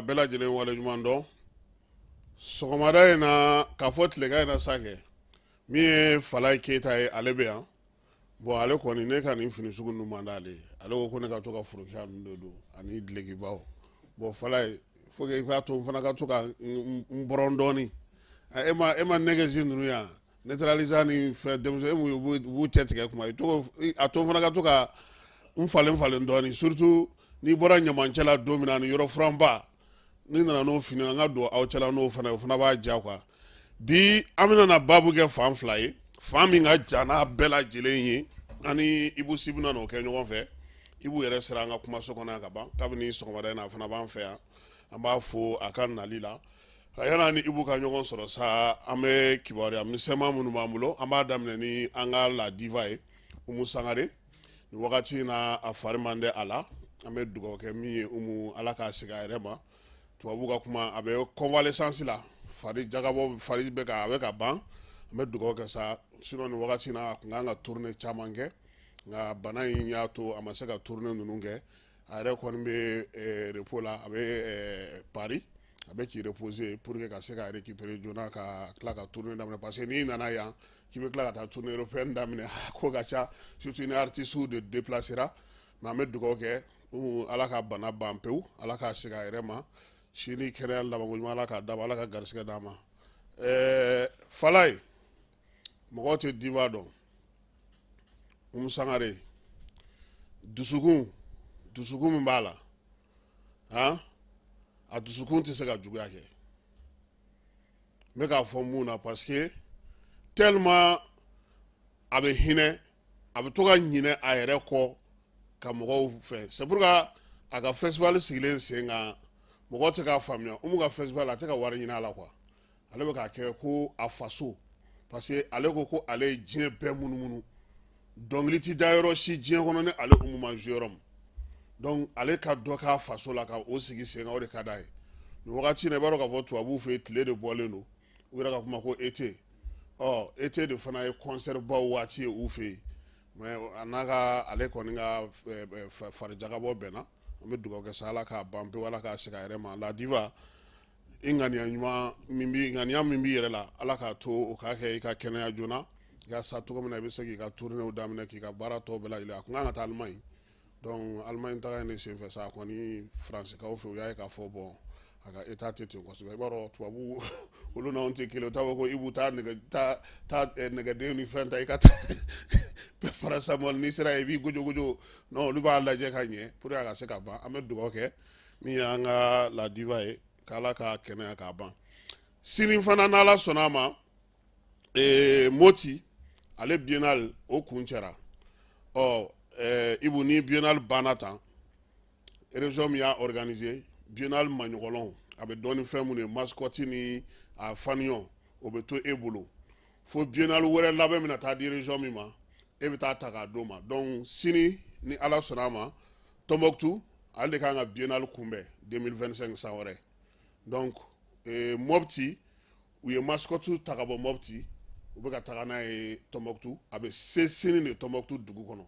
bɛɛ lajɛlen waleɲuman dɔn. Sɔgɔmada in na, k'a fɔ tilegan in na sa kɛ, min ye Falaye Keyita ye, ale bɛ yan. Bon, ale kɔni, ne ka nin fini sugu ninnu man d'ale ye. Ale ko ko ne ka to ka forokiya ninnu de don ani dulokibaw. Bon, Falaye, faut que i k'a to n fana ka to ka n bɔrɔn dɔɔni. E ma nɛgɛsi ninnu yan neutralisant ni fɛn denmisɛn e mun ye, u b'u cɛ tigɛ kuma i to a to n fana ka to ka n falen falen dɔɔni, surtout n'i bɔra ɲamancɛ la don min na ani yɔrɔ furanba, n'i nana n'o fini, an ka don aw cɛla n'o fana ye, o fana b'a diya quoi. Bi an bɛna na baabu kɛ fan fila ye, fan min ka jan n'a bɛɛ lajɛlen ye, ani Ibu Si bɛna n'o kɛ ɲɔgɔn fɛ. Ibu yɛrɛ sera an ka kumaso kɔnɔ yan ka ban kabini sɔgɔmada in na, a fana b'an fɛ yan. An b'a fo a ka nali la. Yanni ni Ibu ka ɲɔgɔn sɔrɔ sa, an bɛ kibaruya misɛnman minnu b'an bolo, an b'a daminɛ ni an ka la diva ye, Umu Sangare. Nin wagati in na, a fari man di a la. An bɛ dugawu kɛ min ye, Umu, Ala k'a segin a yɛrɛ ma. Tubabu ka kuma, a bɛ convalescence la, fari jagabɔ, fari bɛ ka a bɛ ka ban. An bɛ dugawu kɛ sa. Sinon nin wagati in na, a tun kan ka tournée caman kɛ, nka bana in y'a to a ma se ka tournée ninnu kɛ. A yɛrɛ kɔni bɛ repos la, a bɛ Paris, a bɛ k'i reposer pour que ka se ka récupérer joona ka tila ka tournée daminɛ, parce que n'i nana yan k'i bɛ tila ka taa tournée européenne daminɛ, ko ka ca, surtout ni artistes de déplacera. Mais an bɛ dugawu kɛ, Ala ka bana ban pewu, Ala k'a segin a yɛrɛ ma, si ni kɛnɛya labanko ɲuman Ala k'a d'a ma, Ala ka garisɛgɛ d'a ma. Falaye, mɔgɔw tɛ diva dɔn. Umu Sangare, dusukun dusukun min b'a la, han, a dusukun tɛ se ka juguya kɛ. N bɛ k'a fɔ mun na? Parce que tellement a bɛ hinɛ, a bɛ to ka ɲinɛ a yɛrɛ kɔ ka mɔgɔw fɛ. C'est pourquoi a ka festival sigilen sen kan, mɔgɔw tɛ k'a faamuya. Umu ka festival, a tɛ ka wari ɲini a la quoi. Ale bɛ k'a kɛ ko a faso, parce que ale ko ko ale ye diɲɛ bɛɛ munumunu, dɔnkili ti da yɔrɔ si diɲɛ kɔnɔ ni ale Umu ma jouer yɔrɔ min. Donc ale ka dɔ k'a faso la, ka o sigi sen kan, o de ka d'a ye. Nin wagati in na, i b'a dɔn k'a fɔ tubabuw fɛ yen, tile de bɔlen don, u yɛrɛ ka kuma ko été. Ɔ, été de fana ye concert baw waati ye u fɛ yen. Mais a n'a ka, ale kɔni ka farijagabɔ bɛnna. An bɛ dugawu kɛ sa, Ala k'a ban pewu, Ala k'a segin a yɛrɛ ma. La diva, i ŋaniya ɲuman min bi, ŋaniya min b'i yɛrɛ la, Ala k'a to o k'a kɛ i ka kɛnɛya joona, i ka sa cogo min na, i bɛ se k'i ka tournéew daminɛ, k'i ka baara tɔw bɛɛ lajɛlen. A kun kan ka taa Allemagne. Donc Allemagne taga in de senfɛ sa, a kɔni Faransikaw fɛ, u y'a ye k'a fɔ bon, a ka état tɛ ten kosɛbɛ. I b'a dɔn, tubabu olu n'anw tɛ kelen. U t'a fɔ ko i b'u taa nɛgɛ taa taa nɛgɛden ni fɛn ta, i ka taa paracétamol, n'i sera yen i b'i gojogojo. Non, olu b'a lajɛ ka ɲɛ pour que a ka se ka ban. An bɛ dugawu kɛ min y'an ka la diva ye, k'Ala ka kɛnɛya k'a ban. Sini fana, n'Ala sɔnna a ma, Moti ale biennale o kun cɛra. Ɔ Ibu, ni biennale banna tan, région min y'a organiser biennale maɲɔgɔlɔn, a bɛ dɔn ni fɛn minnu ye, mascotte ni a fanion, o bɛ to e bolo fo biennale wɛrɛ labɛn bɛna taa di région min ma, e bɛ taa ta k'a d'o ma. Donc sini, ni Ala sɔnna a ma, Tombouctou ale de kan ka biennale kunbɛn 2025, san wɛrɛ. Donc Mopti, u ye mascotte ta ka bɔ Mopti, u bɛ ka taga n'a ye Tombouctou. A bɛ se sini de Tombouctou dugu kɔnɔ.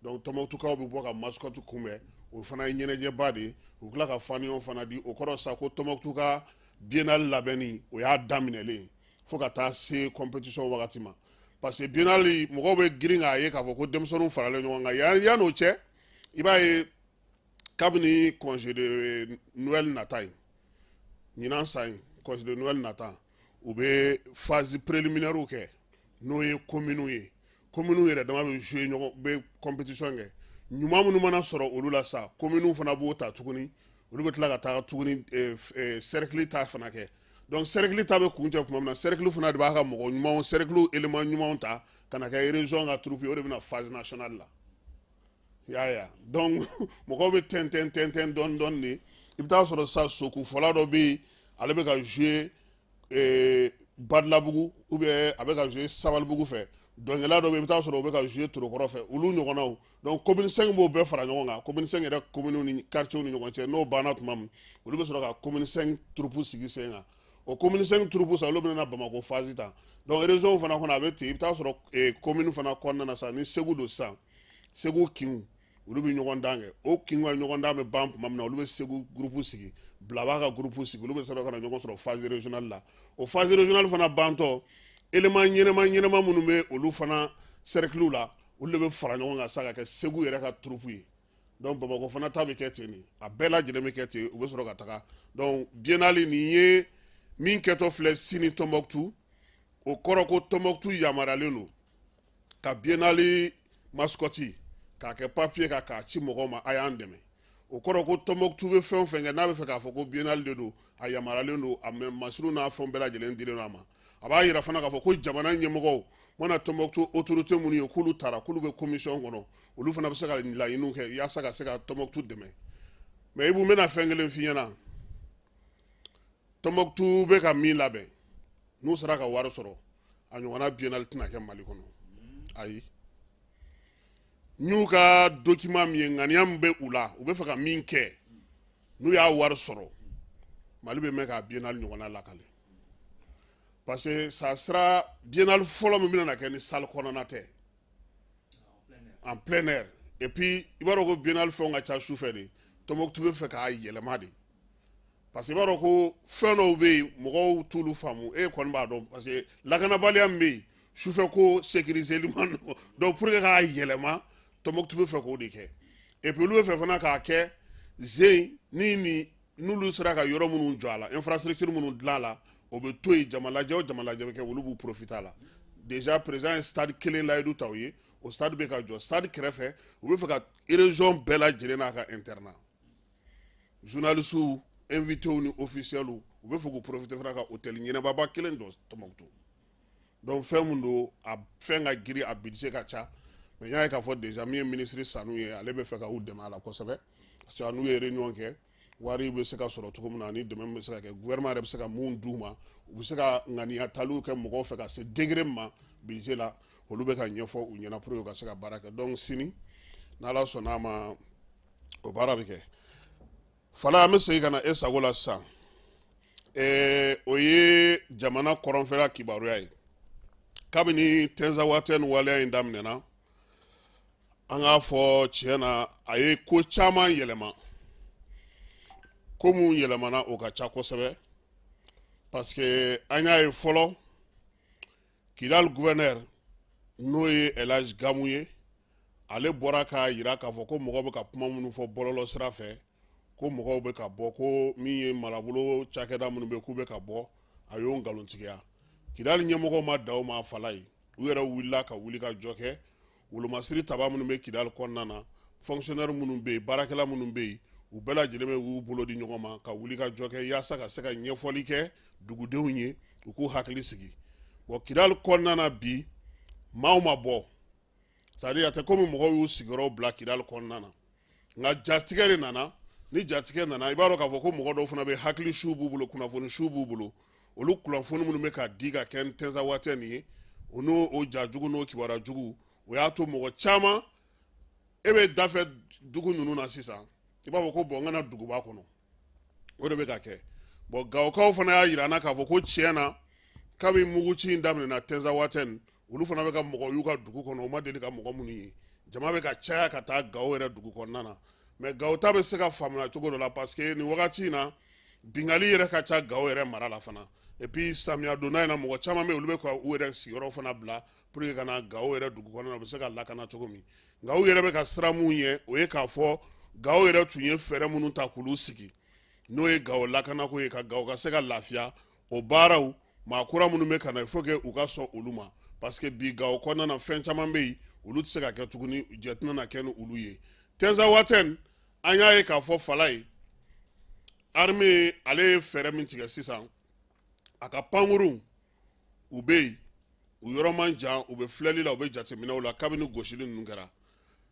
Donc Tombouctoukaw bɛ bɔ ka mascotte kunbɛn, o fana ye ɲɛnajɛba de ye. U tila ka fanion fana di. O kɔrɔ sa ko Tombouctou ka biennale labɛnni, o y'a daminɛlen fo ka taa se compétition wagati ma, parce que biennale, mɔgɔw bɛ girin k'a ye k'a fɔ ko denmisɛnninw faralen ɲɔgɔn kan. Yan yan'o cɛ, i b'a ye kabini congé de Noël nata ye, ɲinan san in congé de Noël nata, u bɛ phase préliminaire kɛ, n'o ye communes ye. Communes yɛrɛ dama bɛ jouer ɲɔgɔn, bɛ compétition kɛ. Ɲuman minnu mana sɔrɔ olu la sa, communes fana b'o ta tuguni, olu bɛ tila ka taa tuguni cercle ta fana kɛ. Donc cercle ta bɛ kuncɛ tuma min na, cercle fana de b'a ka mɔgɔ ɲumanw, cercle élément ɲumanw ta ka na kɛ région ka troupe ye, o de bɛna phase nationale la. I y'a ye wa? Donc mɔgɔw bɛ tɛntɛn tɛntɛn dɔɔni dɔɔni de. I bɛ taa sɔrɔ sisan, sokufɔla dɔ bɛ yen, ale bɛ ka jouer Badalabugu ou bien a bɛ ka jouer Sabalibugu fɛ. Dɔnkɛla dɔ bɛ yen, i bɛ taa sɔrɔ o bɛ ka jouer Torokɔrɔ fɛ, olu ɲɔgɔnnaw. Donc commune 5 b'o bɛɛ fara ɲɔgɔn kan, commune 5 yɛrɛ commune ni quartier ni ɲɔgɔn cɛ. N'o banna tuma min, olu bɛ sɔrɔ ka commune 5 troupe sigi sen kan. O commune 5 troupe sa, olu bɛna na Bamakɔ phase ta. Donc région fana kɔnɔ, a bɛ ten. I bɛ taa sɔrɔ commune fana kɔnɔna na sa, ni Segu don sisan, Segu kinw, olu bɛ ɲɔgɔn dan kɛ. O kinw ka ɲɔgɔn dan bɛ ban tuma min na, olu bɛ Segu groupe sigi. Bila b'a ka groupe sigi, olu bɛ sɔrɔ ka na ɲɔgɔn sɔrɔ phase régionale la. O phase régionale fana bantɔ, élément ɲɛnama ɲɛnama minnu bɛ olu fana cercle la, olu de bɛ fara ɲɔgɔn kan sa ka kɛ Segu yɛrɛ ka troupe ye. Donc Bamakɔ fana ta bɛ kɛ ten de, a bɛɛ lajɛlen bɛ kɛ ten, u bɛ sɔrɔ ka taga. Donc biennale nin ye min kɛtɔ filɛ sini Tɔnbɔkutu, o kɔrɔ ko Tɔnbɔkutu yamaruyalen don ka biennale mascotte k'a kɛ papier kan k'a ci mɔgɔw ma, a y'an dɛmɛ. O kɔrɔ ko Tɔnbɔkutu bɛ fɛn o fɛn kɛ, n'a bɛ fɛ k'a fɔ ko biennale de don, a yamaruyalen don, a masiriw n'a fɛnw bɛɛ lajɛlen dilen don a ma. A b'a yira fana k'a fɔ ko jamana ɲɛmɔgɔw mana Tɔnbɔkutu autorité minnu ye, k'olu taara, k'olu bɛ commission kɔnɔ, olu fana bɛ se ka laɲiniw kɛ yaasa ka se ka Tɔnbɔkutu dɛmɛ. Mais Ibu, n bɛna fɛn kelen f'i ɲɛna. Tɔnbɔkutu bɛ ka min labɛn, n'u sera ka wari sɔrɔ, a ɲɔgɔnna biennale tɛna kɛ Mali kɔnɔ. Ayi, n y'u ka document min ye, ŋaniya min bɛ u la, u bɛ fɛ ka min kɛ, n'u y'a wari sɔrɔ, Mali bɛ mɛn k'a biennale ɲɔgɔnna lakale, parce que ça sera biennale fɔlɔ min bɛna kɛ ni salle kɔnɔna tɛ, en plein air. Et puis i b'a dɔn ko biennale fɛnw ka ca sufɛ de. Tɔnbɔkutu bɛ fɛ k'a yɛlɛma de, parce que i b'a dɔn ko fɛn dɔw bɛ yen, mɔgɔw t'olu faamu. E kɔni b'a dɔn, parce que lakanabaliya min bɛ yen, sufɛ ko sécuriser man nɔgɔn. Donc pour que k'a yɛlɛma, Tɔnbɔkutu bɛ fɛ k'o de kɛ. Et puis olu bɛ fɛ fana k'a kɛ zen ni n'olu sera ka yɔrɔ minnu jɔ a la, infrastructure minnu dilan a la, o bɛ to yen. Jama lajɛ o jama lajɛ bɛ kɛ, olu b'u profiter a la. Déjà président ye stade kelen layidu ta u ye, o stade bɛ ka jɔ. Stade kɛrɛfɛ, u bɛ fɛ ka région bɛɛ lajɛlen n'a ka internat, journalistes, invités ni officiels, u bɛ fɛ k'u profiter fana ka hôtel ɲɛnababa kelen jɔ Tɔnbɔkutu. Donc fɛn mun don, a fɛn ka girin, a budget ka ca. Mais n y'a ye k'a fɔ déjà min ye ministre Sanu ye, ale bɛ fɛ ka u dɛmɛ a la kosɛbɛ, parce que n'u ye réunion kɛ, wari bɛ se ka sɔrɔ cogo min na ani dɛmɛ bɛ se ka kɛ, gouvernement yɛrɛ bɛ se ka mun d'u ma, u bɛ se ka ŋaniya taliw kɛ mɔgɔw fɛ ka se degré min ma budget la, olu bɛ ka ɲɛfɔ u ɲɛna pour que u ka se ka baara kɛ. Donc sini, n'Ala sɔnna a ma, o baara bɛ kɛ. Fala, an bɛ segin ka na e sago la sisan. O ye jamana kɔrɔnfɛla kibaruya ye. Kabini Tinzawatɛn waleya in daminɛna, an k'a fɔ tiɲɛ na, a ye ko caman yɛlɛma. Ko mun yɛlɛmana, o ka ca kosɛbɛ, parce que an y'a ye fɔlɔ, Kidal gouverneur, n'o ye Elhadj Gamu ye, ale bɔra k'a yira k'a fɔ ko mɔgɔw bɛ ka kuma minnu fɔ bɔlɔlɔ sira fɛ, ko mɔgɔw bɛ ka bɔ, ko min ye marabolo cakɛda minnu bɛ, k'u bɛ ka bɔ, a y'o nkalontigiya. Kidali ɲɛmɔgɔw ma da o ma. Fala ye, u yɛrɛ wulila ka wuli ka jɔ kɛ. Wolomasiri taba minnu bɛ Kidali kɔnɔna na, fonctionnaire minnu bɛ yen, baarakɛla minnu bɛ yen, u bɛɛ lajɛlen bɛ k'u bolo di ɲɔgɔn ma ka wuli ka jɔ kɛ yaasa ka se ka ɲɛfɔli kɛ dugudenw ye, u k'u hakili sigi. Bon, Kidali kɔnɔna na bi, maaw ma bɔ, c'est à dire a tɛ komi mɔgɔw y'u sigiyɔrɔ bila Kidali kɔnɔna na. Nka jatigɛ de nana. Ni jatigɛ nana, i b'a dɔn k'a fɔ ko mɔgɔ dɔw fana bɛ, hakili su b'u bolo, kunnafoni su b'u bolo. Olu kunnafoni minnu bɛ ka di ka kɛ Tinzawatɛn nin ye, o n'o o ja jugu n'o kibaruya jugu, o y'a to mɔgɔ caman e bɛ dafɛ dugu ninnu na sisan, i b'a fɔ ko bon, n kana duguba kɔnɔ. O de bɛ ka kɛ. Bon, Gawokaw fana y'a yira an na k'a fɔ ko tiɲɛ na, kabi muguci in daminɛna Tinzawatɛn, olu fana bɛ ka mɔgɔ y'u ka dugu kɔnɔ, u ma deli ka mɔgɔ minnu ye. Jama bɛ ka caya ka taa Gawo yɛrɛ dugu kɔnɔna na. Mais Gawo ta bɛ se ka faamuya cogo dɔ la, parce que nin wagati in na, bingali yɛrɛ ka ca Gawo yɛrɛ mara la fana. Et puis samiya donda in na, mɔgɔ caman bɛ yen, olu bɛ ka u yɛrɛ sigiyɔrɔ fana bila pour que ka na Gawo yɛrɛ dugu kɔnɔna na, u bɛ se ka lakana cogo min. Nka u yɛrɛ bɛ ka sira mun ɲɛ, o ye k'a fɔ Gawo yɛrɛ tun ye fɛɛrɛ minnu ta k'olu sigi, n'o ye Gawo lakanako ye, ka Gawo ka se ka lafiya, o baaraw, maa kura minnu bɛ ka na, il faut que u ka sɔn olu ma, parce que bi Gawo kɔnɔna na, fɛn caman bɛ yen, olu tɛ se ka kɛ tuguni, jɛ tɛna na kɛ ni olu ye. Tinzawatɛn, an y'a ye k'a fɔ fala ye, armée ale ye fɛɛrɛ min tigɛ sisan, a ka pankurun u bɛ yen, u yɔrɔ man jan, u bɛ filɛli la, u bɛ jateminɛw la. Kabini gosili ninnu kɛra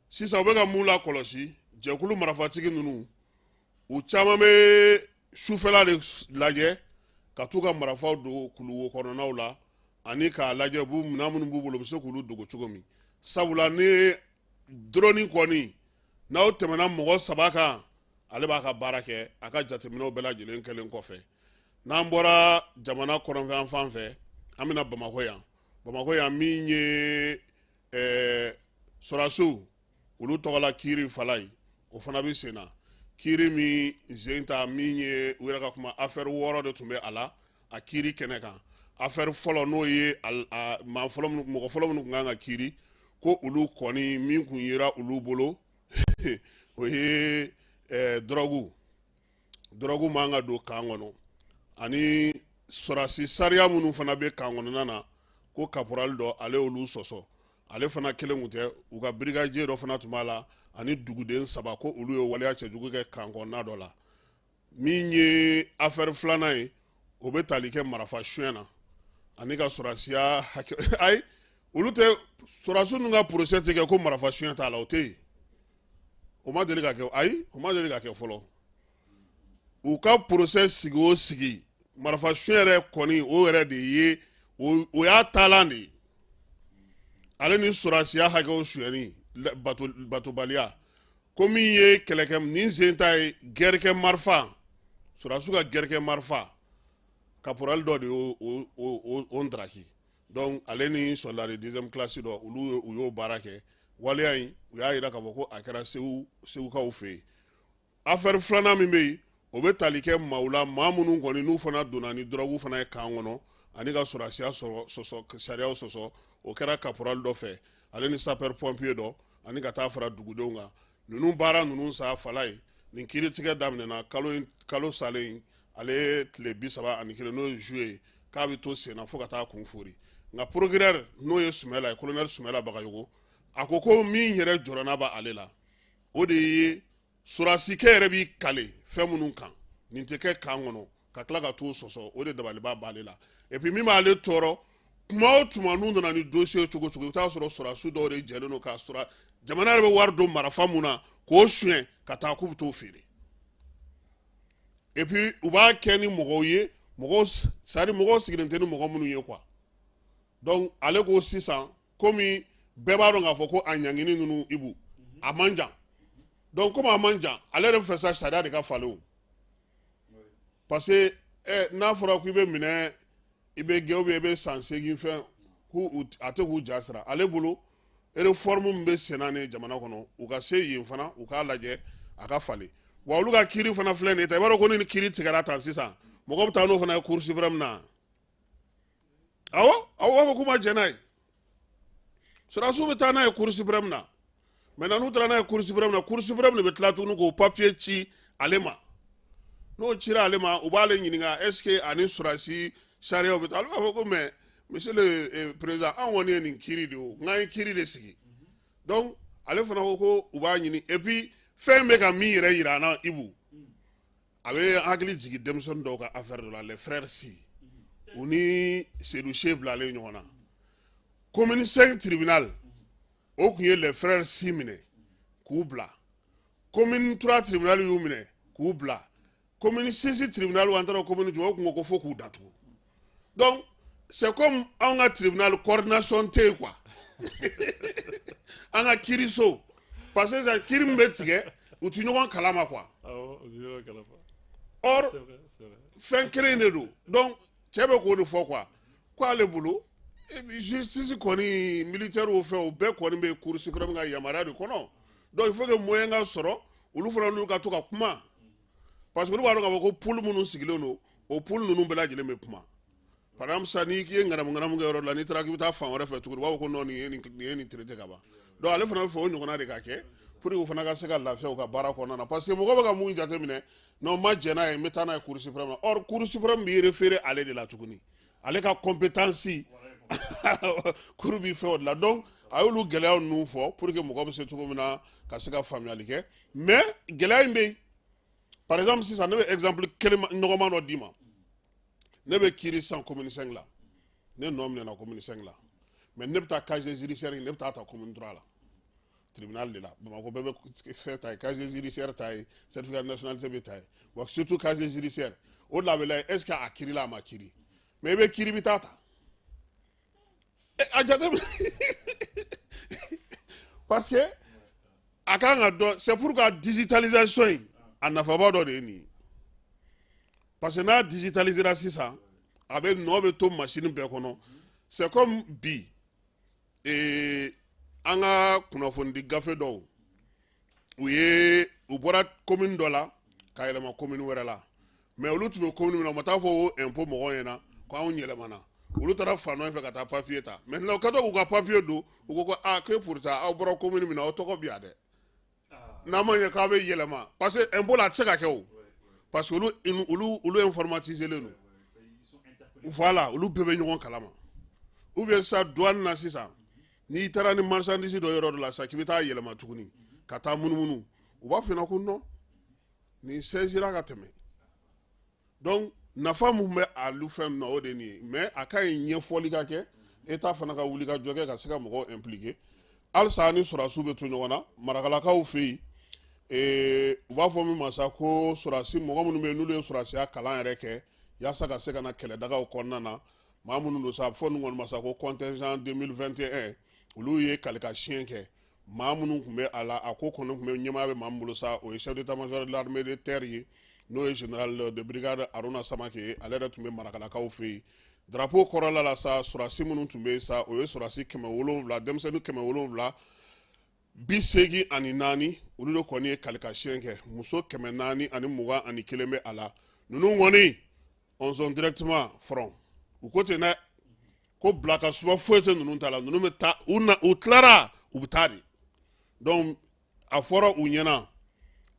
sisan, u bɛ ka mun lakɔlɔsi? Jɛkulu marifatigi ninnu, u caman bɛ sufɛla de lajɛ ka t'u ka marifaw don kuluwo kɔnɔnaw la, ani k'a lajɛ u b'u minɛn minnu b'u bolo, u bɛ se k'olu dogo cogo min. Sabula ni drone kɔni n'aw tɛmɛna mɔgɔ saba kan, ale b'a ka baara kɛ, a ka jateminɛw bɛɛ lajɛlen kɛlen kɔfɛ. N'an bɔra jamana kɔrɔnfɛ fan fɛ, an bɛna Bamakɔ yan. Bamakɔ yan, min ye sɔrɔdasiw olu tɔgɔla kiiri fala ye, o fana bɛ sen na. Kiiri min sen ta min ye u yɛrɛ ka kuma, affaire 6 de tun bɛ a la a kiiri kɛnɛ kan. Affaire fɔlɔ, n'o ye maa fɔlɔ, mɔgɔ fɔlɔ minnu tun kan ka kiiri, ko olu kɔni min kun yera olu bolo, o ye dɔrɔgu man ka don camp kɔnɔ, ani sɔrɔdasi sariya minnu fana bɛ camp kɔnɔna na, ko caporal dɔ, ale y'olu sɔsɔ. Ale fana kelen kun tɛ, u ka brigadier dɔ fana tun b'a la, ani duguden 3, ko olu ye waleya cɛjugu kɛ camp kɔnɔna dɔ la. Min ye affaire filanan ye, o bɛ tali kɛ marafa suɲɛ na ani ka sɔrɔdasiya hakɛ. Ayi, olu tɛ sɔrɔdasi ninnu ka procès tɛ kɛ ko marafa suɲɛ t'a la, o tɛ yen, o ma deli ka kɛ. Ayi, o ma deli ka kɛ fɔlɔ. U ka procès sigi o sigi, marafa suɲɛ yɛrɛ kɔni, o yɛrɛ de ye o y'a taalan de ye, ale ni sɔrɔdasiya hakɛw suyɛni, batobaliya. Ko min ye kɛlɛkɛ nin sen ta ye, gɛrɛkɛ marifa, sɔrɔdasiw ka gɛrɛkɛ marifa, caporal dɔ de y'o o ndaraki. Donc ale ni soldat de deuxième classe dɔ, olu u y'o baara kɛ. Waleya in, u y'a jira k'a fɔ ko a kɛra Segu, Segukaw fɛ yen. Affaire filanan min bɛ yen, o bɛ tali kɛ maaw la, maa minnu kɔni n'u fana donna ni dɔrɔgu fana ye camp kɔnɔ ani ka sɔrɔdasiya sɔrɔ sɔsɔ, sariyaw sɔsɔ. O kɛra caporal dɔ fɛ, ale ni sapeur pompier dɔ, ani ka taa fara dugudenw kan. Ninnu baara ninnu sa fala ye. Nin kiiritigɛ daminɛna kalo kalo salen ale tile 31, n'o ye juillet ye, k'a bɛ to sen na fo ka taa kun fori. Nka procureur, n'o ye Sumala ye, colonel Sumala Bagayogo, a ko ko min yɛrɛ jɔrɔna b'ale la, o de ye sɔrɔdasikɛ yɛrɛ b'i kale fɛn minnu kan, nin tɛ kɛ camp kɔnɔ, ka tila ka t'o sɔsɔ, o de dabaliba b'ale la. Et puis min b'ale tɔɔrɔ, tuma o tuma n'u nana ni dossier cogo cogo, i bɛ taa sɔrɔ sɔrɔdasi dɔw de jɛlen don k'a sɔrɔ jamana yɛrɛ bɛ wari don marafa mun na, k'o suɲɛ ka taa k'u bɛ t'o feere. Et puis u b'a kɛ ni mɔgɔw ye, mɔgɔw, c'est à dire mɔgɔw sigilen tɛ ni mɔgɔ minnu ye quoi. Donc ale ko sisan, komi bɛɛ b'a dɔn k'a fɔ ko a ɲangini ninnu, Ibu, a man jan. Donc komi a man jan, ale yɛrɛ fɛ sa, sariya de ka falen o, parce que n'a fɔra k'i bɛ minɛ, i bɛ gɛn, ou bien i bɛ san 8 fɛn, k'u a tɛ k'u ja sira. Ale bolo, réforme min bɛ sen na nin jamana kɔnɔ, u ka se yen fana, u k'a lajɛ a ka falen. Wa olu ka kiiri fana filɛ nin ye tan, i b'a dɔn ko ni kiiri tigɛra tan sisan, mɔgɔ bɛ taa n'o fana ye Cour suprême na. Awɔ, aw b'a fɔ k'u ma jɛn n'a ye, sɔrɔdasiw bɛ taa n'a ye Cour suprême na. Maintenant n'u taara n'a ye Cour suprême na, Cour suprême de bɛ tila tuguni k'o papier ci ale ma. N'o cira ale ma, u b'ale ɲininka est ce que ani sɔrɔdasi sariyaw bɛ taa. Ale b'a fɔ ko mais monsieur le président, an kɔni ye nin kiiri de o, n'an ye kiiri de sigi. Donc ale fana ko ko u b'a ɲini. Et puis fɛn bɛ ka min yɛrɛ yira an na, Ibu, a bɛ hakili jigin denmisɛnnin dɔw ka affaire dɔ la, les frères Sy, u ni Seydou Se bilalen ɲɔgɔn na commune 5 tribunal. O tun ye les frères Sy minɛ k'u bila. Commune 3 tribunal y'u minɛ k'u bila. Commune 6 tribunal, an taara commune jumɛn, o tun ko ko fo k'u datugu. Donc c'est comme anw ka tribunal, coordination tɛ yen quoi, an ka kiiriso, parce que kiiri min bɛ tigɛ, u ti ɲɔgɔn kalama quoi. Or fɛn kelen de don. Donc cɛ bɛ k'o de fɔ quoi, ko ale bolo, justice kɔni, militaire o fɛn o bɛɛ kɔni bɛ Cour suprême ka yamaruya de kɔnɔ. Donc il faut que moyen ka sɔrɔ, olu fana n'u ka to ka kuma, parce que olu b'a dɔn k'a fɔ ko pool minnu sigilen don, o pool ninnu bɛɛ lajɛlen bɛ kuma. Par exemple sisan, n'i ye ŋanamu ŋanamu kɛ yɔrɔ la, n'i taara k'i bɛ taa fan wɛrɛ fɛ tuguni, u b'a fɔ ko non, nin ye nin traité ka ban. Donc ale fana bɛ fɛ o ɲɔgɔnna de ka kɛ pour que u fana ka se ka lafiya u ka baara kɔnɔna na, parce que mɔgɔ bɛ ka mun jateminɛ, non, ma jɛn n'a ye, n bɛ taa n'a ye Cour suprême na. Or Cour suprême b'i référé ale de la tuguni, ale ka compétence cour b'i fɛ o de la. Donc a y'olu gɛlɛyaw ninnu fɔ pour que mɔgɔ bɛ se cogo min na ka se ka faamuyali kɛ. Mais gɛlɛya in bɛ yen. Par exemple sisan, ne bɛ exemple kelen nɔgɔman dɔ d'i ma. Ne bɛ kiiri sisan commune 5 la, ne nɔ minɛna commune 5 la, mais ne bɛ taa casier judiciaire, ne bɛ taa ta commune 3 la tribunal de la. Bamakɔ bɛɛ bɛ fɛn ta ye, casier judiciaire ta ye, certificat de nationalité bɛ ta ye. Bon, surtout casier judiciaire, o de la a bɛ lajɛ est ce que a kiiri la, a ma kiiri. Mais i bɛ kiiri, bɛ taa ta a jateminɛ, parce que a kan ka dɔn. C'est pourquoi digitalisation in, a nafaba dɔ de ye nin ye, parce que n'a digitalisera sisan, a bɛ nɔ bɛ to machine bɛɛ kɔnɔ. C'est comme bi an ka kunnafonidi gafe dɔw, U bɔra commune dɔ la ka yɛlɛma commune wɛrɛ la, mais olu tun bɛ commune min na, u ma taa fɔ o impôt mɔgɔw ɲɛna ko anw yɛlɛmana. Olu taara fan dɔ in fɛ ka taa papier ta. Maintenant, u kɛtɔ k'u ka papier don, u ko ko aa, que pourtant aw bɔra commune min na, aw tɔgɔ bi yan dɛ. N'a ma ɲɛ k'aw bɛ yɛlɛma, parce que impôt la, a tɛ se ka kɛ o, parce que olu informatisé len don. Voilà, olu bɛɛ bɛ ɲɔgɔn kalama. Ou bien sisan, douane na sisan, n'i taara ni marchandise dɔ yɔrɔ dɔ la sisan k'i bɛ taa yɛlɛma tuguni ka taa munumunu, u b'a f'i ɲɛna ko non, nin saisira ka tɛmɛ. Donc nafa mun bɛ alu fɛn ninnu na, o de ye nin ye. Mais a ka ɲi ɲɛfɔli ka kɛ, État fana ka wuli ka jɔ kɛ ka se ka mɔgɔw impliquer. Halisa ni sɔrɔdasiw bɛ to ɲɔgɔn na Marakalakaw fɛ yen, u b'a fɔ min ma sa ko sɔrɔdasi mɔgɔ minnu bɛ yen, n'olu ye sɔrɔdasiya kalan yɛrɛ kɛ yaasa ka se ka na kɛlɛdagaw kɔnɔna na, maa minnu don sa, a bɛ fɔ ninnu kɔni ma sa ko contingent 2021. Olu ye kalika siɲɛ kɛ. Maa minnu tun bɛ a la, a ko kɔni tun bɛ ɲɛmaaya bɛ maa min bolo sa, o ye chef d'état-major de l'armée de terre ye, n'o ye général de brigade Aruna Samake ye. Ale yɛrɛ tun bɛ Marakalakaw fɛ yen. Drapeau kɔrɔla la sa, sɔrɔdasi minnu tun bɛ yen sa, o ye sɔrɔdasi 700, denmisɛnnin 784, olu de kɔni ye kalika siɲɛ kɛ. Muso 421 bɛ a la. Ninnu kɔni, on sont directement front. U ko ten dɛ, ko bila ka suma foyi tɛ ninnu ta la. Ninnu bɛ taa, u na, u tilara, u bɛ taa de. Donc a fɔra u ɲɛna,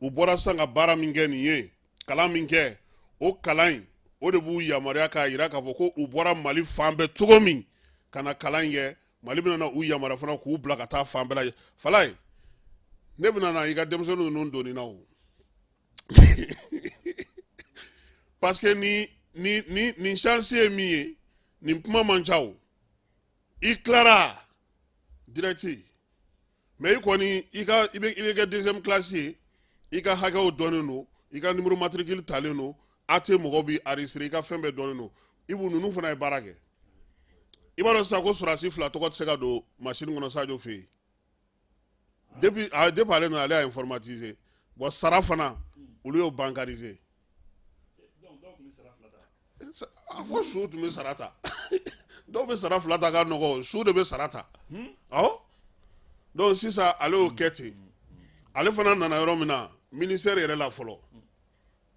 u bɔra sisan ka baara min kɛ nin ye, kalan min kɛ, o kalan in, o de b'u yamaruya k'a jira k'a fɔ ko u bɔra Mali fan bɛɛ cogo min ka na kalan in kɛ, Mali bɛna na u yamaruya fana k'u bila ka taa fan bɛɛ lajɛ. Falaye, ne bɛna na i ka denmisɛnnin ninnu donni na o, parce que ni ni ni nin chance ye min ye, nin kuma man ca o. I tilara direct, mais i kɔni i ka i bɛ kɛ deuxième classe ye. I ka hakɛw dɔnnen don, i ka numéro matricule talen don, AT mɔgɔw b'i enregistré, i ka fɛn bɛɛ dɔnnen don. I b'u ninnu fana ye baara kɛ. I b'a dɔn sisan ko sɔrɔdasi fila tɔgɔ tɛ se ka don machine kɔnɔ Sadio fɛ yen. Depuis ale nana, ale y'a informatiser. Bon, sara fana, olu y'o bancariser. A fɔ su tun bɛ sara ta, dɔw bɛ sara fila ta ka nɔgɔ, su de bɛ sara ta. Awɔ, donc sisan ale y'o kɛ ten. Ale fana nana yɔrɔ min na, ministère yɛrɛ la fɔlɔ,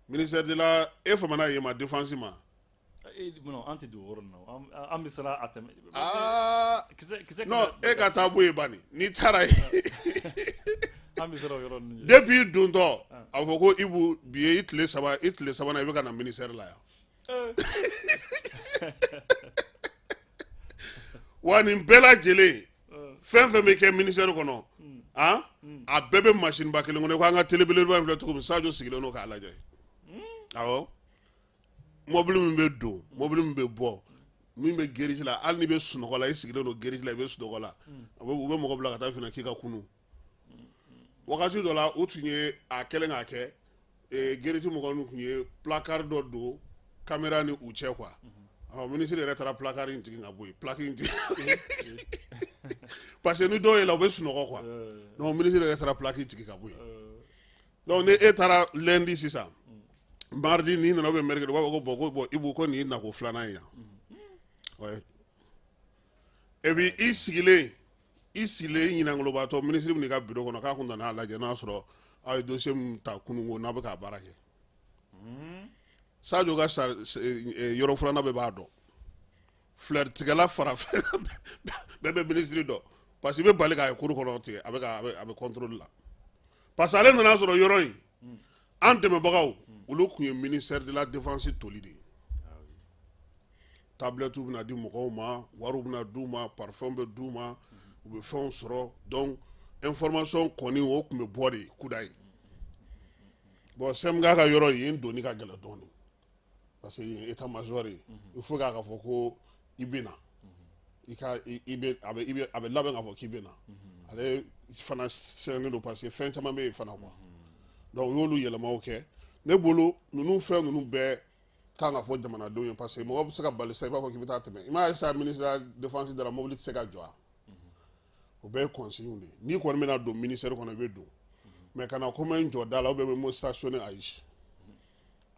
ministère de la, e famana yen ma, défense ma. An tɛ don o yɔrɔ na, an bɛ siran a tɛmɛ. Aa non, e ka taa bɔ yen bani, n'i taara yen. An bɛ siran o yɔrɔ ninnu. Depuis dontɔ, a fɔ ko Ibu, bi ye i tile 3, i tile sabanan, i bɛ ka na ministère la yan. Wa nin bɛɛ lajɛlen, fɛn fɛn bɛ kɛ ministère kɔnɔ, han, a bɛɛ bɛ machine ba kelen kɔnɔ. I ko an ka télé belebeleba in filɛ cogo min, Sadio sigilen don k'a lajɛ. Awɔ, mobili min bɛ don, mobili min bɛ bɔ, min bɛ garage la, hali n'i bɛ sunɔgɔ la, i sigilen don garage la, i bɛ sunɔgɔ la, u bɛ mɔgɔ bila ka taa f'i ɲɛna k'i ka kunun. Wagati dɔ la, u tun ye a kɛlen k'a kɛ garage mɔgɔ ninnu tun ye placard dɔ don caméra ni u cɛ quoi. Ɔ, ministre yɛrɛ taara placard in jigin ka bɔ yen, plaque in jigin, parce que ni dɔw yɛlɛ, u bɛ sunɔgɔ quoi. Donc ministre yɛrɛ taara plaque jigin ka bɔ yen. Donc ni e taara lundi sisan, mardi n'i nana, ou bien mercredi, u b'a fɔ ko bon Ibu, ko nin y'i nako filanan ye yan. Ouais. Et puis i sigilen i ɲinangolobatɔ, ministre bɛ n'i ka bureau kɔnɔ k'a kun nana lajɛ n'a sɔrɔ aw ye dossier min ta kununko, n'a bɛ k'a baara kɛ. Sadio ka yɔrɔ filanan bɛɛ b'a dɔn, fleur tigɛla fara fɛn bɛɛ bɛ ministre dɔn, parce que i bɛ bali k'a ye cour kɔnɔ tigɛ, a bɛ ka a bɛ contrôle la, parce que ale nana sɔrɔ yɔrɔ in, an dɛmɛbagaw, olu tun ye ministère de la défense toli de ye. Tablette bɛna di mɔgɔw ma, wariw bɛna d'u ma, parfum bɛ d'u ma, u bɛ fɛnw sɔrɔ. Donc information kɔni, o tun bɛ bɔ de kuda ye. Bon, CMK ka yɔrɔ yen donni ka gɛlɛn dɔɔnin, parce que yen état major ye, il faut k'a ka fɔ ko i bɛ na, i ka i bɛ a bɛ i bɛ a bɛ labɛn k'a fɔ k'i bɛ na. Ale fana sɛgɛnnen don, parce que fɛn caman bɛ yen fana quoi. Donc u y'olu yɛlɛmaw kɛ. Ne bolo, ninnu fɛn ninnu bɛɛ kan ka fɔ jamanadenw ye, parce que mɔgɔ bɛ se ka bali sisan, i b'a fɔ k'i bɛ taa tɛmɛ. I m'a ye sisan, ministre de la défense dara, mobili tɛ se ka jɔ a. O bɛɛ ye consigne de ye. N'i kɔni bɛna don ministère kɔnɔ, i bɛ don, mais kana ko n bɛ n jɔ da la, ou bien n bɛ stationner, ayi,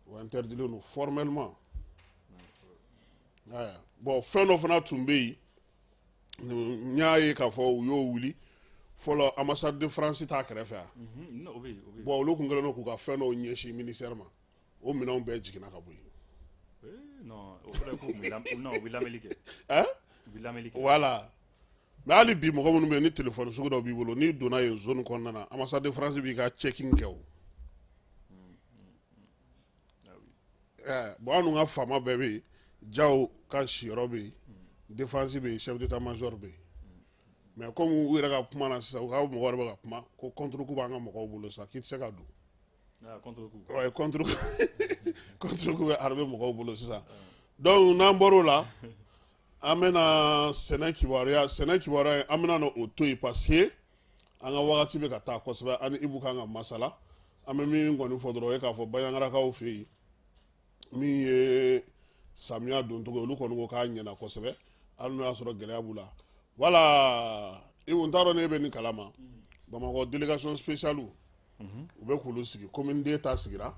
o interdit don formellement. Bon, fɛn dɔ fana tun bɛ yen, n y'a ye k'a fɔ u y'o wuli. Fɔlɔ, ambassade de France t'a kɛrɛfɛ yan. Non, o bɛ yen, o bɛ yen. Bon, olu kun kɛlen don k'u ka fɛn dɔw ɲɛsin ministère ma, o minɛnw bɛɛ jiginna ka bɔ yen. Non, o kɔrɔ ye k'u bɛ non, u bɛ lamɛnni kɛ. Hein? U bɛ lamɛnni kɛ. Voilà, mais hali bi, mɔgɔ minnu bɛ yen ni téléphone sugu dɔ b'i bolo, n'i donna yen zone kɔnɔna na, ambassade de France b'i ka checking kɛ o. Ah oui. Bon, an dun ka faama bɛɛ bɛ yen, Jaw ka siyɔrɔ bɛ yen, défense bɛ yen, chef d'état major bɛ yen. Mais comme u yɛrɛ ka kuma na sisan, u ka mɔgɔ wɛrɛ bɛ ka kuma ko contre coup b'an ka mɔgɔw bolo sisan, k'i tɛ se ka don. Ah, contre coup. Ouais, contre coup bɛ armée mɔgɔw bolo sisan. Donc n'an bɔr'o la, an bɛna sɛnɛ kibaruya. Sɛnɛ kibaruya, an bɛna na o to yen parce que an ka wagati bɛ ka taa kosɛbɛ. An ni Ibu kan ka masala. An bɛ min kɔni fɔ dɔrɔn, o ye k'a fɔ Bayangarakaw fɛ yen, min ye samiya doncogo ye, olu kɔni ko k'a ɲɛna kosɛbɛ, hali n'o y'a sɔrɔ gɛlɛya b'u la. Voilà, Ibu, n t'a dɔn n'e bɛ nin kalama. Bamakɔ délégation spéciale, u bɛ k'olu sigi. Commune D ta sigira,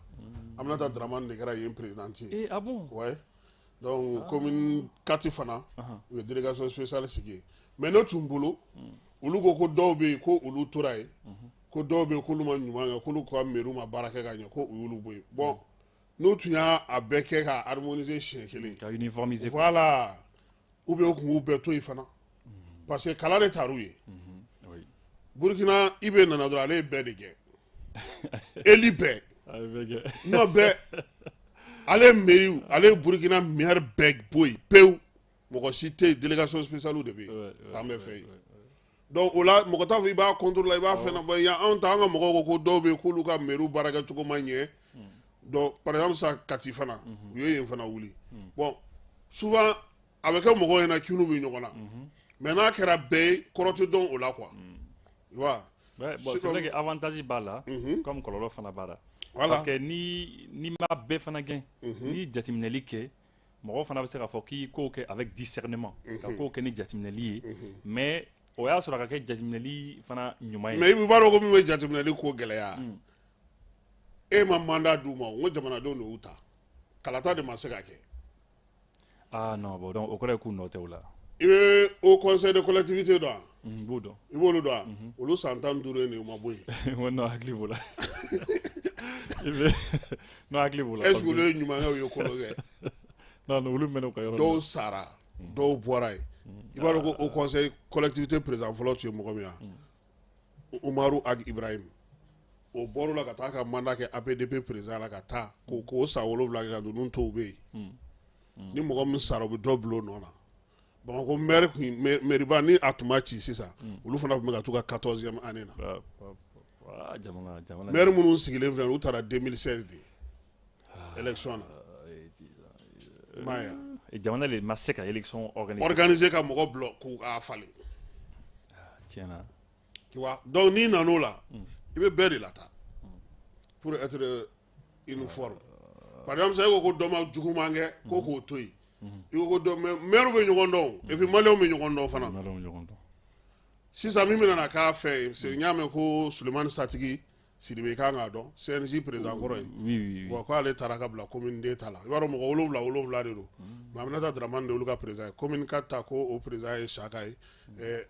Aminata Dramane de kɛra yen présidente ye. Eh, ah bon? Ouais, donc commune 4 fana, u ye délégation spéciale sigi yen. Mais ne tun bolo, olu ko ko dɔw bɛ yen ko olu tora yen, ko dɔw bɛ yen k'olu ma ɲuman kɛ, k'olu ka mairie ma baara kɛ ka ɲɛ, ko u y'olu bɔ yen. Bon, n'u tun y'a a bɛɛ kɛ ka harmoniser siɲɛ kelen, Ka uniformiser. voilà, ou bien u tun k'u bɛɛ to yen fana, parce que kala de taar'u ye. Burukina, IB nana dɔrɔn, ale ye bɛɛ de gɛn, eli bɛɛ. A bɛ kɛ. Non, bɛɛ, ale ye mairie, ale ye Burukina maire bɛɛ bɔ yen pewu, mɔgɔ si tɛ yen, délégation spéciale de bɛ yen fan bɛɛ fɛ yen. Donc o la, mɔgɔ t'a fɔ i b'a contrôle la, i b'a fɛn na. Bon, yan anw ta, an ka mɔgɔw ko ko dɔw bɛ yen k'olu ka mairie baarakɛcogo ma ɲɛ. Donc par exemple sa, Kati fana, u ye yen fana wuli. Bon, souvent a bɛ kɛ mɔgɔw ɲɛna k'i n'u bɛ ɲɔgɔn na, mais n'a kɛra bɛɛ ye, kɔrɔ tɛ dɔn o la quoi, tu vois. Ouais, bon, c'est vrai que avantage b'a la, comme kɔlɔlɔ fana b'a la. Parce que ni ma bɛɛ fana gɛn, ni jateminɛli kɛ, mɔgɔw fana bɛ se k'a fɔ k'i k'o kɛ avec discernement, ka k'o kɛ ni jateminɛli ye, mais o y'a sɔrɔ a ka kɛ jateminɛli fana ɲuman ye. Mais i b'a dɔn ko min bɛ jateminɛli ko gɛlɛya, e ma mandat d'u ma, n ko jamanadenw de y'u ta, kalata de ma se ka kɛ. Ah non, bon, donc o kɔrɔ ye k'u nɔ tɛ o la. I bɛ haut conseil de collectivité dɔn wa? N b'o dɔn. I b'olu dɔn wa? Olu san 15 ye nin ye, u ma bɔ yen. Ouais, non, hakili b'o la. I bɛ non, hakili b'o la. Est ce que olu ye ɲuman kɛ, u ye kolon kɛ? Non, non, olu mɛnna u ka yɔrɔ la. Dɔw sara, dɔw bɔra yen. I b'a dɔn ko haut conseil collectivité président fɔlɔ tun ye mɔgɔ min ye, Umaru Ag Ibrahim, o bɔr'o la ka taa ka mandat kɛ APDP président la, ka taa k'o san 7 kɛ ka ninnu to, u bɛ yen. Ni mɔgɔ min sara, u bɛ dɔ bila o nɔ na. Bamakɔ maire kun, maire ba ni a tun ma ci sisan, olu fana tun bɛ ka t'u ka 14e année na. Ah, ah, ah, jamana jamana. Maire minnu sigilen filɛ, olu taara 2016 de élection na, i m'a ye wa? Jamana de ma se ka élection organiser. Organiser ka mɔgɔ bila k'u k'a falen. Tiɲɛ na. Tu vois, donc n'i nan'o la, i bɛ bɛɛ de la ta pour être uniforme. Par exemple sisan, e ko ko dɔ ma juguman kɛ, ko k'o to yen, i ko ko dɔ, mais maire bɛ ɲɔgɔn dɔn o, et puis maliyɛnw bɛ ɲɔgɔn dɔn fana. Maliyɛnw bɛ ɲɔgɔn dɔn. Sisan min bɛna na k'a fɛ ye, parce que n y'a mɛn ko Sulemani Satigi Sidibe kan k'a dɔn, CNJ président kɔrɔ ye. Oui. Bon, k'ale taara ka bila commune D ta la. I b'a dɔn mɔgɔ wolonwula wolonwula de don, mais Aminata Dramane de olu ka président ye. Commune 4 ta, ko o président ye Saka ye.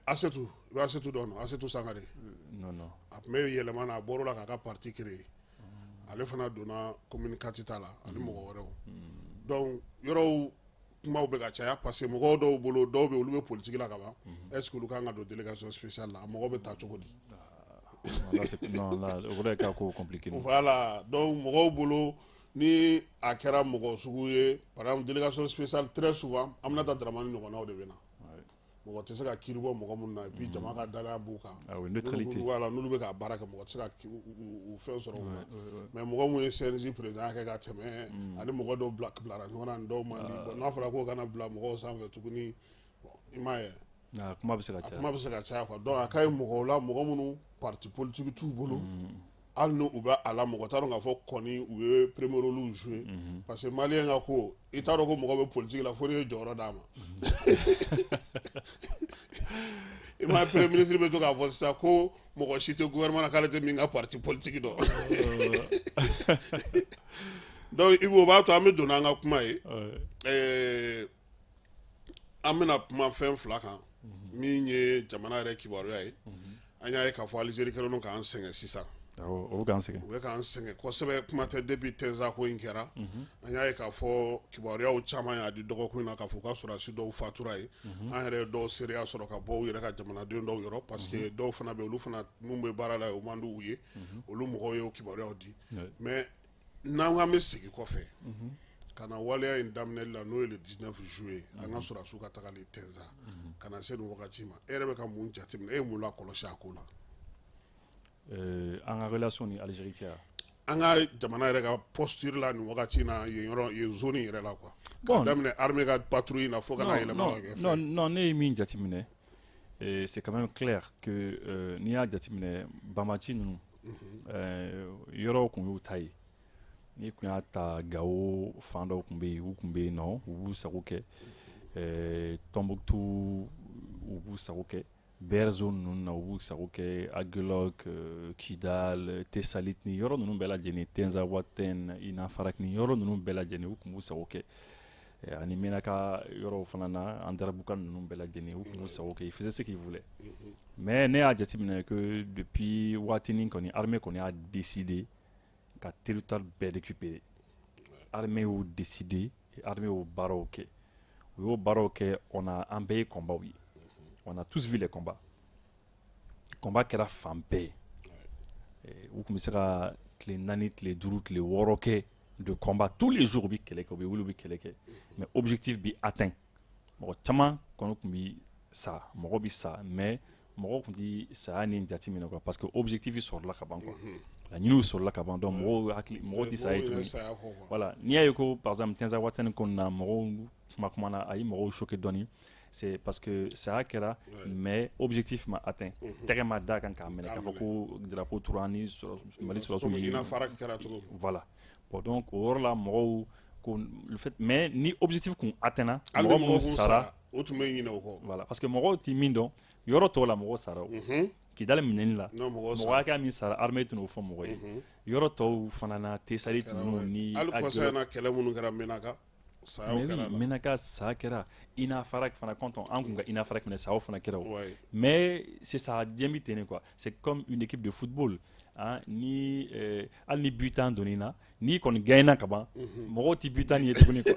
Asetu, i bɛ Asetu dɔn? Asetu Sangare. Non, non. A tun bɛ yɛlɛma na, a bɔr'o la k'a ka parti créer, ale fana donna commune 4 ta la ani mɔgɔ wɛrɛw. Donc yɔrɔw kumaw bɛ ka caya parce que mɔgɔw dɔw bolo, dɔw bɛ olu bɛ politique la ka ban, est ce que olu kan ka don délégation spéciale la? A mɔgɔ bɛ ta cogo di? Non, là, non, là, o kɔrɔ ye k'a ko compliqué. Voilà, donc mɔgɔw bolo, ni a kɛra mɔgɔ sugu ye, par exemple délégation spéciale, très souvent Aminata Dramane ɲɔgɔnnaw de bɛ na, mɔgɔ tɛ se ka kiiri bɔ mɔgɔ minnu na, et puis jama ka danaya b'u kan. Ah oui, neutralité. Voilà, n'olu bɛ ka baara kɛ, mɔgɔ tɛ se ka u fɛn sɔrɔ u la. Mais mɔgɔ mun ye CNJ président kɛ ka tɛmɛ, ani mɔgɔ dɔw bilara ɲɔgɔn na, ni dɔw man di. Bon, n'a fɔra k'o kana bila mɔgɔw sanfɛ tuguni, bon, i m'a ye? Ah, kuma bɛ se ka A caya. kuma bɛ se ka caya quoi. Donc a ka ɲi mɔgɔw la, mɔgɔ minnu parti politique t'u bolo, hali ni u bɛ a la, mɔgɔ t'a dɔn k'a fɔ kɔni u ye premier rôle jouer, parce que maliyɛn ka ko, i t'a dɔn ko mɔgɔ bɛ politique la fo n'i ye jɔyɔrɔ d'a ma. I m'a ye, premier ministre bɛ to k'a fɔ sisan ko mɔgɔ si tɛ gouvernement na k'ale tɛ min ka parti politique dɔn. Donc Ibu, o b'a to an bɛ don n'an ka kuma ye. An bɛna kuma fɛn fila kan, min ye jamana yɛrɛ kibaruya ye. An y'a ye k'a fɔ Algérie kɛlen don k'an sɛgɛn sisan. Awɔ, o bɛ k'an sɛgɛn. U bɛ k'an sɛgɛn kosɛbɛ. Kuma tɛ, depuis Tenza ko in kɛra, an y'a ye k'a fɔ kibaruyaw caman y'a di dɔgɔkun in na k'a fɔ u ka sɔrɔdasi dɔw fatura yen. An yɛrɛ ye dɔw seereya sɔrɔ ka bɔ u yɛrɛ ka jamanaden dɔw yɔrɔ, parce que dɔw fana bɛ, olu fana mun bɛ baara la, o man di u ye, olu mɔgɔw ye o kibaruyaw di. Mais n'an k'an bɛ segin kɔfɛ ka na waleya in daminɛli la, n'o ye le 19 juillet, an ka sɔrɔdasiw ka tagali Tenza ka na se nin wagati ma, e yɛrɛ bɛ ka mun jateminɛ? E ye mun lakɔlɔsi a ko la? An ka relation ni Algérie cɛ? An ka jamana yɛrɛ ka posture la nin wagati in na, yen yɔrɔ, yen zone yɛrɛ la quoi, k'a daminɛ armée ka patrouille na fo ka na yɛlɛma ka kɛ. Non, non, ne ye min jateminɛ, c'est quand même clair que n'i y'a jateminɛ, banbaanci ninnu, yɔrɔw kun y'u ta ye. N'i kun y'a ta, Gawo fan dɔw tun bɛ yen, u tun bɛ yen nɔ, u b'u sago kɛ. Tombouctou, u b'u sago kɛ. Ber zone ninnu na, u b'u sago kɛ. Aguelhok, Kidal, Tessalit, ni yɔrɔ ninnu bɛɛ lajɛlen, Tinzaouaten, Inafarak, ni yɔrɔ ninnu bɛɛ lajɛlen, u tun b'u sago kɛ. Ani Menaka yɔrɔw fana na, Andarabuka ninnu bɛɛ lajɛlen, u tun b'u sago kɛ. Ils faisaient ce qu'ils voulaient. Mais ne y'a jateminɛ que depuis waatinin kɔni, armée kɔni y'a décidé ka territoire bɛɛ récupérer. Armée y'o décidé, armée y'o baaraw kɛ. U y'o baaraw kɛ, on a, an bɛɛ ye combat ye. On a tous vu les combats. Combat kɛra fan bɛɛ. U tun bɛ se ka tile 4, tile 5, tile 6 kɛ de combat tous les jours. U bɛ kɛlɛ kɛ, u bɛ wuli, u bɛ kɛlɛ kɛ. Mais objectif bi atteint. Mɔgɔ caman kɔni tun bɛ sa, mɔgɔ bɛ sa, mais mɔgɔ tun tɛ saya ni jate minɛ quoi, parce que objectif sɔrɔla ka ban quoi. Laɲiniw sɔrɔla ka ban, donc mɔgɔw hakili, mɔgɔw tɛ saya ye tuguni. Voilà, n'i y'a ye ko par exemple Tinzaouaten ko na, mɔgɔw kuma kumana, a ye mɔgɔw choqué dɔɔni, c'est parce que saya kɛra, mais objectif ma atteint. Tɛgɛ ma da kan k'a minɛ k'a fɔ ko drapeau tura ni Mali sɔrɔdasiw ye. Kɛra cogo min. Voilà. Bon, donc o yɔrɔ la, mɔgɔw ko le fait, mais ni objectif kun atteint, mɔgɔ minnu sara, o tun bɛ ɲinɛ o kɔ. Voilà, parce que mɔgɔw tɛ min dɔn, yɔrɔ tɔw la, mɔgɔw sara o. Kidali minɛni la, mɔgɔ hakɛya min sara, armée tun n'o fɔ mɔgɔ ye. Yɔrɔ tɔw fana na, Tessalit ninnu ni Hali kɔsa in na, kɛlɛ minnu kɛra Menaka, sayaw kɛra la. Menaka, saya kɛra. Inafarak fana, quand an kun ka Inafarak minɛ, sayaw fana kɛra o. Mais c'est ça, diɲɛ bɛ ten de quoi. C'est comme une équipe de football, hein, ni hali ni but tan donn'i na, n'i kɔni gagné ka ban, mɔgɔw tɛ but tan ye tuguni quoi,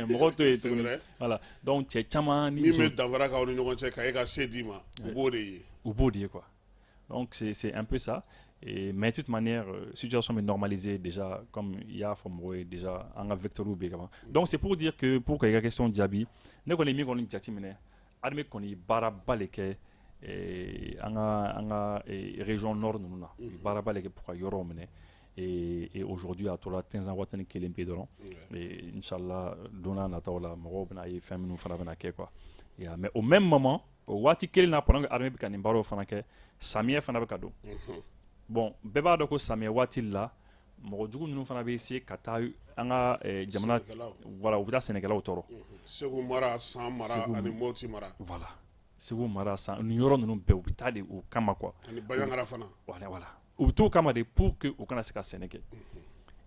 mɔgɔw t'o ye tuguni. Voilà, donc cɛ caman ni min bɛ danfara k'aw ni ɲɔgɔn cɛ, ka e ka se d'i ma, u b'o de ye. U b'o de ye quoi. Donc c'est un peu ça. Et, mais de toute manière, situation est normalisée déjà, comme il y a fɔ déjà, an ka vecteur bɛ ka ban. Donc c'est pour dire que, pour que i ka question jaabi, ne kɔni min kɔni jateminɛ, armée kɔni baaraba de kɛ an ka région nord ninnu na, baaraba de kɛ pour ka yɔrɔw minɛ. Et aujourd'hui, a tora Tinzaouaten kelen pe dɔrɔn. Et inchallah, don n'a nataw la, mɔgɔw bɛna ye fɛn minnu fana bɛna kɛ quoi. Mais au même moment, o waati kelen na, pendant que armée bɛ ka nin baaraw fana kɛ, samiyɛ fana bɛ ka don. Bon, bɛɛ b'a dɔn ko samiyɛ waati la, mɔgɔ jugu ninnu fana bɛ se ka taa an ka jamana, voilà, u bɛ taa sɛnɛkɛlaw tɔɔrɔ. Segu mara, San mara ani Moti mara. Voilà, Segu mara, San, nin yɔrɔ ninnu bɛɛ, u bɛ taa de o kama quoi. Ani Bandiagara fana. Voilà, u bɛ t'o kama de pour que u kana se ka sɛnɛ kɛ.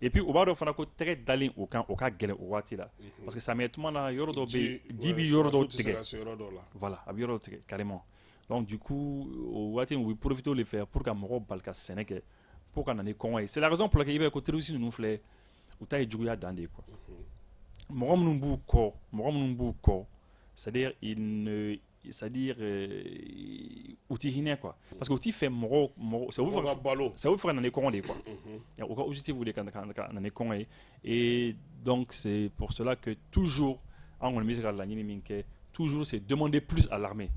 Et puis u b'a dɔn fana ko tɛgɛ dalen o kan, o ka gɛlɛn o waati la, parce que samiyɛ tuma na, yɔrɔ dɔw bɛ yen, ji bɛ yɔrɔ dɔw tigɛ. Voilà, a bɛ yɔrɔ dɔw tigɛ carrément. Donc du coup, o waati, u bɛ profiter o de fɛ pour ka mɔgɔw bali ka sɛnɛ kɛ, pour ka na ni kɔngɔ ye. C'est la raison pour laquelle i b'a ye ko terroristes ninnu filɛ, u ta ye juguya dan de ye quoi. Mɔgɔ minnu b'u kɔ, mɔgɔ minnu b'u kɔ, c'est-à-dire ils ne c'est-à-dire u ti hinɛ quoi, parce que u ti fɛ mɔgɔw mɔgɔ, c'est u bɛ fɛ balo. C'est u bɛ fɛ ka na ni kɔngɔ de ye quoi. U ka objectif de ka na ni kɔngɔ ye. Et donc c'est pour cela que toujours, an kɔni bɛ se ka laɲini min kɛ toujours, c'est demander plus à l'armée.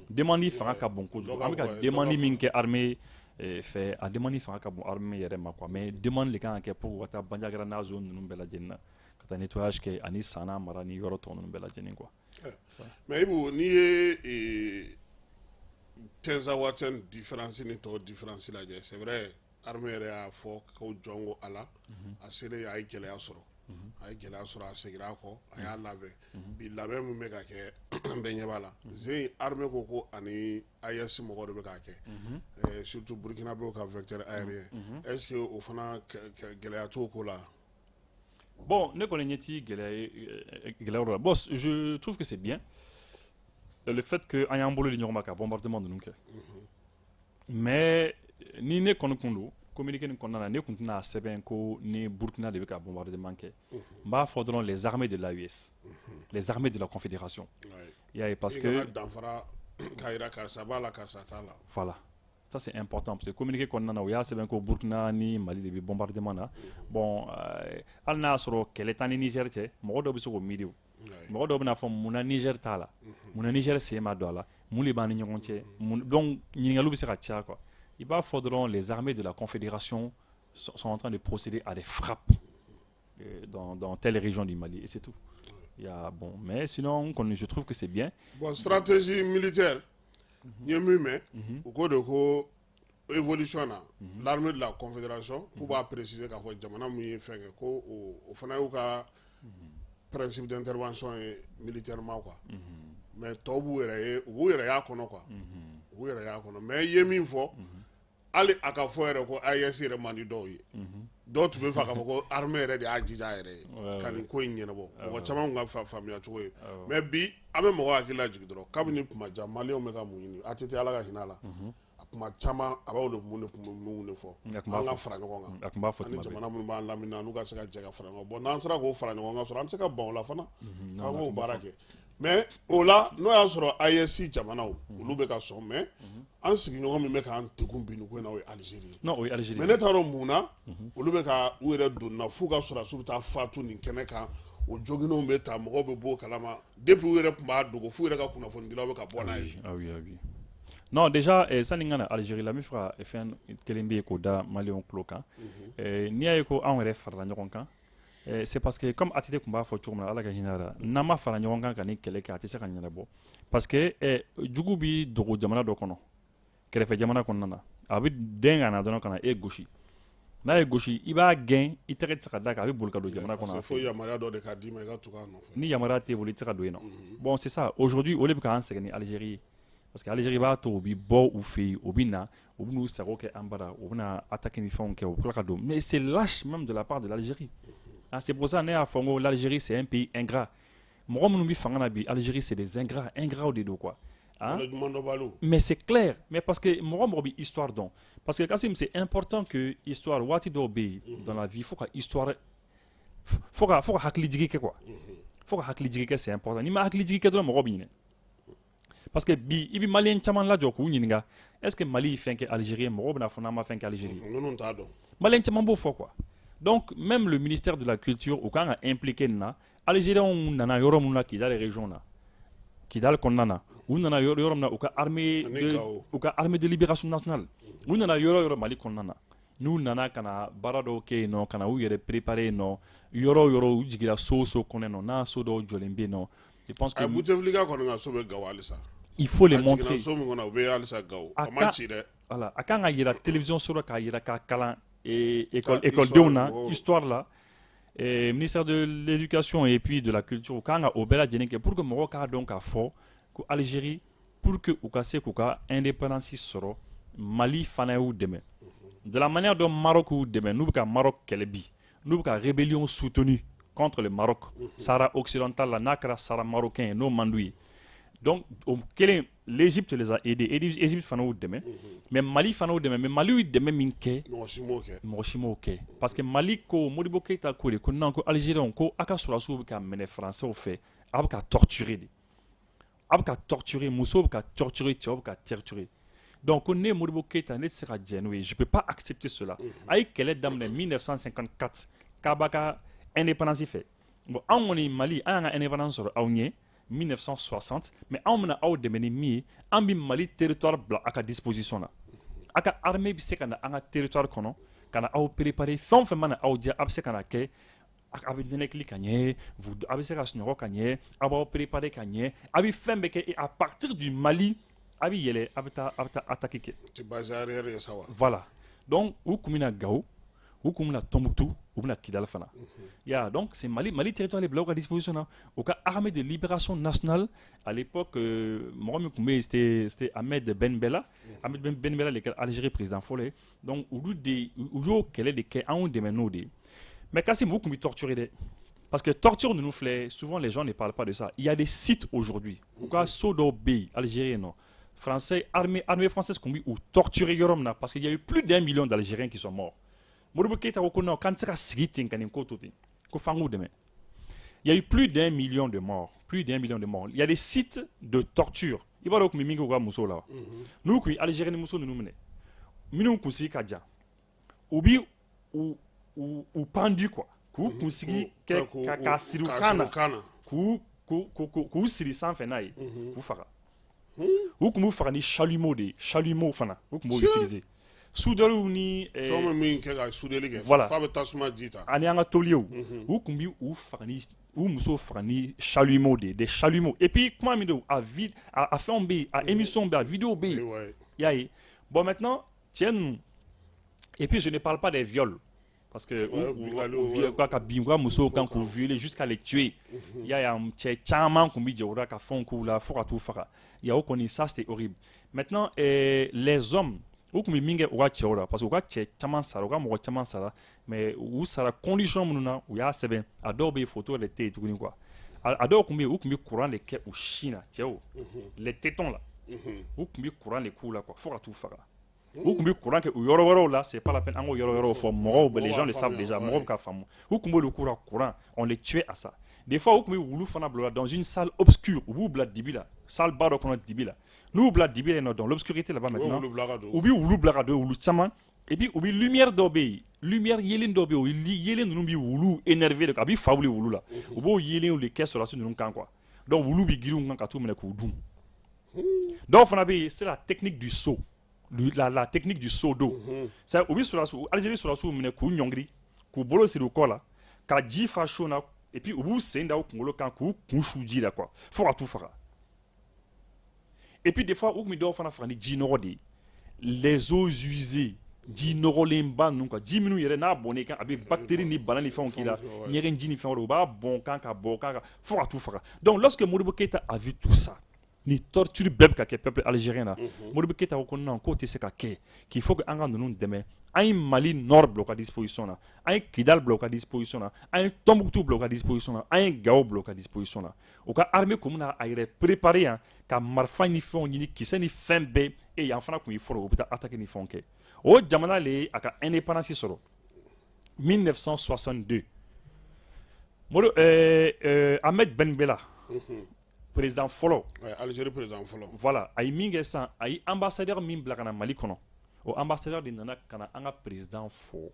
Demande fanga ka bon kojugu. An bɛ ka demande min kɛ armée fɛ, a demande fanga ka bon armée yɛrɛ ma quoi. Mais demande de kan ka kɛ pour ka taa Bandiagara n'a zone ninnu bɛɛ lajɛlen na, ka taa nettoyage kɛ ani San mara ni yɔrɔ tɔ ninnu bɛɛ lajɛlen quoi. Mais Ibu, n'i ye Tinzaouaten différence ni tɔw différence lajɛ, c'est vrai, armée yɛrɛ y'a fɔ ko jɔn ko Ala, a selen, a ye gɛlɛya sɔrɔ, a ye gɛlɛya sɔrɔ, a seginna a kɔ, a y'a labɛn. Bi, labɛn min bɛ ka kɛ, an bɛɛ ɲɛ b'a la. Zen armée ko ani AES mɔgɔw de bɛ k'a kɛ, surtout Burkinabéw ka vecteur aérien. Est ce que o fana, gɛlɛya t'o ko la? Bon, ne kɔni ɲɛ ti gɛlɛya gɛlɛya la. Bon, je trouve que c'est bien le fait que an y'an bolo di ɲɔgɔn ma ka bombardement ninnu kɛ. Mais ni ne kɔni kun don, communiqué nin kɔnɔna na, ne tun tɛna sɛbɛn ko ni Burkina de bɛ ka bombardement kɛ. N b'a fɔ dɔrɔn les armées de l'AES, les armées de la Confédération. I y'a ye, parce que danfara k'a jira karisa b'a la, karisa t'a la. Voilà, ça c'est important, parce que communiqué kɔnɔna na, u y'a sɛbɛn ko Burkina ni Mali de bɛ bombardement na. Bon, hali n'a y'a sɔrɔ kɛlɛ t'an ni Niger cɛ, mɔgɔ dɔw bɛ se k'o miiri. O mɔgɔ dɔw bɛna fɔ munna Niger t'a la, munna Niger sen ma don a la, mun de b'an ni ɲɔgɔn cɛ? Donc ɲininkaliw bɛ se ka caya quoi. I b'a fɔ dɔrɔn les armées de la Confédération sont en train de procéder à des frappes dans telle région du Mali et c'est tout. Il y a, bon, mais sinon je trouve que c'est bien. Bon, stratégie militaire, n ye min mɛn, u ko de ko évolution na, l'armée de la Confédération, k'u b'a préciser k'a fɔ jamana min ye fɛn kɛ, ko o fana y'u ka principe d'intervention ye militairement quoi. Mais tɔw b'u yɛrɛ ye, u b'u yɛrɛ y'a kɔnɔ quoi, u b'u yɛrɛ y'a kɔnɔ. Mais i ye min fɔ, hali a ka fɔ yɛrɛ ko AES yɛrɛ man di dɔw ye. Dɔw tun bɛ fɛ k'a fɔ ko armée yɛrɛ de y'a jija a yɛrɛ ye ka nin ko in ɲɛnabɔ. Mɔgɔ caman kun ka faamuya cogo ye. Mais bi, an bɛ mɔgɔ hakili lajigin dɔrɔn, kabini kuma jan, Maliyɛnw bɛ ka mun ɲini? ATT, Ala ka hinɛ a la, a kuma caman a b'o de mun de mun de fɔ, an ka fara ɲɔgɔn kan. A tun b'a fɔ. Ani jamana minnu b'an lamini na, n'u ka se ka jɛ ka fara ɲɔgɔn kan. Bon, n'an sera k'o fara ɲɔgɔn kan sɔrɔ, an bɛ se ka ban o la fana, k'an k'o baara kɛ. Mais o la, n'o y'a sɔrɔ AES jamanaw olu bɛ ka sɔn, mais an sigiɲɔgɔn min bɛ k'an degun bi nin ko in na, o ye Algérie ye. Non, o ye Algérie. Mais ne t'a dɔn mun na olu bɛ ka u yɛrɛ don na f'u ka sɔrɔdasiw bɛ taa fatu nin kɛnɛ kan. O joginenw bɛ ta, mɔgɔw bɛ bɔ o kalama. Depuis u yɛrɛ tun b'a dogo, f'u yɛrɛ ka kunnafonidilaw bɛ ka bɔ n'a ye. Ah oui, ah oui. Non, déjà, sani n ka na Algérie la, n bɛ fɛ ka fɛn kelen bɛ yen k'o da Maliyɛnw tulo kan. N'i y'a ye ko anw yɛrɛ farala ɲɔgɔn kan, c'est parce que comme ATT tun b'a fɔ cogo min na, Ala ka hinɛ a la, n'an ma fara ɲɔgɔn kan ka nin kɛlɛ kɛ, a tɛ se ka ɲɛnabɔ, parce que jugu bi dogo jamana dɔ kɔnɔ, kɛrɛfɛ jamana kɔnɔna na, a bɛ den ka na dɔrɔn ka na e gosi. N'a ye gosi, i b'a gɛn, i tɛgɛ tɛ se ka d'a kan, a bɛ boli ka don jamana kɔnɔ. Fo yamaruya dɔ de k'a d'i ma, i ka tugu a nɔfɛ. Ni yamaruya t'e bolo, i tɛ se ka don yen nɔ. Bon, c'est ça. Aujourd'hui, o de bɛ k'an sɛgɛn ni Algérie ye, parce que Algérie b'a to u bɛ bɔ u fɛ yen, u bɛ na, u bɛ n'u sago kɛ an bara, u bɛna attaquer ni fɛnw kɛ, u bɛ tila ka don. Mais c'est lâche même de la part de l'Algérie. Ah, c'est pour ça ne y'a fɔ n ko l'Algérie, c'est un pays ingrat. Mɔgɔ minnu bɛ fanga na bi Algérie, c'est des ingrats, ingrats de don quoi. Hein? Mais c'est clair, mais parce que mɔgɔ mɔgɔ bɛ histoire dɔn, parce que Kassim, c'est important que histoire, waati dɔw bɛ yen dans la vie, faut ka histoire, faut ka hakili jigi kɛ quoi, faut ka hakili jigi kɛ, c'est important. N'i ma hakili jigi kɛ dɔrɔn, mɔgɔ bɛ ɲinɛ. Parce que bi, i bɛ Maliyɛn caman lajɔ k'u ɲininka est-ce que Mali ye fɛn kɛ Algérie, mɔgɔw bɛna fɔ n'an ma fɛn kɛ Algérie. Ninnu t'a dɔn. Maliyɛn caman b'o fɔ quoi. Donc même le ministère de la Culture, u kan ka impliquer nin na. Algériens nana yɔrɔ min na, Kidal région na, Kidal kɔnɔna na, u nana yɔrɔ min na, u ka armée de libération nationale, u nana yɔrɔ yɔrɔ Mali kɔnɔna na, n'u nana ka na baara dɔw kɛ yen nɔ, ka na u yɛrɛ préparer yen nɔ, yɔrɔ o yɔrɔ u jiginra, so o so kɔnɔ yen nɔ, n'a so dɔw jɔlen bɛ yen nɔ, je pense que Bouteflika kɔni ka so bɛ Gawo halisa. Il faut les montrer. So min kɔnɔ, u bɛ halisa Gawo, a ma ci dɛ. Voilà, a kan ka yira télévision so la, k'a yira, k'a kalan école écoledenw na, histoire la. Ministère de l'Éducation et puis de la Culture, u kan ka o bɛɛ lajɛlen kɛ pour que mɔgɔw k'a dɔn k'a fɔ ko Algérie, pour que u ka se k'u ka indépendance sɔrɔ, Mali fana y'u dɛmɛ de la manière dont Maroc y'u dɛmɛ. N'u bɛ ka Maroc kɛlɛ bi, n'u bɛ ka rébellion soutenue contre le Maroc, Sahara occidental la, n'a kɛra Sahara marocain ye, n'o man d'u ye. Donc o kelen, l'Égypte les a aidés, Égypte fana y'u dɛmɛ, mais Mali fana y'u dɛmɛ. Mais Mali y'u dɛmɛ min kɛ, mɔgɔ si m'o kɛ. Mɔgɔ si m'o kɛ, parce que Mali ko, Modibo Keyita ko de ko non, ko Algériens, ko a ka sɔrɔdasiw bɛ ka minɛ Français fɛ, a bɛ ka torturer de, a bɛ ka torturer, musow bɛ ka torturer, cɛw bɛ ka torturer. Donc ko ne Modibo Keyita, ne tɛ se ka jɛn n'o ye, je peux pas accepter cela. A ye kɛlɛ daminɛ 1954 k'a b'a ka indépendance fɛ. Bon, anw kɔni Mali, an y'an ka indépendance sɔrɔ aw ɲɛ 1960, mais anw bɛna aw dɛmɛ ni min ye, an bɛ Mali territoire bila a ka disposition na, a ka armée bɛ se ka na an ka territoire kɔnɔ ka na aw préparer. Fɛn o fɛn mana aw diya, a bɛ se ka na kɛ, a bɛ nɛnɛkili ka ɲɛ, a bɛ se ka sunɔgɔ ka ɲɛ, a b'aw préparer ka ɲɛ, a bɛ fɛn bɛɛ kɛ, et à partir du Mali, a bɛ yɛlɛ, a bɛ taa attaque kɛ. Ti base arrière ye sa wa. Voilà, donc u kun bɛna Gawo, u kun bɛna Tombouctou, u bɛna Kidal fana ya. Donc c'est Mali territoire de bila u ka disposition na, u ka armée de libération nationale. À l'époque, mɔgɔ min tun bɛ yen, c'était Ahmed Ben Bella. Ahmed Ben Bella de kɛra Algérie président fɔlɔ ye. Donc olu de, u y'o kɛlɛ de kɛ, an y'u dɛmɛ n'o de ye. Mais Kassim, u tun bɛ torturer dɛ, parce que torture ninnu filɛ, souvent les gens ne parlent pas de ça. Il y a des sites aujourd'hui, u ka so dɔw bɛ yen Algérie nɔ. Français, armée française tun bɛ u torturer yɔrɔ min na, parce qu'il y a eu plus d'1 million d'Algériens qui sont morts. Modibo Keïta ko ko non, k'an tɛ se ka sigi ten ka nin ko to ten, ko f'an k'u dɛmɛ. Il y a eu plus d'1 million de morts, plus d'1 million de morts. Il y a des sites de torture. I b'a dɔn u tun bɛ min kɛ u ka musow la wa? N'u tun ye Algérie muso ninnu minɛ, minnu kunsigi ka jan, u bi u pendu quoi, k'u kunsigi kɛ k'a siri u kan na, k'u siri sanfɛ n'a ye, k'u faga. U tun b'u faga ni chalumeau de ye, chalumeau fana u tun b'o utiliser, soudeur ni Fɛn bɛ min kɛ ka soudeli kɛ. Voilà. F'a bɛ tasuma ji ta. Ani an ka tôliers, u tun bɛ u faga ni, u musow faga ni chalumeau de ye, des chalumeaux. Et puis kuma min don, a vi a fɛnw bɛ yen, a émission bɛ yen, a vidéo bɛ yen. I y'a ye. Bon, maintenant cɛ ninnu, et puis je ne parle pas des viols, parce que u ka bin u ka musow kan, k'u violer jusqu'à les tuer. I y'a ye, cɛ caman tun bɛ jɛ o la ka fɛnw k'u la fo ka t'u faga. Il y a o kɔni, ça c'était horrible. Maintenant les hommes, u tun bɛ min kɛ u ka cɛw la, parce que u ka cɛ caman sara, u ka mɔgɔ caman sara, mais u sara condition minnu na, u y'a sɛbɛn, a dɔw bɛ yen, photo yɛrɛ tɛ yen tuguni quoi. A dɔw tun bɛ yen, u tun bɛ courant de kɛ u sin na, cɛw, les tétons là, u tun bɛ courant de k'u la quoi, fo ka t'u faga. U tun bɛ courant kɛ u yɔrɔ wɛrɛw la, c'est pas la peine an k'o yɔrɔ wɛrɛw fɔ, mɔgɔw, les gens le savent déjà, mɔgɔw bɛ ka faamu. U tun b'olu k'u la courant, on les tuait à ça. Des fois u tun bɛ wulu fana bila dans une salle obscure, u b'u bila dibi la, salle ba dɔ kɔnɔ dibi la. N'u bila dibi la yen nɔ, dans l'obscurité là-bas maintenant, u bɛ wulu bila ka don, wulu caman, et puis u bɛ lumière dɔ bɛ yen, lumière yelen dɔ bɛ yen, o yelen ninnu bɛ wulu énervé de, a bɛ fa wuli wulu la. U b'o yelenw de kɛ sɔrɔdasi ninnu kan quoi. Donc wulu bɛ girin u kan ka t'u minɛ k'u dun. Dɔw fana bɛ yen, c'est la technique du seau, la technique du seau d'eau. C'est u bɛ sɔrɔdasiw, Algérie sɔrɔdasiw minɛ k'u ɲɔngiri, k'u bolo siri u kɔ la, ka ji fa seau na, et puis u b'u sen da u kunkolo kan k'u kun su ji la quoi, fo ka t'u faga. Et puis des fois u tun bɛ dɔw fana faga ni ji nɔgɔ de ye, les eaux usées, ji nɔgɔlenba ninnu quoi, ji minnu yɛrɛ n'a bɔnna i kan, a bɛ bactérie ni bana ni fɛnw k'i la, ɲɛgɛn ji ni fɛn wɛrɛw, u b'a bɔn kan ka bɔn kan fo ka t'u faga. Donc lorsque Modibo Keïta a vu tout ça, ni torture bɛɛ bɛ ka kɛ peuple algérien na, Modibo Keïta ko ko non, k'o tɛ se ka kɛ, qu'il faut que an ka ninnu dɛmɛ. An ye Mali Nord bila u ka disposition na, an ye Kidal bila u ka disposition na, an ye Tombouctou bila u ka disposition na, an ye Gao bila u ka disposition na. U ka armée kun bɛna a yɛrɛ préparer yan ka marifa ni fɛnw ɲini, kisɛ ni fɛn bɛɛ, e yan fana kun ye fɔlɔ, u bɛ taa attaquer ni fɛnw kɛ. O jamana le ye a ka indépendance sɔrɔ 1962. Modibo Ahmed Ben Bella, président fɔlɔ. Algérie président fɔlɔ. Voilà, a ye min kɛ sisan, a ye ambassadeur min bila ka na Mali kɔnɔ, o ambassadeur de nana ka na an ka président fo,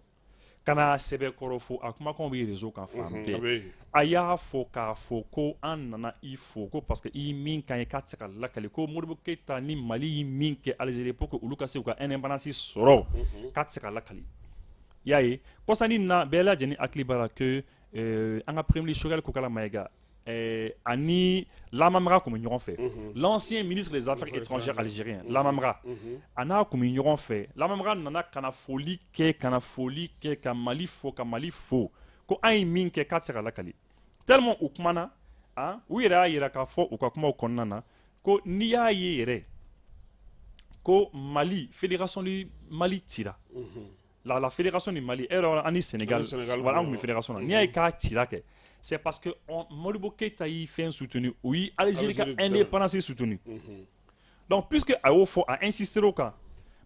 ka na sɛbɛkɔrɔ fo, a kumakanw bɛ réseau kan fan bɛɛ. A y'a fɔ k'a fɔ ko an nana i fo ko parce que i ye min k'an ye k'a tɛ se ka lakale, ko Modibo Keïta ni Mali ye min kɛ Algérie pour que olu ka se k'u ka indépendance sɔrɔ, k'a tɛ se ka lakale. I y'a ye, kɔsani na bɛɛ lajɛlen hakili b'a la que an ka premier ministre Choguel Kokalla Maïga ani Lamamra tun bɛ ɲɔgɔn fɛ, l'ancien ministre des Affaires étrangères algérien Lamamra, a n'a tun bɛ ɲɔgɔn fɛ. Lamamra nana ka na foli kɛ, ka na foli kɛ, ka Mali fo, ka Mali fo, ko an ye min kɛ k'a tɛ se ka lakale. Tellement u kumana, ah, u yɛrɛ y'a yira k'a fɔ u ka kumaw kɔnɔna na ko n'i y'a ye yɛrɛ ko Mali fédération du Mali cira, la fédération du Mali, e yɛrɛ an ni Sénégal, voilà, an tun bɛ fédération na, n'i y'a ye k'a cira kɛ, c'est parce que Modibo Keïta y'i fɛn soutenu, o ye Algérie ka indépendance soutenu. Donc puisque a y'o fɔ, a insister o kan,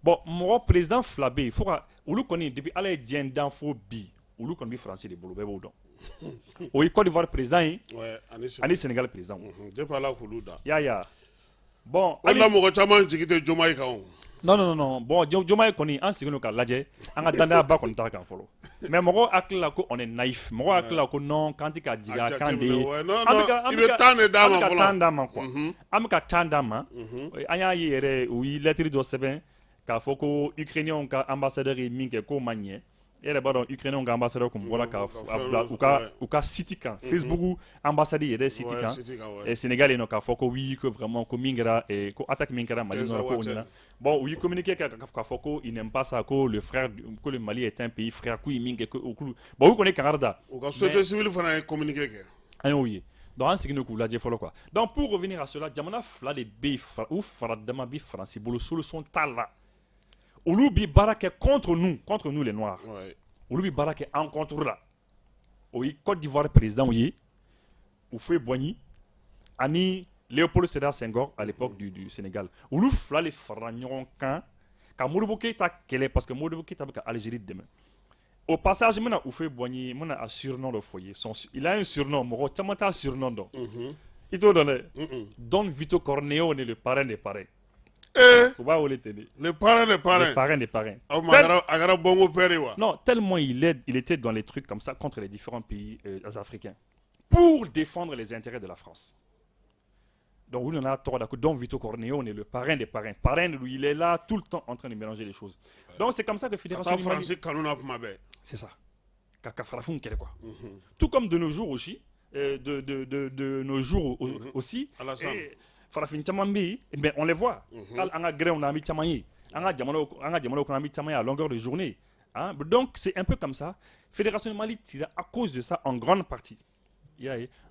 bon, mɔgɔ président fila bɛ yen fo ka olu kɔni, depuis Ala ye diɲɛ dan fo bi, olu kɔni bɛ Faransi de bolo, bɛɛ b'o dɔn. O ye Côte d'Ivoire président ye ani Sénégal président. Depuis Ala k'olu da. I y'a ye wa? Bon. O de la mɔgɔ caman jigi tɛ Diomaye kan o. Non, non, non, bon, Diomaye kɔni, an sigilen don k'a lajɛ, an ka danaya ba kɔni t'a kan fɔlɔ. Mais mɔgɔw hakili la ko on est naïf, mɔgɔw hakili la ko non, k'an tɛ ka jigin a kan de ye. An bɛ ka, i bɛ temps de d'a ma fɔlɔ. An bɛ ka temps d'a ma quoi. An bɛ ka temps d'a ma. An y'a ye yɛrɛ, u ye lettre dɔ sɛbɛn k'a fɔ ko Ukrainiens ka ambassadeur ye min kɛ k'o ma ɲɛ. E yɛrɛ b'a dɔn, Ukrainiens ka ambassadeur kun bɔra ka bila u ka site kan, Facebook ambassade yɛrɛ site kan Sénégal yen nɔ, k'a fɔ ko oui, que vraiment ko min kɛra, ko attaque min kɛra Mali nɔ, k'o ɲɛna. Bon, u ye communiqué kɛ k'a fɔ ko il n'aime pas ça, ko le frère, ko le Mali est un pays frère, k'u ye min kɛ ko bon, u kɔni ye kangari da. U ka société civile fana ye communiqué kɛ. An y'o ye. Donc an sigilen k'u lajɛ fɔlɔ quoi. Donc pour revenir à cela, jamana fila de bɛ yen, u fara dama bɛ Faransi bolo, solution t'a la. Olu bi baara kɛ contre nous, contre nous les Noirs. Olu bi baara kɛ en contre la. O ye Côte d'Ivoire président ye, Houphouët-Boigny, ani Léopold Sédar Senghor à l'époque du Sénégal, olu fila de farala ɲɔgɔn kan ka Modibo Keïta kɛlɛ, parce que Modibo Keïta bɛ ka Algérie dɛmɛ. Au passage, n bɛna Houphouët-Boigny, n bɛna a surnom dɔ fɔ i ye. Il a un surnom, mɔgɔ caman t'a surnom dɔn. I t'o dɔn dɛ. Don Vito Corleone, le parrain des parrains. Eh. U b'a wele ten de. Le parrain des parrains. Le parrain des parrains. Aw ma a kɛra bongo père ye wa? Non, tellement il était dans les trucs comme ça contre les différents pays africains pour défendre les intérêts de la France. Donc, on a tort d'accord. Don Vito Corleone, le parrain des parrains. Parrain, lui, il est là tout le temps en train de mélanger les choses. Donc, c'est comme ça que Fédération du Mali. C'est ça. Ka farafin kɛlɛ quoi. Tout comme de nos jours aussi, de nos jours aussi, farafin caman bɛ yen, mais on les voit. Hali an ka gɛrɛnw na, an bɛ caman ye. An ka jamanaw kɔnɔ, an bɛ caman ye à longueur de journée. Hein? Donc, c'est un peu comme ça. Fédération du Mali tire à cause de ça en grande partie.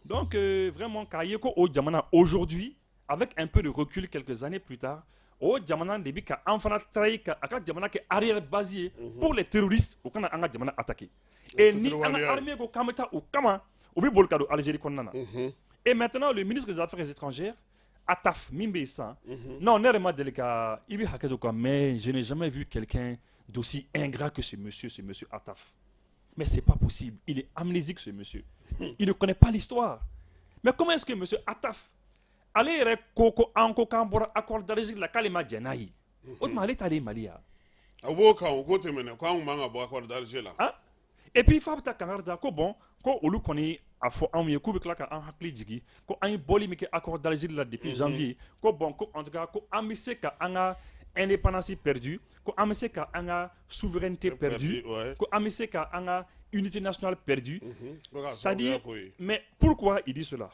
Donc, vraiment, k'a ye ko o jamana aujourd'hui, avec un peu de recul quelques années plus tard, o jamana de bɛ ka an fana trahi, ka a ka jamana kɛ arrière base ye pour les terroristes, u kana an ka jamana attaquer. Et ni an ka armée ko k'an bɛ taa o kama, u bɛ boli ka don Algérie kɔnɔna na. Et maintenant, le ministre des Affaires étrangères, Attaf, min bɛ yen sisan, non, ne yɛrɛ ma deli ka, i bɛ hakɛ to quoi, mais je n'ai jamais vu quelqu'un d'aussi ingrat que ce monsieur Attaf. Mais c'est pas possible. Il est amnésique, ce monsieur. Il ne connaît pas l'histoire. Mais comment est-ce que monsieur Attaf, ale yɛrɛ ko ko an ko k'an bɔra accord d'Alger la, k'ale ma jɛn n'a ye? O tuma, ale ta de ye Mali ya? A b'o kan, o ko tɛmɛnen ko an kun man ka bɔ accord d'Alger la. Ah, et puis f'a bɛ taa kangari da ko bon, ko olu kɔni a fɔ anw ye k'u bɛ tila ka an hakili jigin ko an ye bɔli min kɛ accord d'Alger la depuis janvier, ko bon, ko en tout cas, ko an bɛ se ka an ka indépendance perdue, ko an bɛ se ka an ka souveraineté perdue, ko an bɛ se ka an ka unité nationale perdue. C'est-à-dire, mais pourquoi il dit cela?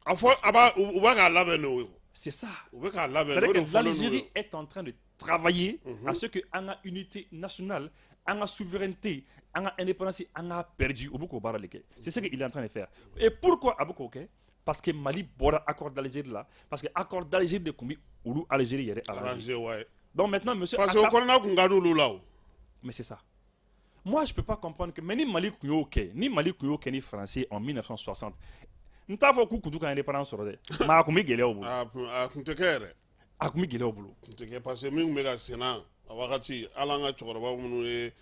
A fɔ a b'a, u b'a k'a labɛn de o. C'est ça. U bɛ k'a labɛn. C'est-à-dire que l'Algérie est en train de travailler à ce que an ka unité nationale, an ka souveraineté, an ka indépendance, an ka perdu, u bɛ k'o baara de kɛ. C'est ce qu'il est en train de faire. Et pourquoi a bɛ k'o kɛ? Parce que Mali bɔra accord d'Alger la, parce que accord d'Alger de tun bɛ olu Algérie yɛrɛ arrangé. Ouais. Donc maintenant, monsieur Parce que o kɔnɔna kun ka di olu la o. Mais c'est ça. Moi, je peux pas comprendre que, mais ni Mali tun y'o kɛ, ni Mali tun y'o kɛ ni Français en 1960, n t'a fɔ k'u kun t'u ka indépendance sɔrɔ dɛ, mais a kun bɛ gɛlɛya u bolo. A kun tɛ kɛ yɛrɛ. A kun bɛ gɛlɛya u bolo. Kun tɛ kɛ, parce que min kun bɛ ka senna a wagati, hali an ka cɛkɔrɔba minnu ye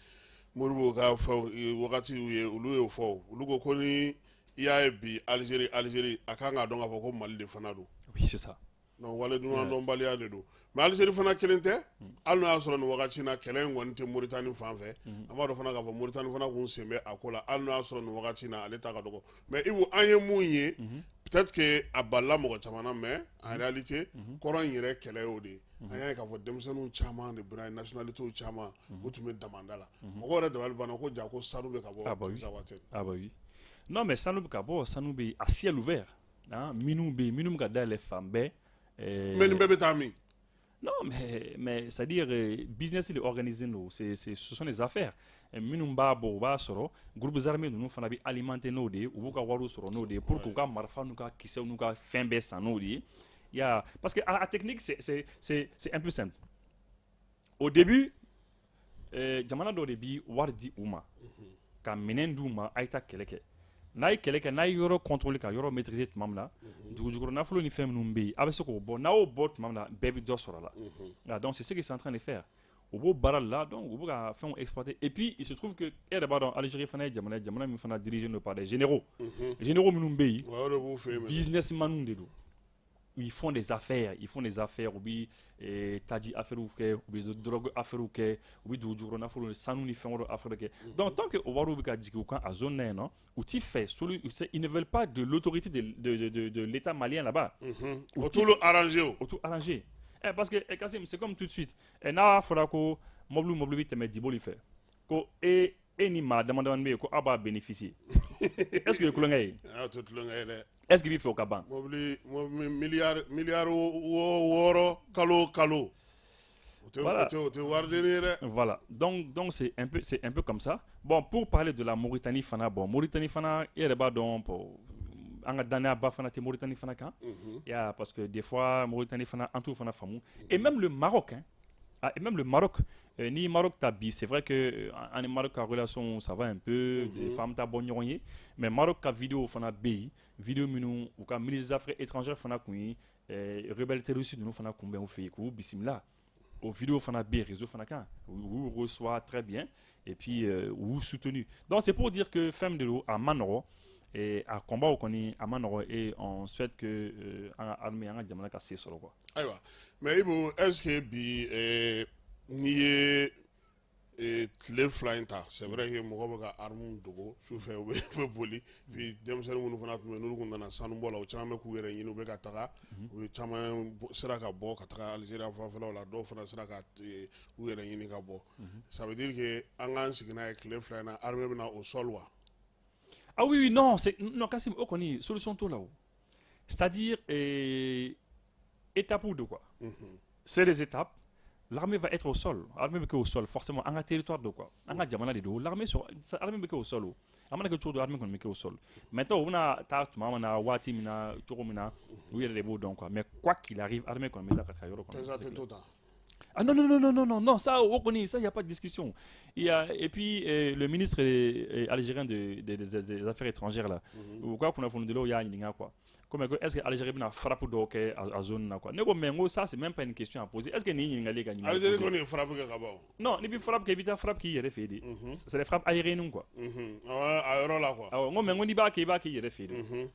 Modibo ka fɛnw wagatiw ye, olu y'o fɔ. Olu ko ko ni i y'a ye bi Algérie, Algérie a kan k'a dɔn k'a fɔ ko Mali de fana don. Oui, c'est ça. Donc wale ɲuman dɔnbaliya de don. Mais Algérie fana kelen tɛ, hali n'o y'a sɔrɔ nin wagati in na kɛlɛ in kɔni tɛ Moritani fan fɛ, an b'a dɔn fana k'a fɔ Moritani fana kun sen bɛ a ko la, hali n'o y'a sɔrɔ nin wagati in na ale ta ka dɔgɔ. Mais Ibu, an ye mun ye, peut-être que a balila mɔgɔ caman na, mais en réalité kɔrɔ in yɛrɛ kɛlɛ y'o de ye. An y'a ye k'a fɔ denmisɛnninw caman de bɔra, nationalités caman, u tun bɛ damanda la. Mɔgɔw yɛrɛ dabali banna ko ja ko sanu bɛ ka bɔ. Ah bah oui. Ah bah oui. Non, mais sanu bɛ ka bɔ, sanu bɛ à ciel ouvert. Hein, minnu bɛ yen, minnu bɛ ka dayɛlɛ fan bɛɛ. Mais nin bɛɛ bɛ taa min? Non, mais c'est-à-dire, business de organisé no, ce sont des affaires. Minnu b'a bɔ, u b'a sɔrɔ groupes armés ninnu fana bɛ alimenter n'o de ye, u b'u ka wariw sɔrɔ n'o de ye pour k'u ka marifa n'u ka kisɛw n'u ka fɛn bɛɛ san n'o de ye. Ya, parce que a technique, c'est un peu simple. Au début, jamana dɔw de bi wari di u ma ka minɛn d'u ma, a ye taa kɛlɛ kɛ. N'a ye kɛlɛ kɛ, n'a ye yɔrɔ contrôler, ka yɔrɔ maîtriser tuma min na, dugujukɔrɔ nafolo ni fɛn minnu bɛ yen, a bɛ se k'o bɔ. N'a y'o bɔ tuma min na, bɛɛ bɛ dɔ sɔrɔ a la. Donc c'est ce qu'ils sont en train de faire. U b'o baara la, donc u bɛ ka fɛnw exploiter. Et puis il se trouve que e yɛrɛ b'a dɔn, Algérie fana ye jamana ye, jamana min fana dirigé don par des généraux. Généraux minnu bɛ yen, O de b'u fɛ yen. businessmen de don. Ils font des affaires, ils font des affaires, u bɛ taji affaires kɛ, u bɛ drogue affaires kɛ, u bɛ dugujukɔrɔ nafolo, sanu ni fɛn wɛrɛw affaires kɛ. Donc tant que o wariw bɛ ka jigin u kan a zone na yen nɔ, u ti fɛ solu, ils ne veulent pas de l'autorité de l'État malien là-bas. O t'olu arrangé o. O t'u arrangé. Eh, parce que Kassim, c'est comme tout de suite. Eh, n'a fɔra ko mobili mobili bɛ tɛmɛ Diboli fɛ, ko e e ni maa dama damani bɛ yen ko aw b'a bénéficier. Est-ce que o ye kulonkɛ ye? Ah, o tɛ tulonkɛ ye dɛ. Est-ce que i b'i fɛ o ka ban? Mobili mobili miliyari miliyari 6 kalo o kalo. O tɛ o tɛ waridenni ye dɛ. Voilà. Donc c'est un peu comme ça. Bon, pour parler de la Mauritanie fana, bon, Mauritanie fana, e yɛrɛ b'a dɔn, bon, an ka danayaba fana tɛ Mauritanie fana kan. Ya, parce que des fois Mauritanie fana, an t'u fana faamu. Et même le Maroc, hein. Ah, et même le Maroc, ni Maroc ta bi, c'est vrai que an ni Maroc ka relation, ça va un peu, des femmes ta bɔ ɲɔgɔn ye, mais Maroc ka vidéo fana bɛ yen, vidéo minnu u ka ministre des Affaires étrangères fana kun ye rebelle terroriste ninnu fana kunbɛn u fɛ yen k'u bisimila. O vidéo fana bɛ yen réseau fana kan, u y'u reçoit très bien et puis u y'u soutenu. Donc c'est pour dire que fɛn min de don, a ma nɔgɔ et a combat kɔni a ma nɔgɔ et on souhaite que an ka armée, an ka jamana ka se sɔrɔ quoi. Ayiwa, mais Ibu, est ce que bi n'i ye tile 2 in ta, c'est vrai que mɔgɔ bɛ ka armes dogo sufɛ, u bɛ boli puis denmisɛnnin minnu fana tun bɛ yen, n'olu tun nana sanubɔ la, u caman bɛ k'u yɛrɛ ɲini, u bɛ ka taga, u ye caman sera ka bɔ ka taga Algérie fanfɛlaw la, dɔw fana sera ka u yɛrɛ ɲini ka bɔ. Ça veut dire que an k'an sigi n'a ye tile 2 in na, armée bɛ na au sol wa? Ah oui, oui, non, c'est non, Kassim, o kɔni solution t'o la o. C'est-à-dire étape ou de quoi. C'est les étapes. L'armée va être au sol. L'armée bɛ kɛ au sol, forcément an ka territoire de quoi. An ka jamana de don. L'armée sur armée bɛ kɛ au sol o. A mana kɛ cogo o cogo, armée kɔni bɛ kɛ au sol. Maintenant u bɛna taa tuma min na, waati min na, cogo min na, u yɛrɛ de b'o dɔn quoi. Mais quoi qu'il arrive, armée kɔni bɛ taa ka taa yɔrɔ kɔnɔ. Tɛnsa tɛ to tan. Ah non, non, non, non, non, non, non, ça, o kɔni, ça, il n'y a pas de discussion. Il y a, et puis, le ministre algérien des Affaires étrangères, là, u ka kunnafonidilaw y'a ɲininka quoi. Comme est-ce que Algérie bɛna frappe dɔw kɛ a zone na quoi. Ne ko mais n ko ça, c'est même pas une question à poser. Est-ce que nin ɲininkali ka ɲininkali Algérie poser? Kɔni ye frappe kɛ ka ban o. Non, n'i bɛ frappe kɛ, i bɛ taa frappe k'i yɛrɛ fɛ yen de. C'est les frappes aériennes quoi. Awɔ, a yɔrɔ la quoi. Awɔ, n ko mais n ko n'i b'a kɛ, i b'a k'i yɛrɛ fɛ yen de.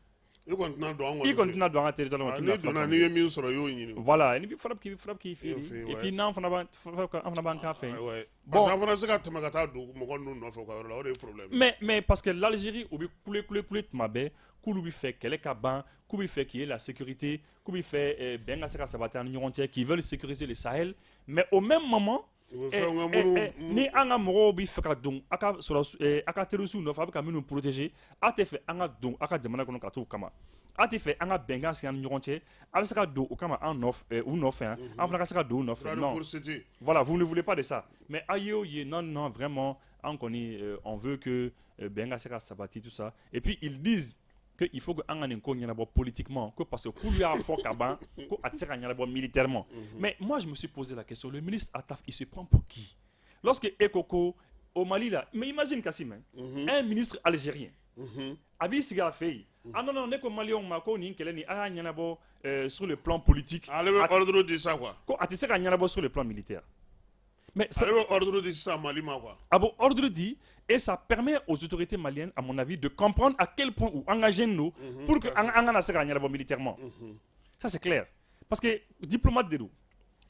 I kɔni tɛna don an I kɔni kɔni fɛ. Tɛna don an ka territoire Ah, k'i n'i bɛna frappe donna kɛ. N'i ye min sɔrɔ, i y'o ɲini. Voilà, n'i bɛ frappe kɛ, i bɛ frappe k'i fɛ I yen fɛ de. yen, Et ouais. puis n'an fana b'an an fana b'an kan fɛ yen. Ah, ouais. Bon. Parce que an fana se ka tɛmɛ ka taa don mɔgɔ ninnu nɔfɛ u ka yɔrɔ la, o de ye problème ye. Mais parce que l'Algérie, u bɛ kule kule kule tuma bɛɛ k'olu bɛ fɛ kɛlɛ ka ban, k'u bɛ fɛ qu'il y ait la sécurité, k'u bɛ fɛ bɛn ka se ka sabati an ni ɲɔgɔn cɛ, qu'ils veulent sécuriser le Sahel. Mais au même moment, U bɛ fɛnw kɛ minnu ni an ka mɔgɔw bɛ fɛ ka don a ka sɔrɔ a ka terroristes nɔfɛ, a bɛ ka minnu protéger, a tɛ fɛ an ka don a ka jamana kɔnɔ ka t'o kama. A tɛ fɛ an ka bɛnkan sigi an ni ɲɔgɔn cɛ, a bɛ se ka don o kama an nɔfɛ, u nɔfɛ yan, an fana ka se ka don u nɔfɛ. Droit de Non. poursuite. Voilà, vous ne voulez pas de ça. Mais aïe, oh, non, non, vraiment, an kɔni, on veut que bɛn ka se ka sabati, tout ça. Et puis, ils disent qu'il faut que an ka nin ko ɲɛnabɔ politiquement, que parce que k'olu y'a fɔ ka ban, ko a tɛ se ka ɲɛnabɔ militairement. Mais moi, je me suis posé la question, le ministre Attaf, il se prend pour qui? Lorsque Ekoko, au Mali, là, mais imagine Kassim, hein, un ministre algérien, a b'i sigi a fɛ yen, ah non, non, ne ko maliyɛnw ma ko nin kɛlɛ nin, a y'a ɲɛnabɔ sur le plan politique. Ale bɛ ordre di sa quoi. Ko a tɛ se ka ɲɛnabɔ sur le plan militaire. Mais ça, Ale bɛ ordre di sisan Mali ma quoi. A bon ordre di, et ça permet aux autorités maliennes, à mon avis, de comprendre à quel point ou engager nous pour que an kana se ka ɲɛnabɔ militairement. Ça, c'est clair. Parce que diplomate de don.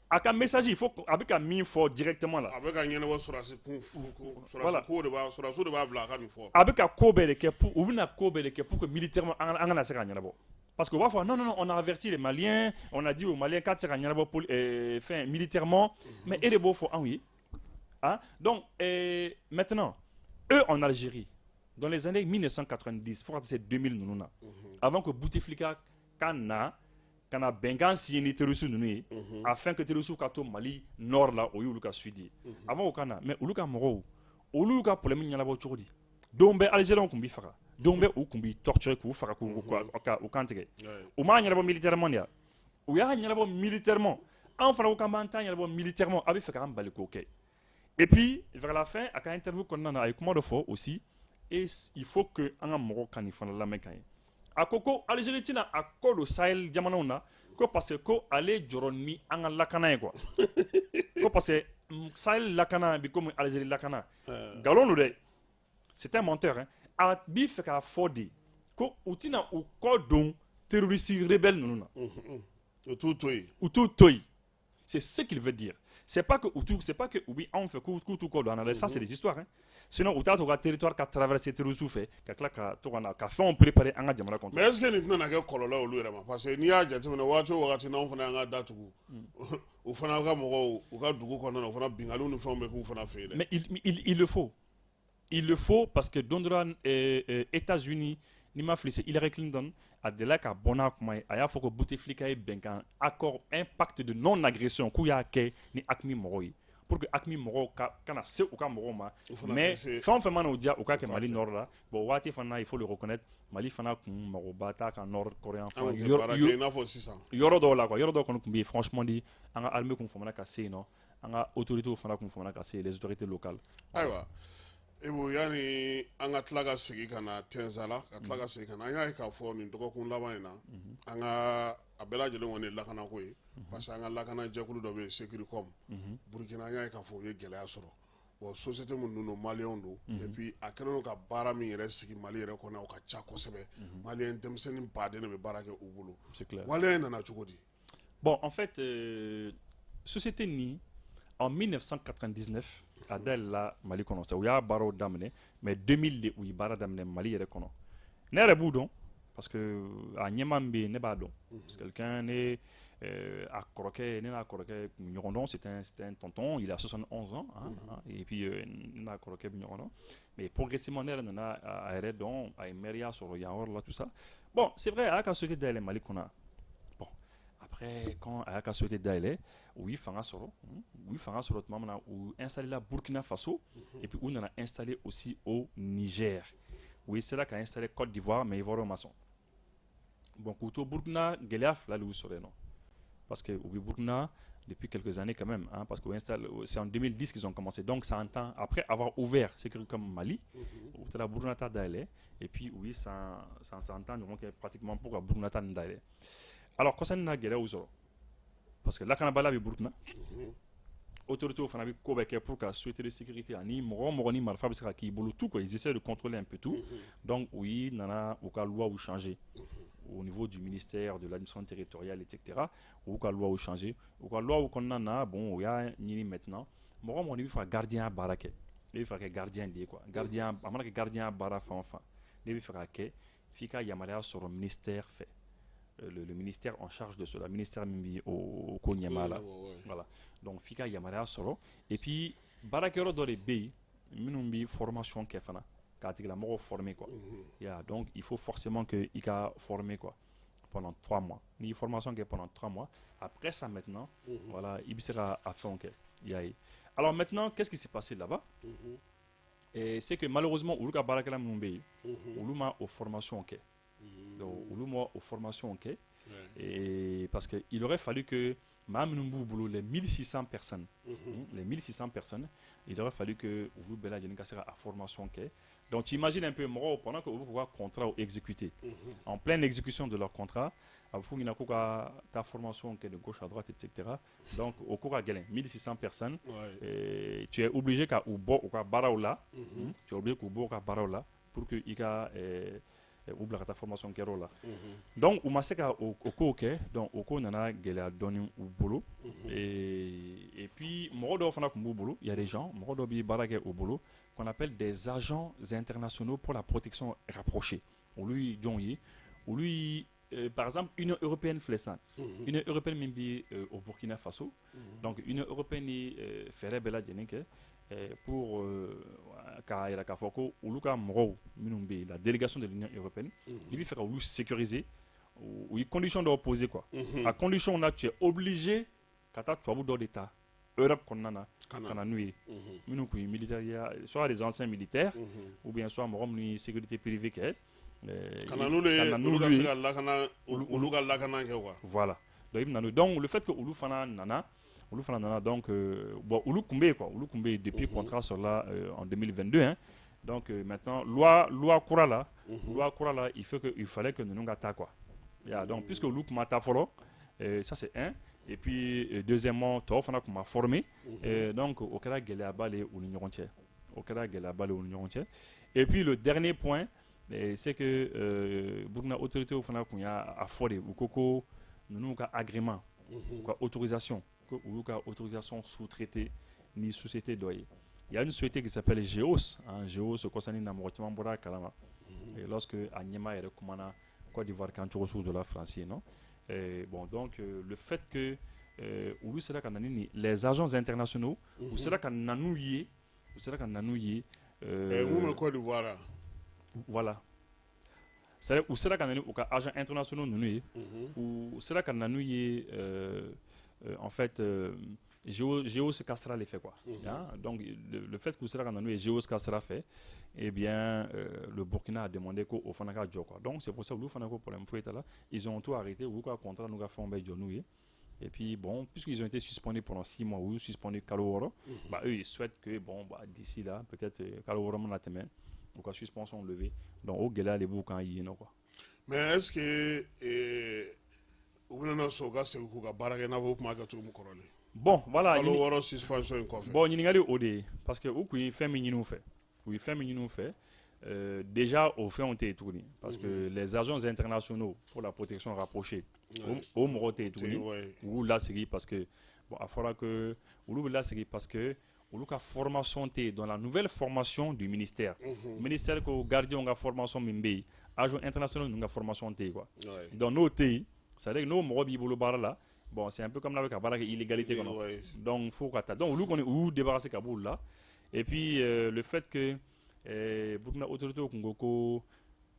A ka message, il faut a bɛ ka min fɔ directement là. A bɛ ka ɲɛnabɔ sɔrɔdasi kun, Voilà. sɔrɔdasi ko de b'a, sɔrɔdasiw de b'a bila a ka nin fɔ. A bɛ ka ko bɛɛ de kɛ pour, u bɛna ko bɛɛ de kɛ pour que militairement an kana se ka ɲɛnabɔ. Parce que u b'a fɔ non, non, non, on a averti les Maliens, on a dit aux Maliens k'a tɛ se ka ɲɛnabɔ fɛn militairement, mais e de b'o fɔ anw ye. Hein? Donc maintenant, eux en Algérie, dans les années 1990, fo ka taa se 2000 ninnu na, avant que Bouteflika ka na ka na bɛnkan signer ni terroristes ninnu ye, afin que terroristes ka to Mali nord la, o y'olu ka sud ye. Avant o ka na, mais olu ka mɔgɔw, olu ka problème ɲɛnabɔ cogo di? Don bɛɛ Algériens tun bɛ faga, don bɛɛ u tun bɛ torturer k'u faga k'u ka u kan tigɛ. U m'a ɲɛnabɔ militairement de ya? U y'a ɲɛnabɔ militairement. An fana ko k'an b'an ta ɲɛnabɔ militairement, a bɛ fɛ k'an bali k'o kɛ. Et puis vers la fin, a ka interview kɔnɔna na, a ye kuma dɔ fɔ aussi, et il faut que an ka mɔgɔw ka nin fana lamɛn ka ɲɛ. A ko ko Algérie tɛna a kɔ don Sahel jamanaw na ko parce que ko ale jɔrɔ ni an ka lakana ye quoi. Ko parce que Sahel lakana bi komi Algérie lakana. Nkalon don dɛ. C'est un menteur, hein. A b'i fɛ k'a fɔ de ko u tɛna u kɔ don terroriste rebelle ninnu na. U t'u to yen. U t'u to yen. C'est ce qu'il veut dire. C'est pas que u t'u, c'est pas que u bi anw fɛ k'u t'u kɔ don an na dɛ. Ça, c'est des histoires, hein. Sinon u t'a to u ka territoire ka traverser terroriste fɛ ka tila ka to ka na ka fɛnw préparer an ka jamana contre. Mais est ce que nin tɛna kɛ kɔlɔlɔ ye olu yɛrɛ ma? Parce que n'i y'a jateminɛ, waati o wagati n'anw fana y'an ka da tugu, u fana ka mɔgɔw u ka dugu kɔnɔna na, u fana binkaliw ni fɛnw bɛ k'u fana fɛ yen dɛ. Mais il le faut. Il le faut parce que don dɔ la, États-Unis, n'i ma fili, c'est Hillary Clinton a delila ka bɔ n'a kuma ye, a y'a fɔ ko Bouteflika ye bɛnkan accord, un pacte de non agression k'u y'a kɛ ni AQMI mɔgɔw ye pour que AQMI mɔgɔw ka kana se u ka mɔgɔw ma, U fana mais tɛ se fɛn o fɛn mana u diya, u k'a kɛ u k'a Mali kɛ. nord la. Bon, waati fana, il faut le reconnaître, Mali fana kun magoba t'a ka nord coréen An kun tɛ yɔrɔ baara kɛ i n'a fɔ sisan. Yɔrɔ dɔw la quoi, yɔrɔ dɔw kɔni tun bɛ yen, franchement dit, an ka armée kun famana ka se yen nɔ. An ka autorités fana kun famana ka se, les autorités locales. Ayiwa Ibu, yanni an ka tila ka segin ka na Tɛnzala, ka tila ka segin ka na, an y'a ye k'a fɔ nin dɔgɔkun laban in na, an ka a bɛɛ lajɛlen kɔni ye lakanako ye, parce que an ka lakanajɛkulu dɔ bɛ yen, Securicom Burukina, an y'a ye k'a fɔ u ye gɛlɛya sɔrɔ. Bon, société minnu don, maliyɛnw don, et puis a kɛlen don ka baara min yɛrɛ sigi Mali yɛrɛ kɔnɔ, o ka ca kosɛbɛ. Maliyɛn denmisɛnnin baden de bɛ baara kɛ u bolo. C'est clair. Waleya in nana cogo di? Bon, en fait, société ni en 1999 a dayɛlɛla Mali kɔnɔ sa. U y'a baaraw daminɛ, mais 2000 de u ye baara daminɛ Mali yɛrɛ kɔnɔ. Ne yɛrɛ b'u dɔn parce que a ɲɛmaa min bɛ yen, ne b'a dɔn. C'est quelqu'un, ne a kɔrɔkɛ, ne n'a kɔrɔkɛ tun bɛ ɲɔgɔn dɔn. C'est un tonton, il a 71 ans, hein, hein, et puis ne n'a kɔrɔkɛ bɛ ɲɔgɔn dɔn, mais progressivement ne yɛrɛ nana a yɛrɛ dɔn. A ye maire sɔrɔ yan yɔrɔ la, tout ça. Bon, c'est vrai, a y'a ka société dayɛlɛ Mali kɔnɔ. Bon, après, quand a y'a ka société dayɛlɛ, u ye fanga sɔrɔ, u ye fanga sɔrɔ tuma min na, u installé la Burkina Faso et puis u nana installé aussi au Niger. U sera ka installé Côte d'Ivoire, mais Ivoire ma sɔn. Bon, k'u to Burkina, gɛlɛya fila de y'u sɔrɔ yen nɔ, parce que u bɛ Burkina depuis quelques années quand même, hein, parce que c'est en 2010 qu'ils ont commencé. Donc c'est un temps après avoir ouvert Securicom Mali, u taara Burkina ta dayɛlɛ, et puis u ye san 10 ɲɔgɔn kɛ pratiquement pour ka Burkina ta nin dayɛlɛ. Alors kɔsa in na, gɛlɛya y'u sɔrɔ parce que lakanabaliya bɛ Burkina, autorités fana bɛ ko bɛɛ kɛ pour ka société de sécurité ani mɔgɔ o mɔgɔ ni marifa bɛ se ka k'i bolo, tout quoi, ils essaient de contrôler un peu tout. Donc u yi nana u ka loi u changer au niveau du ministère de l'administration territoriale, etc. U y'u ka loi u changer. U ka loi kɔnɔna na, bon, u y'a ɲini maintenant, mɔgɔ o mɔgɔ n'i bɛ fɛ ka gardien baara kɛ, i bɛ fɛ ka kɛ gardien de ye quoi, gardien a mana kɛ gardien baara fan o fan, n'i bɛ fɛ ka kɛ, f'i ka yamaruya sɔrɔ ministère fɛ, le ministère en charge de cela, ministère min bi o ko ɲɛmaa la. Voilà, donc f'i ka yamaruya sɔrɔ, et puis baarakɛyɔrɔ dɔ de bɛ yen minnu bi formation kɛ fana k'a tigilamɔgɔw former quoi. Ya, donc il faut forcément que i ka former quoi pendant 3 mois. N'i ye formation kɛ pendant 3 mois, après ça maintenant, voilà, i bɛ se ka a fɛnw kɛ, i y'a ye. Alors maintenant, qu'est-ce qui s'est passé là-bas? Et c'est que malheureusement, olu ka baarakɛla minnu bɛ yen, olu ma o formation kɛ. Donc olu ma o formation kɛ, et parce que il aurait fallu que maa minnu b'u bolo, les 1600 personnes, les 1600 personnes, il aurait fallu que olu bɛɛ lajɛlen ka se ka a formation kɛ. Donc tu imagines un peu, mɔgɔw, pendant que olu k'u ka contrat exécuter, en pleine exécution de leur contrat, a bɛ f'u ɲɛna k'u ka taa formation kɛ de gauche à droite, etc. Donc o ko ka gɛlɛn, 1600 personnes, et tu es obligé ka u bɔ u ka baaraw la, tu es obligé k'u bɔ u ka baaraw la pour que i ka u bila ka taa formation kɛyɔrɔ la. Donc u ma se ka o kow kɛ. Donc o ko nana gɛlɛya dɔɔni u bolo. Et puis mɔgɔ dɔw fana tun b'u bolo, il y a des gens, mɔgɔ dɔw bɛ baara kɛ u bolo, qu'on appelle des agents internationaux pour la protection rapprochée. Olu ye jɔnw ye? Olu ye par exemple Union européenne filɛ sisan, Union européenne min bɛ au Burkina Faso. Donc Union européenne ye fɛɛrɛ bɛɛ lajɛlen kɛ pour k'a yira k'a fɔ ko olu ka mɔgɔw minnu bɛ yen, la délégation de l'Union européenne, i bɛ fɛ ka olu sécuriser, u ye condition dɔw poser quoi. A condition na, tu es obligé ka taa tubabu dɔ de ta Europe kɔnɔna na ka na n'u ye, minnu tun ye militaire, soit des anciens militaires, ou bien soit mɔgɔ minnu ye sécurité privée kɛ. Ka na n'olu ye, olu ka se ka lakana, olu ka lakana kɛ quoi. Voilà, donc i bɛ na n'o ye. Donc le fait que olu fana nana, olu fana nana, donc bon, olu tun bɛ yen quoi, olu tun bɛ yen depuis contrat sɔrɔla en 2022, hein. Donc maintenant, loi kura la, loi kura la, il fallait que ninnu ka taa quoi. Ya, donc puisque olu tun ma taa fɔlɔ, ça c'est un, et puis deuxièmement, tɔw fana tun ma former, donc o kɛra gɛlɛyaba de ye u ni ɲɔgɔn cɛ, o kɛra gɛlɛyaba de ye u ni ɲɔgɔn cɛ. Et puis le dernier point, c'est que Burkina autorités fana tun y'a fɔ de, u ko ko ninnu ka agrément, u ka autorisation, ko u y'u ka autorisation sous-traité ni société dɔ ye. Il y a une société qui s'appelle Geos, hein, Geos kɔsani na mɔgɔ caman bɔra a kalama. Et lorsque a ɲɛmaa yɛrɛ kumana Côte d'Ivoire kan cogo sugu dɔ la France yen nɔ. Et bon, donc le fait que olu sera ka na ni les agents internationaux, u sera ka na n'u ye, u sera ka na n'u ye. Mun bɛ Côte d'Ivoire? Voilà. C'est-à-dire u sera ka na ni u ka agents internationaux ninnu ye, u sera ka na n'u ye, en fait, Geos ka sira de fɛ quoi. Hein? Donc le fait k'u sera ka na n'u ye Geos ka sira fɛ, eh bien le Burkina a demandé ko o fana ka jɔ quoi. Donc c'est pour ça olu fana ko problème foyi t'a la. Ils ont tout arrêté, u y'u ka contrat n'u ka fɛnw bɛɛ jɔ n'u ye. Et puis bon, puisqu'ils ont été suspendus pendant 6 mois ou suspendus kalo 6, bah, eux, ils souhaitent que bon, bah, d'ici là, peut-être kalo 6 mana tɛmɛ, u ka suspension levée. Donc o gɛlɛya de b'u kan yen nɔ quoi. Mais est ce que u bɛna sɔn u ka segin k'u ka baara kɛ i n'a fɔ u tun b'a kɛ cogo min kɔrɔlen? Bon, voilà. Kalo 6 suspension in kɔfɛ. Bon, ɲininkali o de ye, parce que u kun ye fɛn min ɲini u fɛ, u ye fɛn min ɲini u fɛ, déjà o fɛnw tɛ yen tuguni, parce que les agents internationaux pour la protection rapprochée, o mɔgɔw tɛ yen tuguni. U y'u lasegin parce que bon, a fɔra que olu bɛ lasegin parce que olu ka formation tɛ yen dans la nouvelle formation du ministère. Ministère ko gardien ka formation min bɛ yen, agents internationaux ninnu ka formation tɛ yen quoi. Donc n'o tɛ yen, c'est à dire que n'o mɔgɔ b'i bolo baara la, bon, c'est un peu comme n'a bɛ ka baara kɛ illégalité kɔnɔ. Donc fo ka taa, donc olu kɔni, u y'u débarrasser ka bɔ olu la. Et puis le fait que Burkina autorité kun ko ko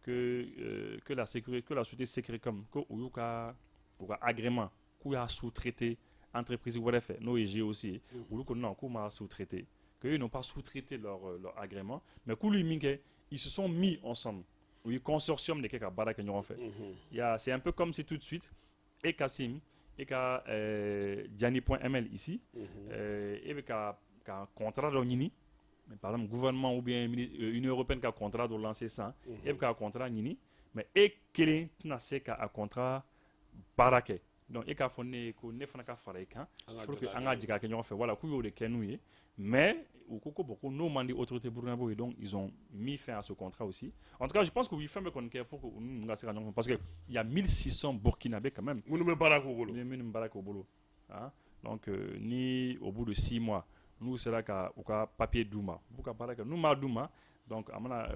que la sécurité, que la société Securicom, ko u y'u ka u ka agrément k'u y'a sous-traité entreprise wɛrɛ fɛ, n'o ye GOC ye. Olu ko non, k'u m'a sous-traité, que ils n'ont pas sous-traité leur agrément, mais k'olu ye min kɛ, ils se sont mis ensemble, u ye consortium de kɛ ka baara kɛ ɲɔgɔn fɛ. Il y a, c'est un peu comme si tout de suite e Kassim, e ka Jani.ml ici, e bɛ ka contrat dɔ ɲini. Mais par exemple gouvernement ou bien Union européenne ka contrat dɔ lancer sisan, e bɛ ka contrat ɲini, mais e kelen tɛna se ka a contrat baara kɛ. Donc e k'a fɔ ne ye ko ne fana ka fara i kan pour que an ka jɛ k'a kɛ ɲɔgɔn fɛ. Voilà, k'u y'o de kɛ n'u ye. Mais u ko ko bon, ko n'o man di autorité burkinabé ye, donc ils ont mis fin à ce contrat aussi. En tout cas, je pense que u ye fɛn bɛɛ kɔni kɛ pour que u ninnu ka se ka ɲɔgɔn fɛ, parce que il y a 1600 Burkinabés quand même. Minnu bɛ baara k'u bolo. Minnu bɛ baara k'u bolo, hein. Donc ni au bout de 6 mois n'u sera ka u ka papier d'u ma, u b'u ka baara kɛ. N'u m'a d'u ma, donc a mana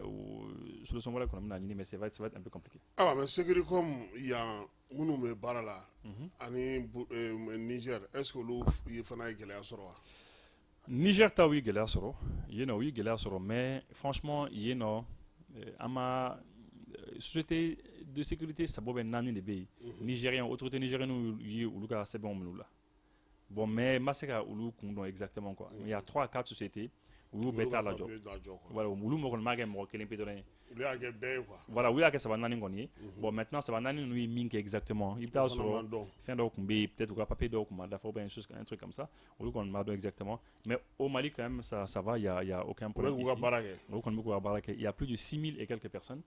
solution wɛrɛ kɔni bɛna ɲini, mais ça va être un peu compliqué. Ayiwa, mais Securicom yan, minnu bɛ baara la ani Niger, est ce que olu ye fana ye gɛlɛya sɔrɔ wa? Niger ta, u ye gɛlɛya sɔrɔ yen nɔ, u ye gɛlɛya sɔrɔ, mais franchement yen nɔ, an ma société de sécurité saba bɛ naani de bɛ yen. Nigérien, autorité nigérienne ye olu ka sɛbɛnw minɛ u la. Bon, mais n ma se ka olu kun dɔn exactement quoi. Mais il y a trois à quatre sociétés, u y'u bɛɛ ta lajɔ. Voilà, olu mɔgɔ kɔni m'a kɛ mɔgɔ kelen pe dɔrɔn ye. Olu y'a kɛ bɛɛ ye quoi. Voilà, u y'a kɛ saba naani kɔni ye. Bon, maintenant saba naani ninnu ye min kɛ exactement, i bɛ taa sɔrɔ fɛn dɔw tun bɛ yen, peut-être u ka papier dɔw tun ma dafa ou bien un truc comme ça, olu kɔni b'a dɔn exactement. Mais au Mali quand même, ça va, il y a aucun problème ici. U bɛ k'u ka baara kɛ. Olu kɔni bɛ k'u ka baara kɛ. Il y a plus de 6000 et quelques personnes.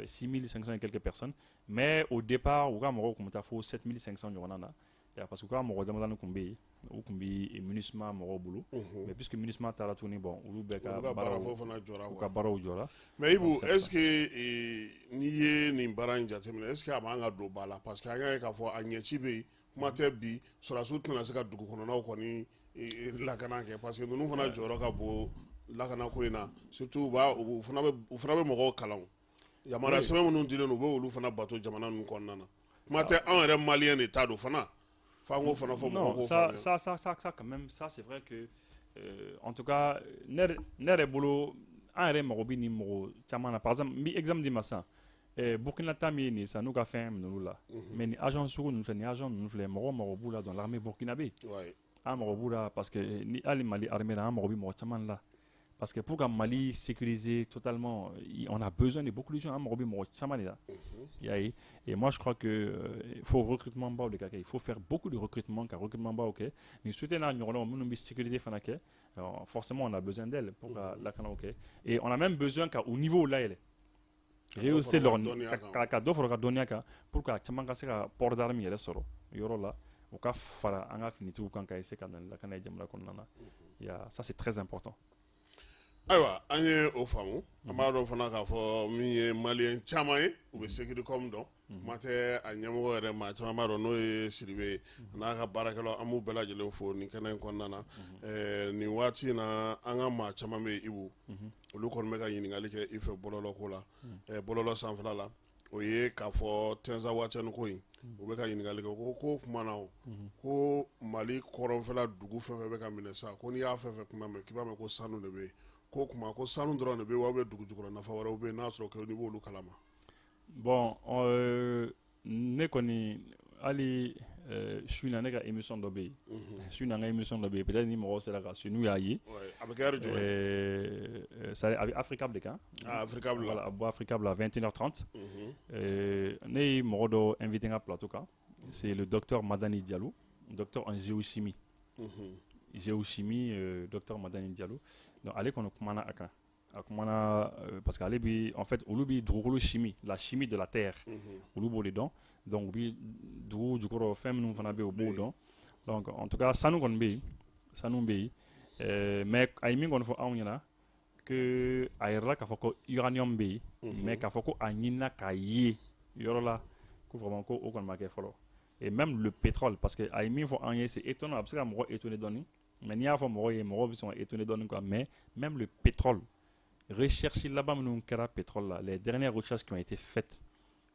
6500 et quelques personnes. Mais au départ, u ka mɔgɔw tun bɛ taa fo 7500 ɲɔgɔnna na. Parce que u ka mɔgɔ damadɔni tun bɛ yen, u tun bɛ MINUSMA mɔgɔw bolo. Mais puisque MINUSMA taara tuguni, bon, olu bɛɛ ka baaraw, u ka baaraw jɔra. Mais Ibu, est ce que n'i ye nin baara in jateminɛ, est ce que a man ka don ba la? Parce que an y'a ye k'a fɔ a ɲɛci bɛ yen, kuma tɛ bi sɔrɔdasiw tɛna se ka dugu kɔnɔnaw kɔni lakana kɛ, parce que ninnu fana jɔyɔrɔ ka bon lakanako in na, surtout u b'a u fana bɛ mɔgɔw kalan. Yamaruya sɛbɛn minnu dilen don, u bɛ olu fana bato jamana ninnu kɔnɔna na. Kuma tɛ anw yɛrɛ maliyɛn de ta don fana. F'an k'o fana fɔ mɔgɔw k'o faamuya. Ça, ça, quand même, ça c'est vrai que en tout cas ne yɛrɛ bolo, an yɛrɛ mago bɛ nin mɔgɔ caman na. Par exemple, n bɛ exemple d'i ma sisan, Burkina ta min ye nin ye sisan, n'u ka fɛn minɛ la, mais ni agent sugu ninnu filɛ, ni agent ninnu filɛ, mɔgɔ mago b'u la dans l'armée burkinabé. An mago b'u la parce que ni hali Mali armée la, an mago bɛ mɔgɔ caman la. Parce que pour que Mali sécuriser totalement, on a besoin de beaucoup de gens. An mago bɛ mɔgɔ caman de la. I y'a ye? Et moi je crois que il faut recrutement baw de ka kɛ. Il faut faire beaucoup de recrutement, ka recrutement baw kɛ. Nin société n'a ɲɔgɔnnaw minnu bɛ sécurité fana kɛ, alors forcément on a besoin d'elles pour ka lakanaw kɛ. Et on a même besoin ka u niveau layɛlɛ. Rehausser leur ka dɔ fara u ka dɔnniya kan pour que a caman ka se ka port d'armes yɛrɛ sɔrɔ yɔrɔ la, u ka fara an ka finitigiw kan ka essayer ka na ni lakana ye jamana kɔnɔna na. Ça c'est très important. Ayiwa, an ye o faamu. An b'a dɔn fana k'a fɔ min ye maliyɛn caman ye, u bɛ Securicom dɔn, kuma tɛ a ɲɛmɔgɔ yɛrɛ, maa caman b'a dɔn n'o ye Sidibe ye, a n'a ka baarakɛlaw. An b'u bɛɛ lajɛlen fo nin kɛnɛ in kɔnɔna na. Nin waati in na, an ka maa caman bɛ yen, Ibu, olu kɔni bɛ ka ɲininkali kɛ i fɛ bɔlɔlɔ ko la, bɔlɔlɔ sanfɛla la. O ye k'a fɔ Tinzawatène ko in, u bɛ ka ɲininkali kɛ ko kuma na, o ko Mali kɔrɔnfɛla dugu fɛn fɛn bɛ ka minɛ sa, ko n'i y'a fɛn fɛn kuma mɛn, k'i b'a mɛn ko sanu de bɛ yen. Ko kuma ko sanu dɔrɔn de bɛ yen wa, bɛ dugu jukɔrɔ nafa wɛrɛw bɛ yen n'a sɔrɔ n'i b'olu kalama? Bon, ne kɔni, hali su in na, ne ka émission dɔ bɛ yen, su in na n ka émission dɔ bɛ yen, peut-être ni mɔgɔw sera ka su n'u y'a ye. A bɛ kɛ heure jumɛn? Ça a bɛ Africable de kan. Ah, Africable la. Voilà, a bɔ Africable à 21h30. Ne ye mɔgɔ dɔ invité n ka plateau kan. C'est le docteur Madani Diallo, docteur en géochimie. Géochimie, docteur Madani Diallo. Donc ale kɔni kumana a kan. A kumana parce que ale bi, en fait, olu bi dugukolo chimie, la chimie de la terre. Olu b'o de dɔn. Donc u bi dugu jukɔrɔ fɛn minnu fana bɛ yen, u b'o dɔn. Donc en tout cas, sanu kɔni bɛ yen, sanu bɛ yen. Mais a ye min kɔni fɔ anw ɲɛna, que a yɛrɛ la k'a fɔ ko uranium bɛ yen, mais k'a fɔ ko a ɲinina k'a ye yɔrɔ la, ko vraiment ko o kɔni ma kɛ fɔlɔ. Et même le pétrole, parce que a ye min fɔ an ye, c'est étonnant, a bɛ se ka mɔgɔ étonner dɔɔni, mais n'i y'a fɔ mɔgɔw ye, mɔgɔw bɛ sɔn ka étonner dɔɔni quoi. Mais même le pétrole, recherche laban minnu kɛra pétrole la, les dernières recherches qui ont été faites,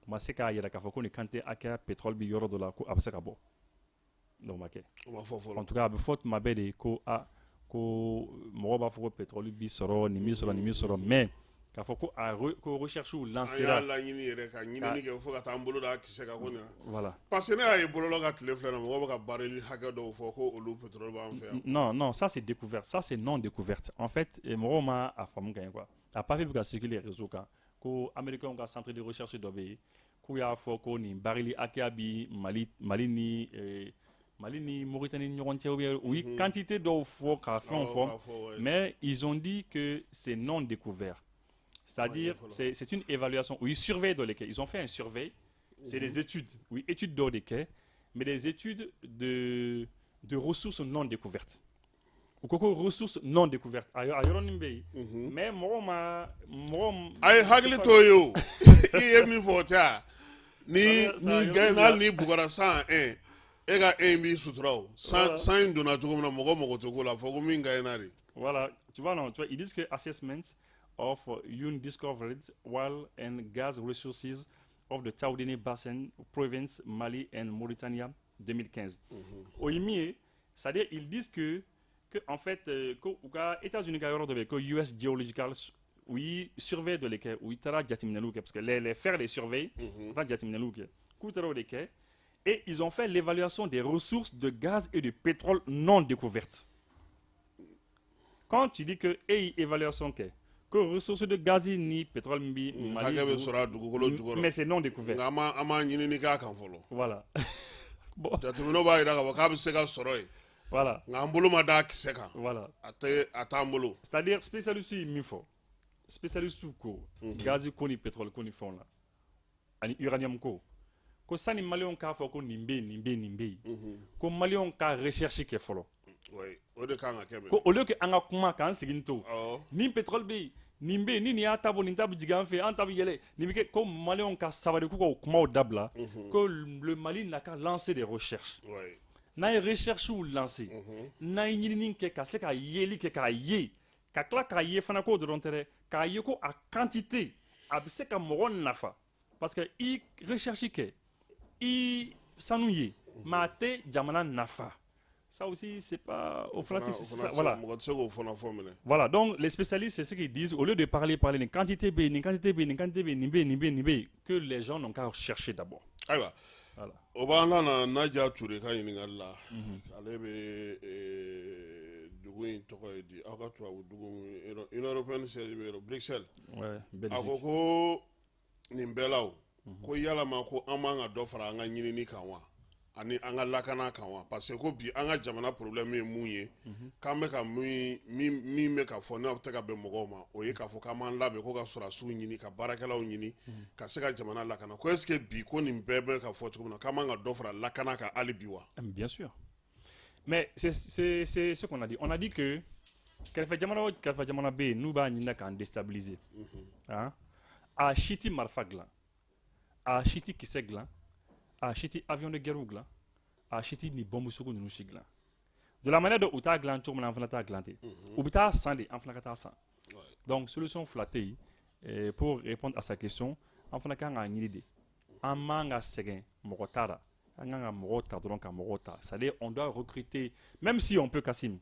u ma se k'a yira k'a fɔ ko nin quantité hakɛya pétrole bi yɔrɔ dɔ la, ko a bɛ se ka bɔ. Donc o ma kɛ. O ma fɔ fɔlɔ. En tout cas, a bɛ fɔ tuma bɛɛ de ko a ko mɔgɔw b'a fɔ ko pétrole bi sɔrɔ, nin bi sɔrɔ, nin bi sɔrɔ, mais k'a fɔ ko a ko recherche An lancera. y'a laɲini yɛrɛ ka ɲinini kɛ fo ka taa an bolo da kisɛ kan ko nin. Voilà. Parce que ne y'a ye bɔlɔlɔ ka tile filɛ na, mɔgɔw bɛ ka baril hakɛ dɔw fɔ ko olu pétrole b'an fɛ yan. Non, non, ça c'est découverte, ça c'est non découverte. En fait, mɔgɔw ma a faamu ka ɲɛ quoi. A papier bɛ ka circuler réseau kan ko américains ka centre de recherche dɔ bɛ yen, k'u y'a fɔ ko nin baril hakɛya bi Mali ni Mauritanie ni ɲɔgɔn cɛ, ou bien u ye quantité dɔw fɔ ka fɛnw Awɔ, fɔ. k'a fɔ, ouais. Mais ils ont dit que c'est non découvert. C'est-à-dire, c'est une évaluation où ils surveillent dans lesquelles ils ont fait un surveil, c'est des études, oui, études dɔw de kɛ, mais des études de ressources non découvertes. U ko ko ressources non découvertes. A yɔrɔnin bɛ yen, mais mɔgɔw ma mɔgɔw A ye hakili t'o ye o. I ye min fɔ, o tɛ a ni Ça ni yɔrɔnin gɛn bila. hali ni bugɔra san 1, e ka 1 b'i sutura o. San san in donna cogo min na, mɔgɔ mago tɛ ko la, fɔ ko min gagnera de. Voilà, tu vois, non, tu vois, ils disent que assessment of undiscovered oil and gas resources of the Taoudeni Basin Province, Mali and Mauritania 2015. O ye min ye, c'est-à-dire ils disent que en fait, ko u ka États-Unis ka yɔrɔ dɔ bɛ yen ko US Geological, u ye survey dɔ de kɛ, u taara jateminɛliw kɛ, parce que les faire les surveys, u taara jateminɛliw kɛ, k'u taara o de kɛ, et ils ont fait l'évaluation des ressources de gaz et de pétrole non découvertes. Quand tu dis que e ye évaluation kɛ ko ressources de gaz ni pétrole min bi Mali Hakɛ bɛ dugu sɔrɔ a dugukolo jukɔrɔ. Mais c'est non découvert. Nka an ma ɲinini k'a kan fɔlɔ. Voilà. Bon, Jateminɛw b'a jira k'a fɔ k'a bɛ se ka sɔrɔ yen. Voilà. Nka an bolo ma d'a kisɛ kan. Voilà. A tɛ a t'an bolo. C'est-à-dire spécialiste ye min fɔ, spécialiste ko gaz ko ni pétrole ko ni fɛnw la ani uranium ko, ko sani maliyɛnw k'a fɔ ko nin bɛ yen, nin bɛ yen, nin bɛ yen, ko maliyɛnw ka recherche kɛ fɔlɔ. Oui, o de kan ka kɛ. Ko au lieu que an ka kuma k'an sigi to Awɔ. nin pétrole bɛ yen, nin bɛ yen, ni nin y'a ta bɔ, nin ta bɛ jigin an fɛ, an ta bɛ yɛlɛ, nin bɛ kɛ, ko maliyɛnw ka sabali, k'u ka o kumaw dabila, ko le Mali n'a qu'à lancer des recherches. N'a ye recherches lancer, n'a ye ɲinini kɛ ka se ka yeli kɛ, k'a ye, ka tila k'a ye fana, k'o dɔrɔn tɛ dɛ, k'a ye ko a quantité a bɛ se ka mɔgɔ nafa, parce que i recherche kɛ, i sanu ye, mais a tɛ jamana nafa, ça aussi c'est pas au fana tɛ O fana voilà. Mɔgɔ tɛ se k'o fana fɔ minɛ. Voilà, donc les spécialistes, c'est ce qu'ils disent. Au lieu de parler, parler, nin quantité bɛ yen, nin quantité bɛ yen, nin quantité bɛ yen, nin bɛ yen, nin bɛ yen, nin bɛ yen, que les gens n'ont qu'à chercher d'abord. Ayiwa. Voilà. O b'an na Naja Ture ka ɲininkali la. Ale bɛ dugu in tɔgɔ ye di, aw ka tubabu dugu min Union européenne siège bɛ yɔrɔ, Bruxelles. Ouais, A Belgique. ko ko nin bɛɛ la o, ko yalama ko an man ka dɔ fara an ka ɲinini kan wa, ani an ka lakana kan wa? Parce que ko bi an ka jamana problème ye mun ye, k'an bɛ ka min bɛ ka fɔ n'a tɛ ka bɛn mɔgɔw ma, o ye k'a fɔ k'an b'an labɛn ko ka sɔrɔdasiw ɲini, ka baarakɛlaw ɲini, ka se ka jamana lakana. Ko est ce que bi, ko nin bɛɛ bɛ ka fɔ cogo min na, k'an man ka dɔ fara lakana kan hali bi wa? Bien sûr. Mais c'est ce qu'on a dit. On a dit que kɛrɛfɛ jamana o kɛrɛfɛ jamana bɛ yen, n'u b'a ɲini k'an déstabiliser, hein, a si ti marifa dilan, a si ti kisɛ dilan, a si ti avion de guerre dilan, a si ti nin bombe sugu ninnu si dilan. De la manière dont u t'a dilan cogo min na, an fana t'a dilan ten. U bɛ taa san de, an fana ka taa san. Donc solution fila tɛ yen. Pour répondre à sa question, an fana kan k'a ɲini de. An man ka sɛgɛn mɔgɔ t'a la. An kan ka mɔgɔw ta dɔrɔn, ka mɔgɔw ta. C'est-à-dire on doit recruter, même si on peut, Kassim,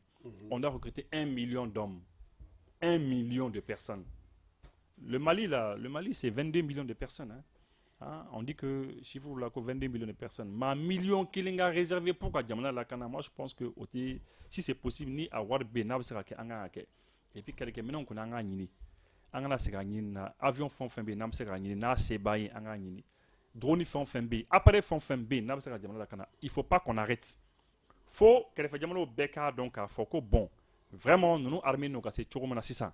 on doit recruter 1 million d'hommes, 1 million de personnes. Le Mali, là, le Mali, c'est 22 millions de personnes. Hein. Hein, on dit que chiffre là, que 22 millions de personnes. Mais 1 million kelen ka réservé pour ka jamana lakana, moi je pense que o tɛ, si c'est possible ni a wari bɛ yen, n'a bɛ se ka kɛ, an kan ka kɛ. Et puis kɛlɛkɛminɛnw kɔni, an k'a ɲini. An kana segin a ɲini na. Avion fɛn o fɛn bɛ yen n'an bɛ se k'a ɲini, n'a se b'an ye, an k'a ɲini. Drone fɛn o fɛn bɛ yen, appareil fɛn o fɛn bɛ yen n'a bɛ se ka jamana lakana, il faut pas qu'on arrête. Fo kɛrɛfɛ jamanaw bɛɛ k'a dɔn k'a fɔ ko bon, vraiment, ninnu armée n'u ka se cogo min na sisan,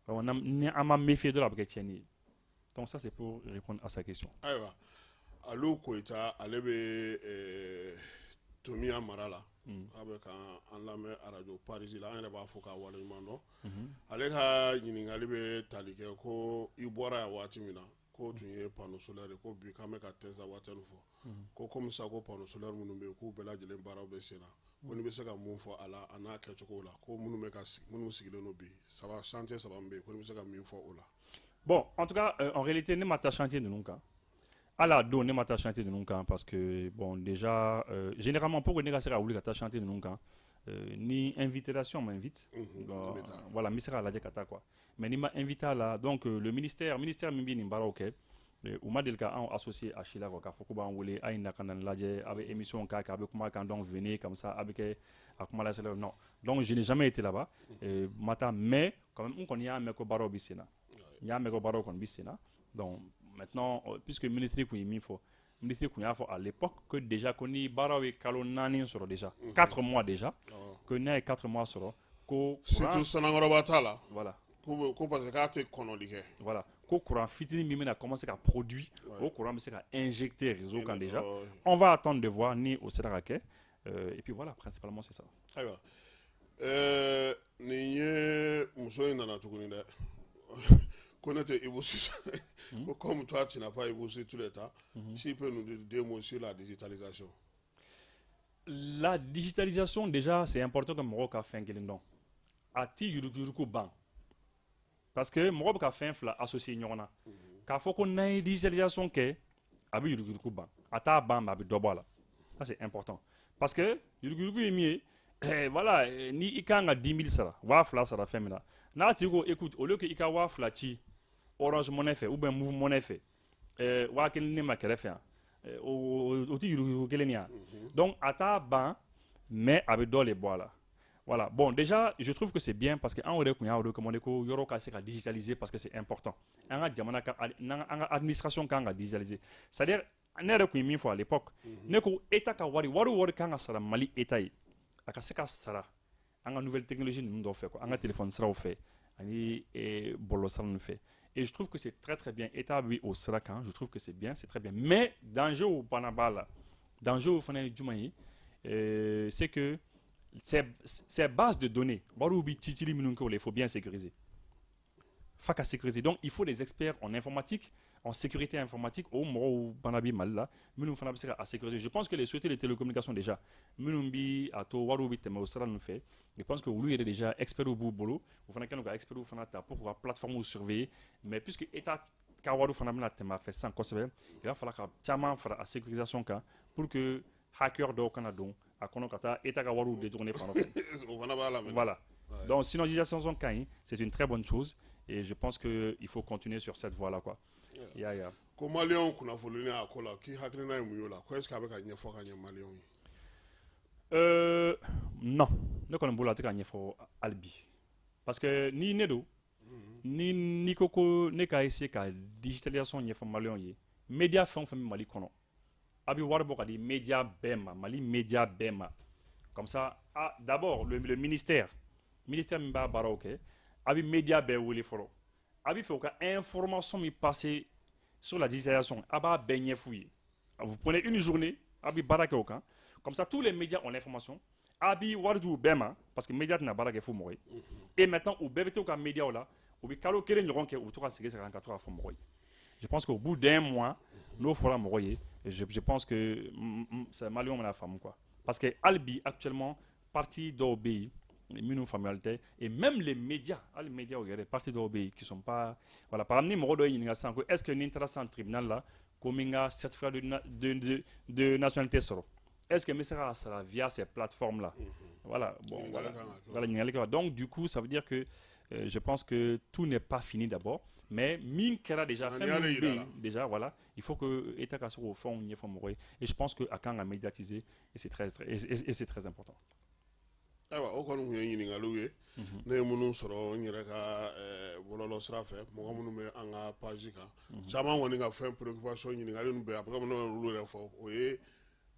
ni an ma méfier dɔrɔn, a bɛ kɛ tiɲɛni ye. Donc ça, c'est pour répondre à sa question. Ayiwa, Alu Koyita, ale bɛ Tomiya mara la, k'a bɛ k'an lamɛn arajo Paris la. An yɛrɛ b'a fɔ k'a waleɲuman dɔn. Ale ka ɲininkali bɛ tali kɛ ko i bɔra yan waati min na, k'o tun ye panneau solaire ye, ko bi k'an bɛ ka Tinzawatène fɔ, ko komi sa ko panneau solaire minnu bɛ yen, k'u bɛɛ lajɛlen baaraw bɛ sen na, ko n'i bɛ se ka mun fɔ a la, a n'a kɛcogo la, ko minnu bɛ ka minnu sigilen don bi, saba, chantier saba min bɛ yen, ko n'i bɛ se ka min fɔ o la. Bon, en tout cas, en réalité, ne ma taa chantier ninnu kan. Hali a don, ne ma taa chantier ninnu kan parce que bon, déjà, généralement, pour que ne ka se ka wuli ka taa chantier ninnu kan, ni invitation m'invite, bon, voilà, n bɛ se k'a lajɛ ka taa quoi. Mais ni ma invité a la, donc le ministère min bɛ nin baaraw kɛ, u ma deli ka anw associé a si la quoi, k'a fɔ k'u b'an wele, a ye na ka na nin lajɛ, a bɛ émission k'a kan, a bɛ kuma kan, donc venez comme ça, a bɛ kɛ a kuma laselaw. Non, donc je n'ai jamais été là-bas, ma taa, mais quand même, n kɔni y'a mɛn ko baaraw bɛ sen na. N y'a mɛn ko baaraw kɔni bɛ sen na. Donc maintenant, puisque ministre kun ye min fɔ, ministre kun y'a fɔ à l'époque que déjà ko ni baaraw ye kalo 4 sɔrɔ déjà, 4 mois déjà, que n'a ye 4 mois sɔrɔ, ko surtout Sanankɔrɔba t'a la. Voilà. Ko parce que k'a tɛ kɔnɔli kɛ. Voilà, ko courant fitinin min bɛna commencer ka produit, o courant bɛ se ka injecter réseau kan déjà. On va attendre de voir ni o sera ka kɛ, et puis voilà, principalement c'est ça. Ayiwa, nin ye muso in nana tuguni dɛ, ko ne tɛ Ibou sisan, ko comme toi tu n'as pas Ibou tous les temps, s'il peut nous dire deux mots sur la digitalisation. La digitalisation, déjà, c'est important que mɔgɔw ka fɛn kelen dɔn: a ti yuruguyurugu ban, parce que mɔgɔ bɛ ka fɛn fila associer ɲɔgɔn na k'a fɔ ko n'an ye digitalisation kɛ, a bɛ yuruguyurugu ban. A t'a ban, mais a bɛ dɔ bɔ a la. Ça, c'est important, parce que yuruguyurugu ye min ye, voilà, ni i kan ka 10 000 sara, 2000 sara fɛn min na, n'a tigi ko écoute, au lieu que i ka 2000 ci Orange Money fɛ ou bien Moov Money fɛ, 1000 ne ma kɛrɛfɛ yan, o ti yuruguyurugu kelen ye yan. Donc a t'a ban, mais a bɛ dɔ de bɔ a la. Voilà. Bon, déjà, je trouve que c'est bien parce que anw yɛrɛ kun y'a recommandé ko yɔrɔ ka se ka digitaliser parce que c'est important. An ka jamana ka n'an an ka administration kan ka digitaliser. C'est-à-dire, ne yɛrɛ kun ye min fɔ à l'époque, ne ko État ka wari, wari o wari kan ka sara Mali État ye, a ka se ka sara an ka nouvelle technologie ninnu dɔw fɛ quoi, an ka téléphone siraw fɛ ani bɔlɔlɔ sira ninnu fɛ. Et je trouve que c'est très très bien. État bɛ o sira kan, je trouve que c'est bien, c'est très bien. Mais danger fana b'a la. Danger fana ye jumɛn ye? C'est que ces bases de données, wariw bɛ cicili minnu kɛ o la, il faut bien sécuriser. F'a ka sécuriser. Donc il faut des experts en informatique, en sécurité informatique, o mɔgɔw fana bɛ Mali la, minnu fana bɛ se ka sécuriser. Je pense que les sociétés de télécommunications déjà, minnu bi a to wariw bɛ tɛmɛ o sira ninnu fɛ, je pense que olu yɛrɛ déjà experts b'u bolo, o fana kɛlen don ka experts fana ta pour k'u ka plateforme surveiller. Mais puisque État ka wariw fana bɛna tɛmɛ a fɛ sisan kosɛbɛ, il va falloir ka caman fara a sécurisation kan pour que hacker dɔw kana don a kɔnɔ ka taa État ka wariw détourner fan dɔ fɛ. O fana b'a la mɛnɛ. Voilà. Donc sinon, digitalisation ka ɲi, c'est une très bonne chose et je pense que il faut continuer sur cette voie là quoi. Yeah. Ko maliyɛnw kunnafoni a ko la, k'i hakilina ye mun ye o la, ko est ce que a bɛ ka ɲɛfɔ ka ɲɛ maliyɛnw ye? Non, ne kɔni bolo a tɛ ka ɲɛfɔ hali bi, parce que ni ne don, ni n'i ko ko ne ka essayer ka digitalisation ɲɛfɔ maliyɛnw ye, média fɛn o fɛn bɛ Mali kɔnɔ, a bɛ wari bɔ ka di média bɛɛ ma, Mali média bɛɛ ma, comme ça, ah, d'abord le ministère min b'a baaraw kɛ, a bɛ média bɛɛ wele fɔlɔ, a bɛ fɛ u ka information min passer sur la digitalisation, a b'a bɛɛ ɲɛf'u ye. Vous prenez une journée, a bɛ baara kɛ o kan, comme ça tous les médias ont l'information. A bɛ wari di u bɛɛ ma, parce que média tɛna baara kɛ fo mɔgɔ ye. Et maintenant, u bɛɛ bɛ to ka médiaw la, u bɛ kalo kelen ɲɔgɔn kɛ, u bɛ to ka segin segin kan ka to k'a fɔ mɔgɔ ye. Je pense qu'au bout d'un mois, n'o fɔra mɔgɔ ye, je pense que c'est maliyɛnw bɛna faamu quoi, parce que hali bi, actuellement, parti dɔw bɛ yen minnu faamuyali tɛ, et même les médias, hali médias yɛrɛ, parti dɔw bɛ yen qui sont pas, voilà. Par exemple, ni mɔgɔ dɔ ye ɲininka sisan ko est ce que ni n taara sisan tribunal la, ko n bɛ n ka certificat de nationalité sɔrɔ, est ce que n bɛ se k'a sara via ces plateformes là? Voilà, bon, voilà, voilà, ɲininkali kɛ. Donc du coup, ça veut dire que je pense que tout n'est pas fini d'abord, mais min kɛra déjà, fɛn min bɛ yen déjà, voilà, il faut que État ka se k'o fɛnw ɲɛfɔ mɔgɔ ye, et je pense que a kan ka médiatiser et c'est très important. Ayiwa, o kɔni tun ye ɲininkaliw ye ne ye minnu sɔrɔ n yɛrɛ ka bɔlɔlɔ sira fɛ, mɔgɔ minnu bɛ an ka page kan. Caman kɔni ka fɛn préoccupation, ɲininkali ninnu bɛɛ, a bɛ komi ne olu yɛrɛ fɔ, o ye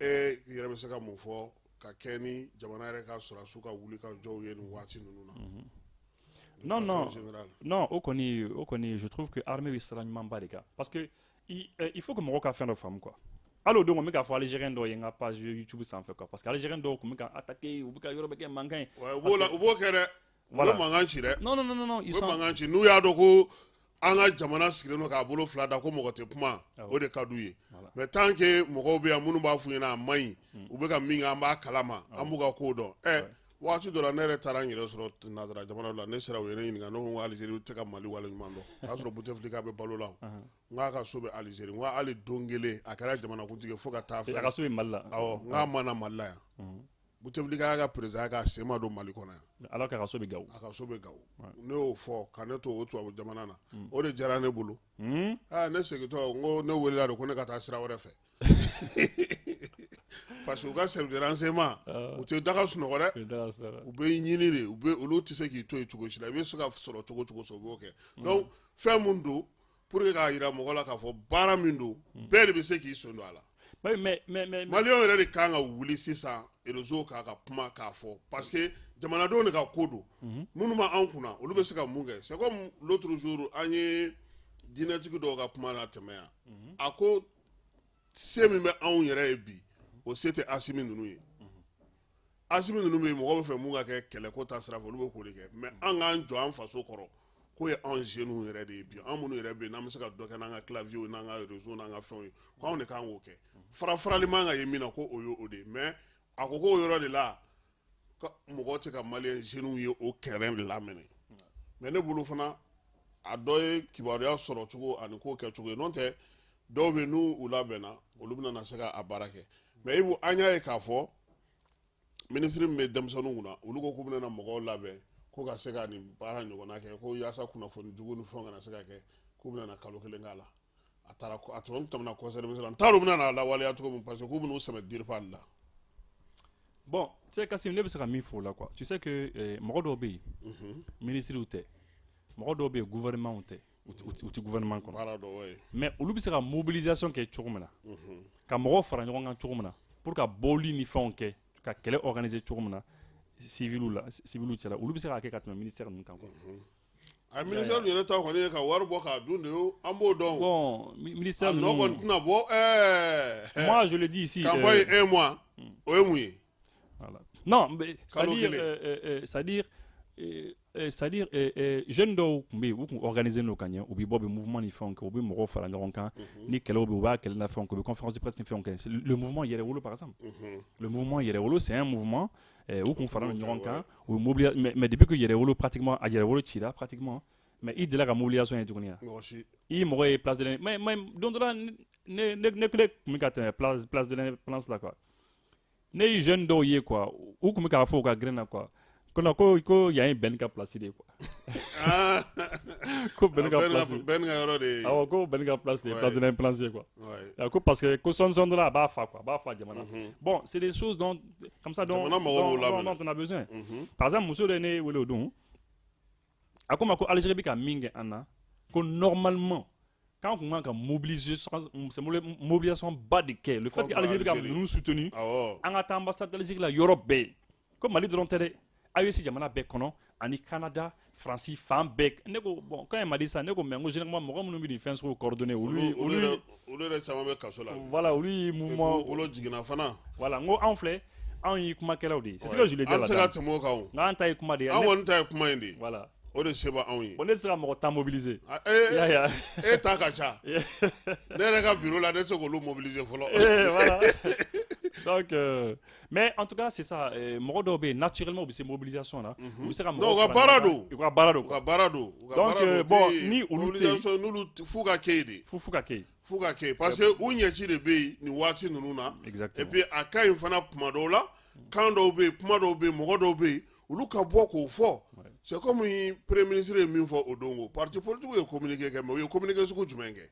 e yɛrɛ bɛ se ka mun fɔ ka kɛ ni jamana yɛrɛ ka sɔrɔdasiw ka wuli ka jɔw ye nin waati ninnu na? Non, non, non, o kɔni, je trouve que armée bɛ sira ɲumanba de kan, parce que il faut que mɔgɔw ka fɛn dɔ faamu quoi. Hali o don, n bɛ k'a fɔ Algérien dɔw ye n ka page YouTube sanfɛ quoi, parce que Algérien dɔw tun bɛ ka attaquer, u bɛ ka yɔrɔ bɛɛ kɛ mankan ye. U b'o la, u b'o kɛ dɛ. U bɛ mankan ci dɛ. Non, non, non, non, ils sont, u bɛ mankan ci. N'u y'a dɔn ko an ka jamana sigilen don k'a bolo fila da ko mɔgɔ tɛ kuma, o de ka d'u ye. Mais tant que mɔgɔw bɛ yan minnu b'a f'u ɲɛna a man ɲi, u bɛ ka min kɛ, an b'a kalama, an b'u ka kow dɔn. Ɛ, waati dɔ la, ne yɛrɛ taara n yɛrɛ sɔrɔ nanzara jamana la, ne sera, u ye ne ɲininka, ne ko ko Alizeri tɛ ka Mali waleɲuman dɔn, o y'a sɔrɔ Butefilika bɛ balo la. N k'a ka so bɛ Alizeri, n ko hali don kelen a kɛra jamanakuntigi fo ka taa fɛ a ka so bɛ Mali la. Awɔ, n k'a ma na Mali la yan. Butefilika y'a ka président k'a sen ma don Mali kɔnɔ yan. Alors k'a ka so bɛ Gawo. A ka so bɛ Gawo. Ne y'o fɔ ka ne to o tubabu jamana na, o de diyara ne bolo. Aa, ne segintɔ, n ko ne welela de ko ne ka taa sira wɛrɛ fɛ, parce que u ka service de renseignement, u tɛ daga sunɔgɔ dɛ, u bɛ ɲini de, u bɛ olu tɛ se k'i to yen cogo si la. I bɛ se ka sɔrɔ cogo cogo sɔrɔ, u b'o kɛ. Donc fɛn mun don, pour que k'a jira mɔgɔ la k'a fɔ baara min don, bɛɛ de bɛ se k'i sen don a la. Mais Maliyɛnw yɛrɛ de kan ka wuli sisan réseau kan ka kuma k'a fɔ, parce que jamanadenw de ka ko don. Minnu ma anw kunna, olu bɛ se ka mun kɛ? C'est comme l'autre jour, an ye diinɛtigi dɔw ka kuma na tɛmɛ yan, a ko se min bɛ anw yɛrɛ ye bi, o se tɛ Asimi ninnu ye. Asimi ninnu bɛ yen, mɔgɔ bɛ fɛ mun ka kɛ kɛlɛko ta sira fɛ, olu bɛ k'o de kɛ. Mais an k'an jɔ an faso kɔrɔ, k'o ye anw jeunes yɛrɛ de ye bi, an minnu yɛrɛ bɛ yen n'an bɛ se ka dɔ kɛ n'an ka clavier n'an ka réseau n'an ka fɛnw ye, ko anw de kan k'o kɛ. Fara farali man ka ye min na, ko o ye o de ye. Mais a ko k'o yɔrɔ de la mɔgɔ tɛ ka Maliyɛn jeunes ye o kɛrɛn de lamɛnɛ. Mais ne bolo fana, a dɔ ye kibaruya sɔrɔ cogo ani ko kɛcogo ye. N'o tɛ, dɔw bɛ yen, n'u u labɛnna, olu bɛna na se ka a baara kɛ. Mais Ibu, an y'a ye k'a fɔ minisiri min bɛ denmisɛnninw kunna, olu ko k'u bɛna mɔgɔw labɛn ko ka se ka nin baara ɲɔgɔnna kɛ, ko yaasa kunnafoni jugu ni fɛnw kana se ka kɛ, k'u bɛna na kalo kelen k'a la. A taara, a tɛmɛ tɛmɛna conseil des ministres, n t'a dɔn u bɛna n'a lawaleya cogo min, parce que k'u bɛn'u sɛmɛ DIRPA de la. Bon, tu sais, Kassim, ne bɛ se ka min fɔ o la quoi, tu sais que mɔgɔ dɔw bɛ yen, ministres tɛ, mɔgɔ dɔw bɛ yen, gouvernement tɛ, u tɛ gouvernement kɔnɔ. Baara dɔ ye. Mais olu bɛ se ka mobilisation kɛ cogo min na, ka mɔgɔw fara ɲɔgɔn kan cogo min na pour ka bɔli ni fɛnw kɛ, ka kɛlɛ organiser cogo min na civil la, civil cɛla, olu bɛ se k'a kɛ ka tɛmɛ ministère ninnu kan quoi. A ministère yɛrɛ ta kɔni ye ka wari bɔ k'a dun de ye, an b'o dɔn. Bon, ministère a nɔ kɔni tɛna bɔ ɛɛ. Moi, je le dis ici. Campagne un mois, o ye mun ye? Voilà. Non, mais c'est-à-dire jeunes dɔw tun bɛ yen, u tun organiser n'o ka ɲɛ, u bɛ bɔ, u bɛ mouvement ni fɛnw kɛ, u bɛ mɔgɔw fara ɲɔgɔn kan, ni kɛlɛw bɛ yen, u b'a kɛlɛ na fɛnw kɛ, u bɛ conférence de presse ni fɛnw kɛ. Le mouvement Yɛrɛwolo par exemple. Le mouvement Yɛrɛwolo, c'est un mouvement u tun fara ɲɔgɔn kan, u bɛ mobiliser, mais depuis que Yɛrɛwolo pratiquement, a Yɛrɛwolo cira pratiquement, mais i delila ka mobilisation ye tuguni wa? Mɔgɔ si. I mɔgɔ ye place de l'Indépendance, mais don dɔ la, ne tun bɛ ka tɛmɛ place de l'Indépendance la quoi, ne ye jeune dɔw ye quoi, u tun bɛ k'a fɔ u ka grin na quoi, ko non, ko yan ye Ben ka place de ye quoi, ko Ben ka place. Ben ka yɔrɔ de ye. Awɔ, ko Ben ka place de ye place de l'Indépendance ye quoi, ko parce que ko sɔɔni sɔɔni dɔrɔn a b'a fa quoi, a b'a fa jamana. Bon, c'est des choses dont comme ça dont on a besoin. Par exemple, muso dɔ ye ne wele o don, a ko n ma ko Algérie bɛ ka min kɛ an na, ko normalement k'an kun kan ka mobilisation ba de kɛ, le fait que Algérie bɛ ka ninnu soutenu, an ka taa ambassade d'Algérie la yɔrɔ bɛɛ, ko Mali dɔrɔn tɛ dɛ, AES jamana bɛɛ kɔnɔ ani Canada, Faransi, fan bɛɛ. Ne ko bon, quand il m'a dit ça, ne ko mais n ko généralement mɔgɔ minnu bɛ nin fɛn sugu coordonner, olu olu yɛrɛ caman bɛ kaso la. Voilà, olu ye mouvement bolo jiginna fana. Voilà, n ko anw filɛ, anw ye kumakɛlaw de ye, c'est ce que je lui ai dit. An tɛ se ka tɛmɛ o kan o. Nka an ta ye kuma de ye. An kɔni ta ye kuma in de ye. Voilà. O de se b'anw ye. Bon, ne tɛ se ka mɔgɔ 10 mobiliser. E ta ka ca. Ne yɛrɛ ka bureau la, ne tɛ se k'olu mobiliser fɔlɔ. Voilà. Donc, mais en tout cas, c'est ça. Mɔgɔ dɔw bɛ yen, naturellement, u bɛ se mobilisation na. U bɛ se ka mɔgɔw. U ka baara don. U ka baara don. U ka baara don. Donc, bon, ni olu tɛ yen. Mobilisation n'olu f'u ka kɛ yen de. F'u ka kɛ yen. F'u ka kɛ yen, parce que u ɲɛci de bɛ yen nin waati ninnu na. Exactement. Et puis a ka ɲi fana kuma dɔw la, kan dɔw bɛ yen, kuma dɔw bɛ yen, mɔgɔ dɔw bɛ yen, olu ka bɔ k'o fɔ. C'est comme premier ministre ye min fɔ o don, ko parti politique ye communiqué kɛ, mais u ye communiqué sugu jumɛn kɛ?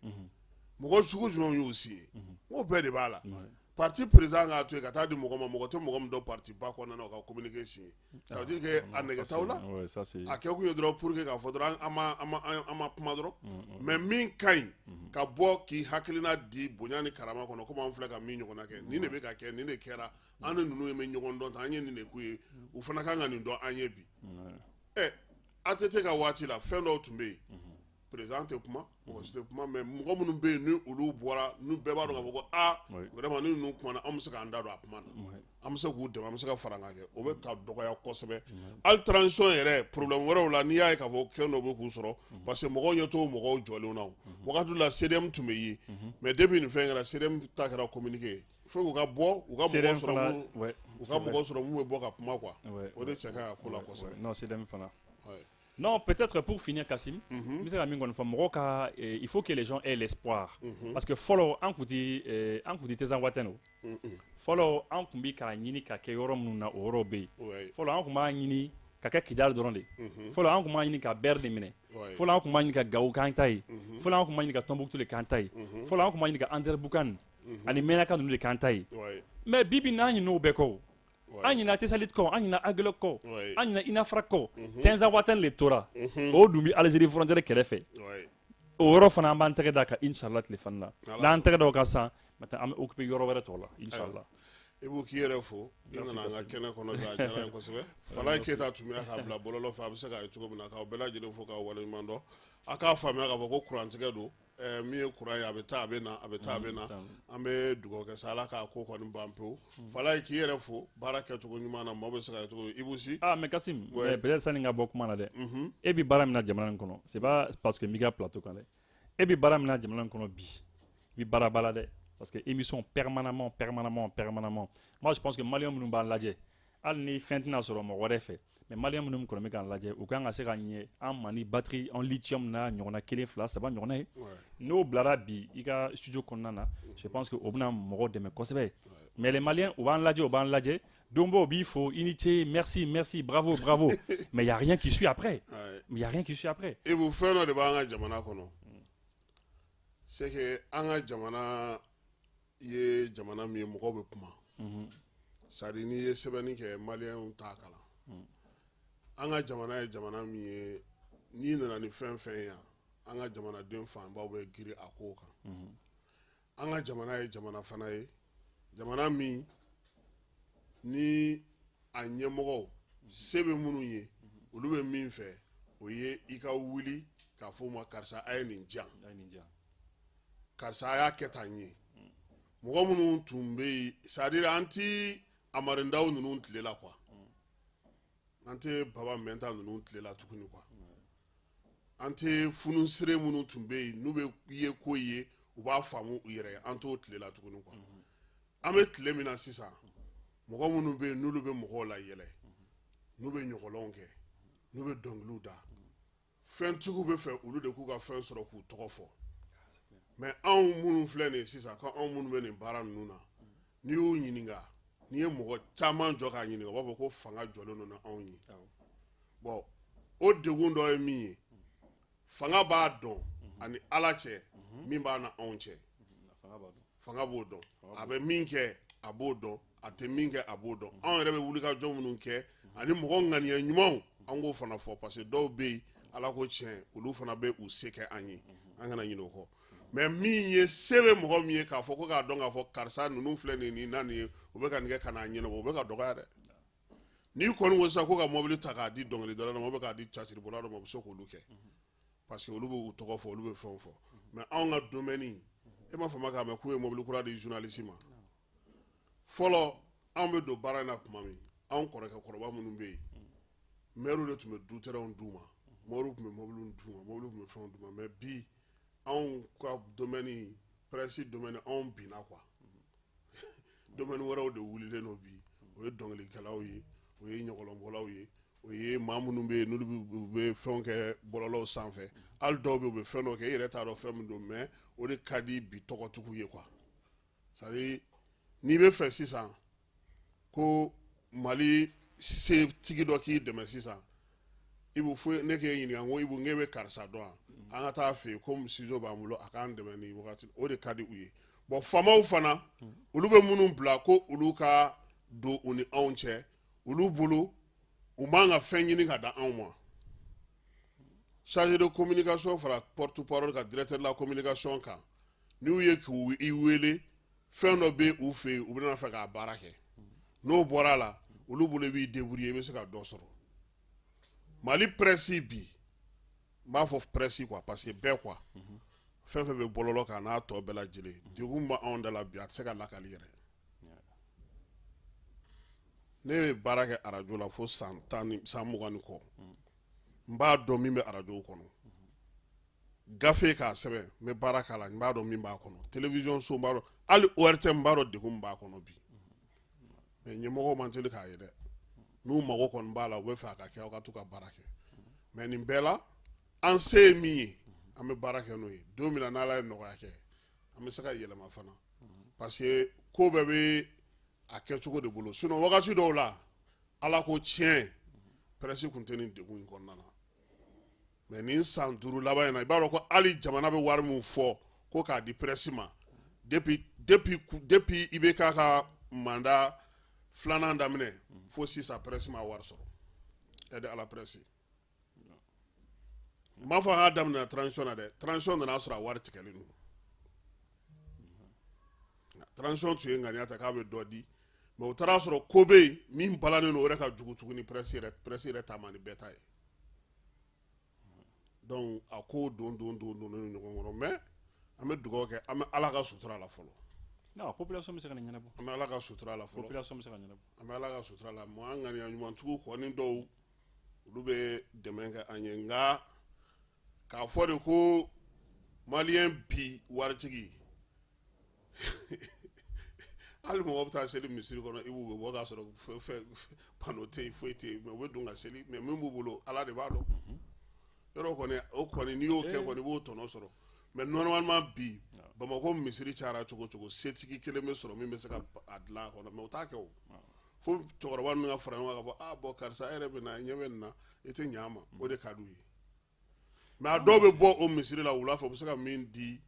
Mɔgɔ sugu jumɛn y'u signé? N ko bɛɛ de b'a la. Parti président k'a to yen ka taa di mɔgɔ ma, mɔgɔ tɛ mɔgɔ min dɔn parti ba kɔnɔna na, o ka communiqué signé, ça veut dire que a nɛgɛ t'aw la. A kɛ kun ye dɔrɔn pour que k'a fɔ dɔrɔn an ma kuma dɔrɔn. Mais min ka ɲi, ka bɔ k'i hakilina di bonya ni karama kɔnɔ, komi an filɛ ka min ɲɔgɔnna kɛ, nin de bɛ ka kɛ, nin de kɛra, an ni ninnu bɛ ɲɔgɔn dɔn tan, an ye nin de k'u ye, u fana kan ka nin dɔn an ye bi. Ɛ, ATT ka waati la, fɛn dɔw tun bɛ yen, président tɛ kuma, mɔgɔ si tɛ kuma, mais mɔgɔ minnu bɛ yen ni olu bɔra, ni bɛɛ b'a dɔn k'a fɔ ko aa, vraiment, ni ninnu kumana, an bɛ se k'an da don a kuma na, an bɛ se k'u dɛmɛ, an bɛ se ka fara kan kɛ. O bɛ ka dɔgɔya kosɛbɛ. Hali transition yɛrɛ, problème wɛrɛw la, n'i y'a ye k'a fɔ fɛn dɔw bɛ k'u sɔrɔ, parce que mɔgɔw ɲɛ t'o mɔgɔw jɔlenw na. O wagati la, CDM tun bɛ ye, mais depuis nin fɛn kɛra, CDM ta kɛra communiqué ye. Fo k'u ka bɔ, u ka mɔgɔ sɔrɔ, u ka mɔgɔ sɔrɔ mun bɛ bɔ ka kuma quoi. O de cɛ ka ɲi a ko la kosɛbɛ. Non, CDM fana. Non, peut-être pour finir, Kassim, n bɛ se ka min kɔni fɔ mɔgɔw ka, il faut que les gens aient l'espoir. Parce que fɔlɔ, an kun ti Tinzawatène o. Fɔlɔ, an kun bi k'a ɲini ka kɛ yɔrɔ minnu na, o yɔrɔ bɛ yen. Fɔlɔ, an kun b'a ɲini ka kɛ Kidali dɔrɔn de. Fɔlɔ, an kun b'a ɲini ka Ber de minɛ. Fɔlɔ, an kun b'a ɲini ka Gawo k'an ta ye. Fɔlɔ, an kun b'a ɲini ka Tombouctou de k'an ta ye. Fɔlɔ, an kun b'a ɲini ka Anderamboukane ani Menaka ninnu de k'an ta ye. Mais bi bi in na, an ɲin'o bɛɛ kɔ o. An ɲina Tessalit kɔ, an ɲina Aguelhok kɔ, an ɲina Inafrak kɔ. Tinzawatène le tora. O dun bɛ Algérie frontière kɛrɛfɛ. O yɔrɔ fana, an b'an tɛgɛ da kan, inchallah, tile fana la. N'an tɛgɛ da o kan sisan, maintenant an bɛ occuper yɔrɔ wɛrɛ tɔw la, inchallah. I b'u k'i yɛrɛ fo, i nana an ka kɛnɛ kɔnɔ bi, a diyara n ye kosɛbɛ. Falaye Keyita tun bɛ k'a bila bɔlɔlɔ fɛ, a bɛ se k'a ye cogo min na, k'aw bɛɛ lajɛlen fo k'aw waleɲuman dɔn. A k'a faamuya k'a fɔ ko kurantigɛ don, min ye kuran ye, a bɛ taa, a bɛ na, a bɛ taa, a bɛ na. An bɛ dugawu kɛ sa, Ala k'a ko kɔni ban pewu. Falaye, k'i yɛrɛ fo baara kɛcogo ɲuman na, maaw bɛ se ka ye cogo Ibou Sy. Ah, mais Kassim, peut-être sani n ka bɔ kuma na dɛ, e bɛ baara min na jamana in kɔnɔ, c'est pas parce que n b'i ka plateau kan dɛ, e bɛ baara min na jamana in kɔnɔ bi, i bɛ baaraba la dɛ, parce que émission permanemment, permanemment, permanemment. Moi, je pense que maliyɛn minnu b'an lajɛ, hali ni fɛn tɛna sɔrɔ mɔgɔ wɛrɛ fɛ, mais maliyɛn minnu kɔni bɛ k'an lajɛ, u kan ka se ka ɲɛ an ma ni batterie en lithium n'a ɲɔgɔnna kelen, fila, saba ɲɔgɔnna ye. N'o bilara bi i ka studio kɔnɔna na, je pense que o bɛna mɔgɔw dɛmɛ kosɛbɛ. Mais les Maliens, u b'an lajɛ, u b'an lajɛ, don bɔw b'i fo, i ni ce, merci, merci, bravo, bravo, mais y a rien qui suit après, mais y a rien qui suit après. Ibou, fɛn dɔ de b'an ka jamana kɔnɔ, c'est que an ka jamana ye jamana min ye, mɔgɔw bɛ kuma, c'est à dire n'i ye sɛbɛnni kɛ, maliyɛnw t'a kalan. An ka jamana ye jamana min ye, n'i nana ni fɛn fɛn ye yan, an ka jamanaden fanbaw bɛ girin a kow kan. An ka jamana ye jamana fana ye, jamana min ni a ɲɛmɔgɔw se bɛ minnu ye, olu bɛ min fɛ, o ye i ka wuli k'a fɔ u ma: karisa, a ye nin diyan, karisa, a y'a kɛ tan. Ye mɔgɔ minnu tun bɛ yen, c'est à dire an ti Amara Ndaw ninnu tile la quoi, an tɛ Baba Mɛnta ninnu tile la tuguni quoi, an tɛ fununsere minnu tun bɛ yen, n'u bɛ ye ko ye, u b'a faamu u yɛrɛ ye, an t'o tile la tuguni quoi. An bɛ tile min na sisan, mɔgɔ minnu bɛ yen, n'olu bɛ mɔgɔw la yɛlɛ, n'u bɛ ɲɔgɔlɔnw kɛ, n'u bɛ dɔnkiliw da, fɛntigiw bɛ fɛ olu de k'u ka fɛn sɔrɔ k'u tɔgɔ fɔ. Mais anw minnu filɛ nin ye sisan, ko anw minnu bɛ nin baara ninnu na, n'i y'u ɲininka, n'i ye mɔgɔ caman jɔ k'a ɲininka, u b'a fɔ ko fanga jɔlen don ni anw ye. Bon, o degun dɔ ye min ye, fanga b'a dɔn ani Ala cɛ min b'a na anw cɛ. Fanga b'o dɔn, a bɛ min kɛ, a b'o dɔn, a tɛ min kɛ, a b'o dɔn. Anw yɛrɛ bɛ wulikajɔ minnu kɛ ani mɔgɔ ŋaniya ɲumanw, an k'o fana fɔ, parce que dɔw bɛ yen, Ala ko tiɲɛ, olu fana bɛ u se kɛ an ye, an kana ɲinɛ o kɔ. Mais min ye se bɛ mɔgɔ min ye k'a fɔ ko k'a dɔn k'a fɔ karisa ninnu filɛ nin nin na nin ye, u bɛ ka nin kɛ ka n'a ɲɛnabɔ, u bɛ ka dɔgɔya dɛ. N'i kɔni ko sisan ko ka mobili ta k'a di dɔnkilidala dɔ ma, ou bien k'a di théâtre dɔ ma, u bɛ se k'olu kɛ, parce que olu bɛ u tɔgɔ fɔ, olu bɛ fɛnw fɔ. Mais anw ka domaine, e ma fama k'a mɛn k'u ye mobili kura di journaliste ma. Fɔlɔ, anw bɛ don baara in na tuma min, anw kɔrɔkɛ kɔrɔba minnu bɛ yen, maire de tun bɛ du terrain d'u ma, maire tun bɛ mobiliw d'u ma, mobiliw tun bɛ fɛnw d'u ma. Mais bi, anw ka domaine, presse domaine, anw binna quoi. Domaine wɛrɛw de wulilen don bi, o ye dɔnkilikɛlaw ye, o ye ɲɔgɔlɔnbɔlaw ye, o ye maa minnu bɛ yen, n'olu bɛ fɛnw kɛ bɔlɔlɔw sanfɛ. Hali dɔw bɛ yen, u bɛ fɛn dɔw kɛ, i yɛrɛ t'a dɔn fɛn min don, mais o de ka di bi tɔgɔtigiw ye quoi. C'est à dire n'i bɛ fɛ sisan ko Mali setigi dɔ k'i dɛmɛ sisan, Ibu, fo ne k'e ɲininka ko Ibu, n bɛ karisa dɔn wa? An ka taa fɛ yen, komi studio b'an bolo, a k'an dɛmɛ nin wagati, o de ka di u ye. Bon, faamaw fana, olu bɛ minnu bila ko olu ka don u ni anw cɛ, olu bolo u man ka fɛn ɲini ka da anw ma. Chargé de communication fara porte parole ka directeur de la communication kan, n'u ye k'u i wele, fɛn dɔ bɛ u fɛ yen, u bɛna fɛ k'a baara kɛ. N'o bɔra a la, olu bolo i b'i débrouiller, i bɛ se ka dɔ sɔrɔ. Mali presse bi, n b'a fɔ presse quoi, parce que bɛɛ quoi, fɛn fɛn bɛ bɔlɔlɔ kan n'a tɔ bɛɛ lajɛlen, degun b'anw da la bi, a tɛ se ka lakali yɛrɛ. Ne bɛ baara kɛ arajo la fo san 10 ni san 20 ni kɔ. N b'a dɔn min bɛ arajo kɔnɔ, gafe k'a sɛbɛn, n bɛ baara k'a la, n b'a dɔn min b'a kɔnɔ. Télévision so, n b'a dɔn, hali ORTM, n b'a dɔn degun min b'a kɔnɔ bi. Mais ɲɛmɔgɔw man teli k'a ye dɛ. N'u mago kɔni b'a la, u bɛ fɛ a ka kɛ, aw ka to ka baara kɛ. Mais nin bɛɛ la, an se ye min ye, an bɛ baara kɛ n'o ye. Don min na n'Ala ye nɔgɔya kɛ, an bɛ se ka yɛlɛma fana, parce que ko bɛɛ bɛ a kɛcogo de bolo. Sinon wagati dɔw la, Ala ko tiɲɛ, presse kun tɛ nin degun in kɔnɔna na. Mais nin san 5 laban in na, i b'a dɔn ko hali jamana bɛ wari min fɔ ko k'a di presse ma, depuis IBK ka mandat filanan daminɛ fo sisan, presse ma wari sɔrɔ, aide à la presse. N b'a fɔ a k'a daminɛ transition na dɛ. Transition nana sɔrɔ a wari tigɛlen don. Transition tun ye ŋaniya ta k'a bɛ dɔ di, mais u taara sɔrɔ ko bɛ yen min balannen don, o yɛrɛ ka jugu tuguni. Presse yɛrɛ ta ma ni bɛɛ ta ye. Donc a ko don don don don ɲɔgɔn kɔrɔ, mais an bɛ dugawu kɛ, an bɛ Ala ka sutura la fɔlɔ. Non, population bɛ se ka nin ɲɛnabɔ. An bɛ Ala ka sutura la fɔlɔ. Population bɛ se ka ɲɛnabɔ. An bɛ Ala ka sutura la. Mɔ an ŋaniya ɲumantigiw kɔni dɔw, olu bɛ dɛmɛ kɛ an ye. Nka k'a fɔ de ko malien bi waritigi, hali mɔgɔ bɛ taa seli misiri kɔnɔ, i b'u bɛ bɔ k'a sɔrɔ fɛn panneau tɛ yen, foyi tɛ yen, mais u bɛ don ka seli. Mais min b'u bolo, Ala de b'a dɔn. Yɔrɔ kɔni, o kɔni, n'i y'o kɛ kɔni, i b'o tɔnɔ sɔrɔ. Mais normalement bi, Bamakɔ misiri cayara cogo cogo, setigi kelen bɛ sɔrɔ min bɛ se ka a dilan a kɔnɔ. Mais o t'a kɛ. O fo cɛkɔrɔba ninnu ka fara ɲɔgɔn kan k'a fɔ: "Ah bon, karisa, e yɛrɛ bɛ na, ɲɛ bɛ nin na, i tɛ ɲɛ a ma." O de ka d'u ye. Mais a dɔw bɛ bɔ o misiri la wula fɛ, u bɛ se ka min di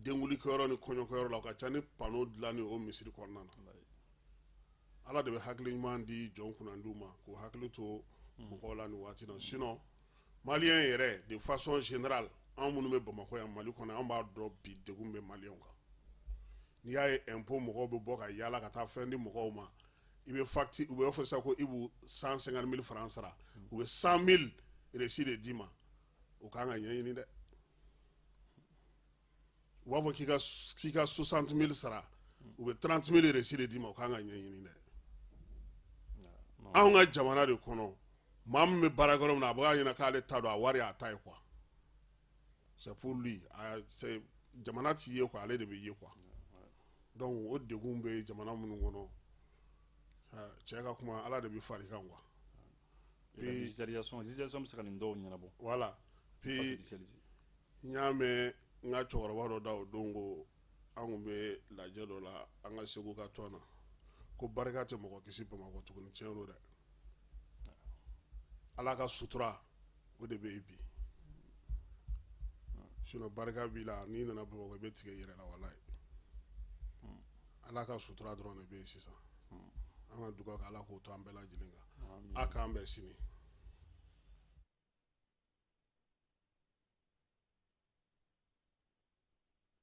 denkulikɛyɔrɔ ni kɔɲɔkɛyɔrɔ la, o ka ca ni panneau dilanni o misiri kɔnɔna na. Ala de bɛ hakili ɲuman di jɔn kunnandiw ma k'u hakili to mɔgɔw la nin waati na. Sinon malien yɛrɛ, de façon générale, anw minnu bɛ Bamakɔ yan, Mali kɔnɔ, an b'a dɔn bi degun bɛ malienw kan. N'i y'a ye impôt mɔgɔw bɛ bɔ ka yaala ka taa fɛn di mɔgɔw ma, i bɛ facture, u bɛ fɔ sisan ko i b'u 150 000 francs sara, u bɛ 100 000 reçu de d'i ma, o kan ka ɲɛɲini dɛ. U b'a fɔ k'i ka 60 000 sara, u bɛ 30 000 reçu de d'i ma, o kan ka ɲɛɲini dɛ. Anw ka jamana de kɔnɔ, maa min bɛ baara kɛ yɔrɔ min na, a b'a ɲɛna k'ale ta don, a wari y'a ta ye quoi, c'est pour lui. A c'est jamana t'i ye quoi, ale de bɛ ye quoi. Donc o degun bɛ jamana minnu kɔnɔ, cɛ ka kuma, Ala de bɛ far'i kan quoi. Digitalisation bɛ se ka nin dɔw ɲɛnabɔ. Voilà. Puis n y'a mɛn n ka cɛkɔrɔba dɔ da o don ko an kun bɛ lajɛ dɔ la an ka Segu ka tɔn na, ko barika tɛ mɔgɔ kisi Bamakɔ tuguni. Tiɲɛ don dɛ. Ala ka sutura, o de bɛ yen bi. Sinon barika b'i la, n'i nana Bamakɔ, i bɛ tigɛ i yɛrɛ la. Walayi, Ala ka sutura dɔrɔn de bɛ yen sisan. An ka dugawu kɛ, Ala k'o to an bɛɛ lajɛlen kan. A k'an bɛn sini.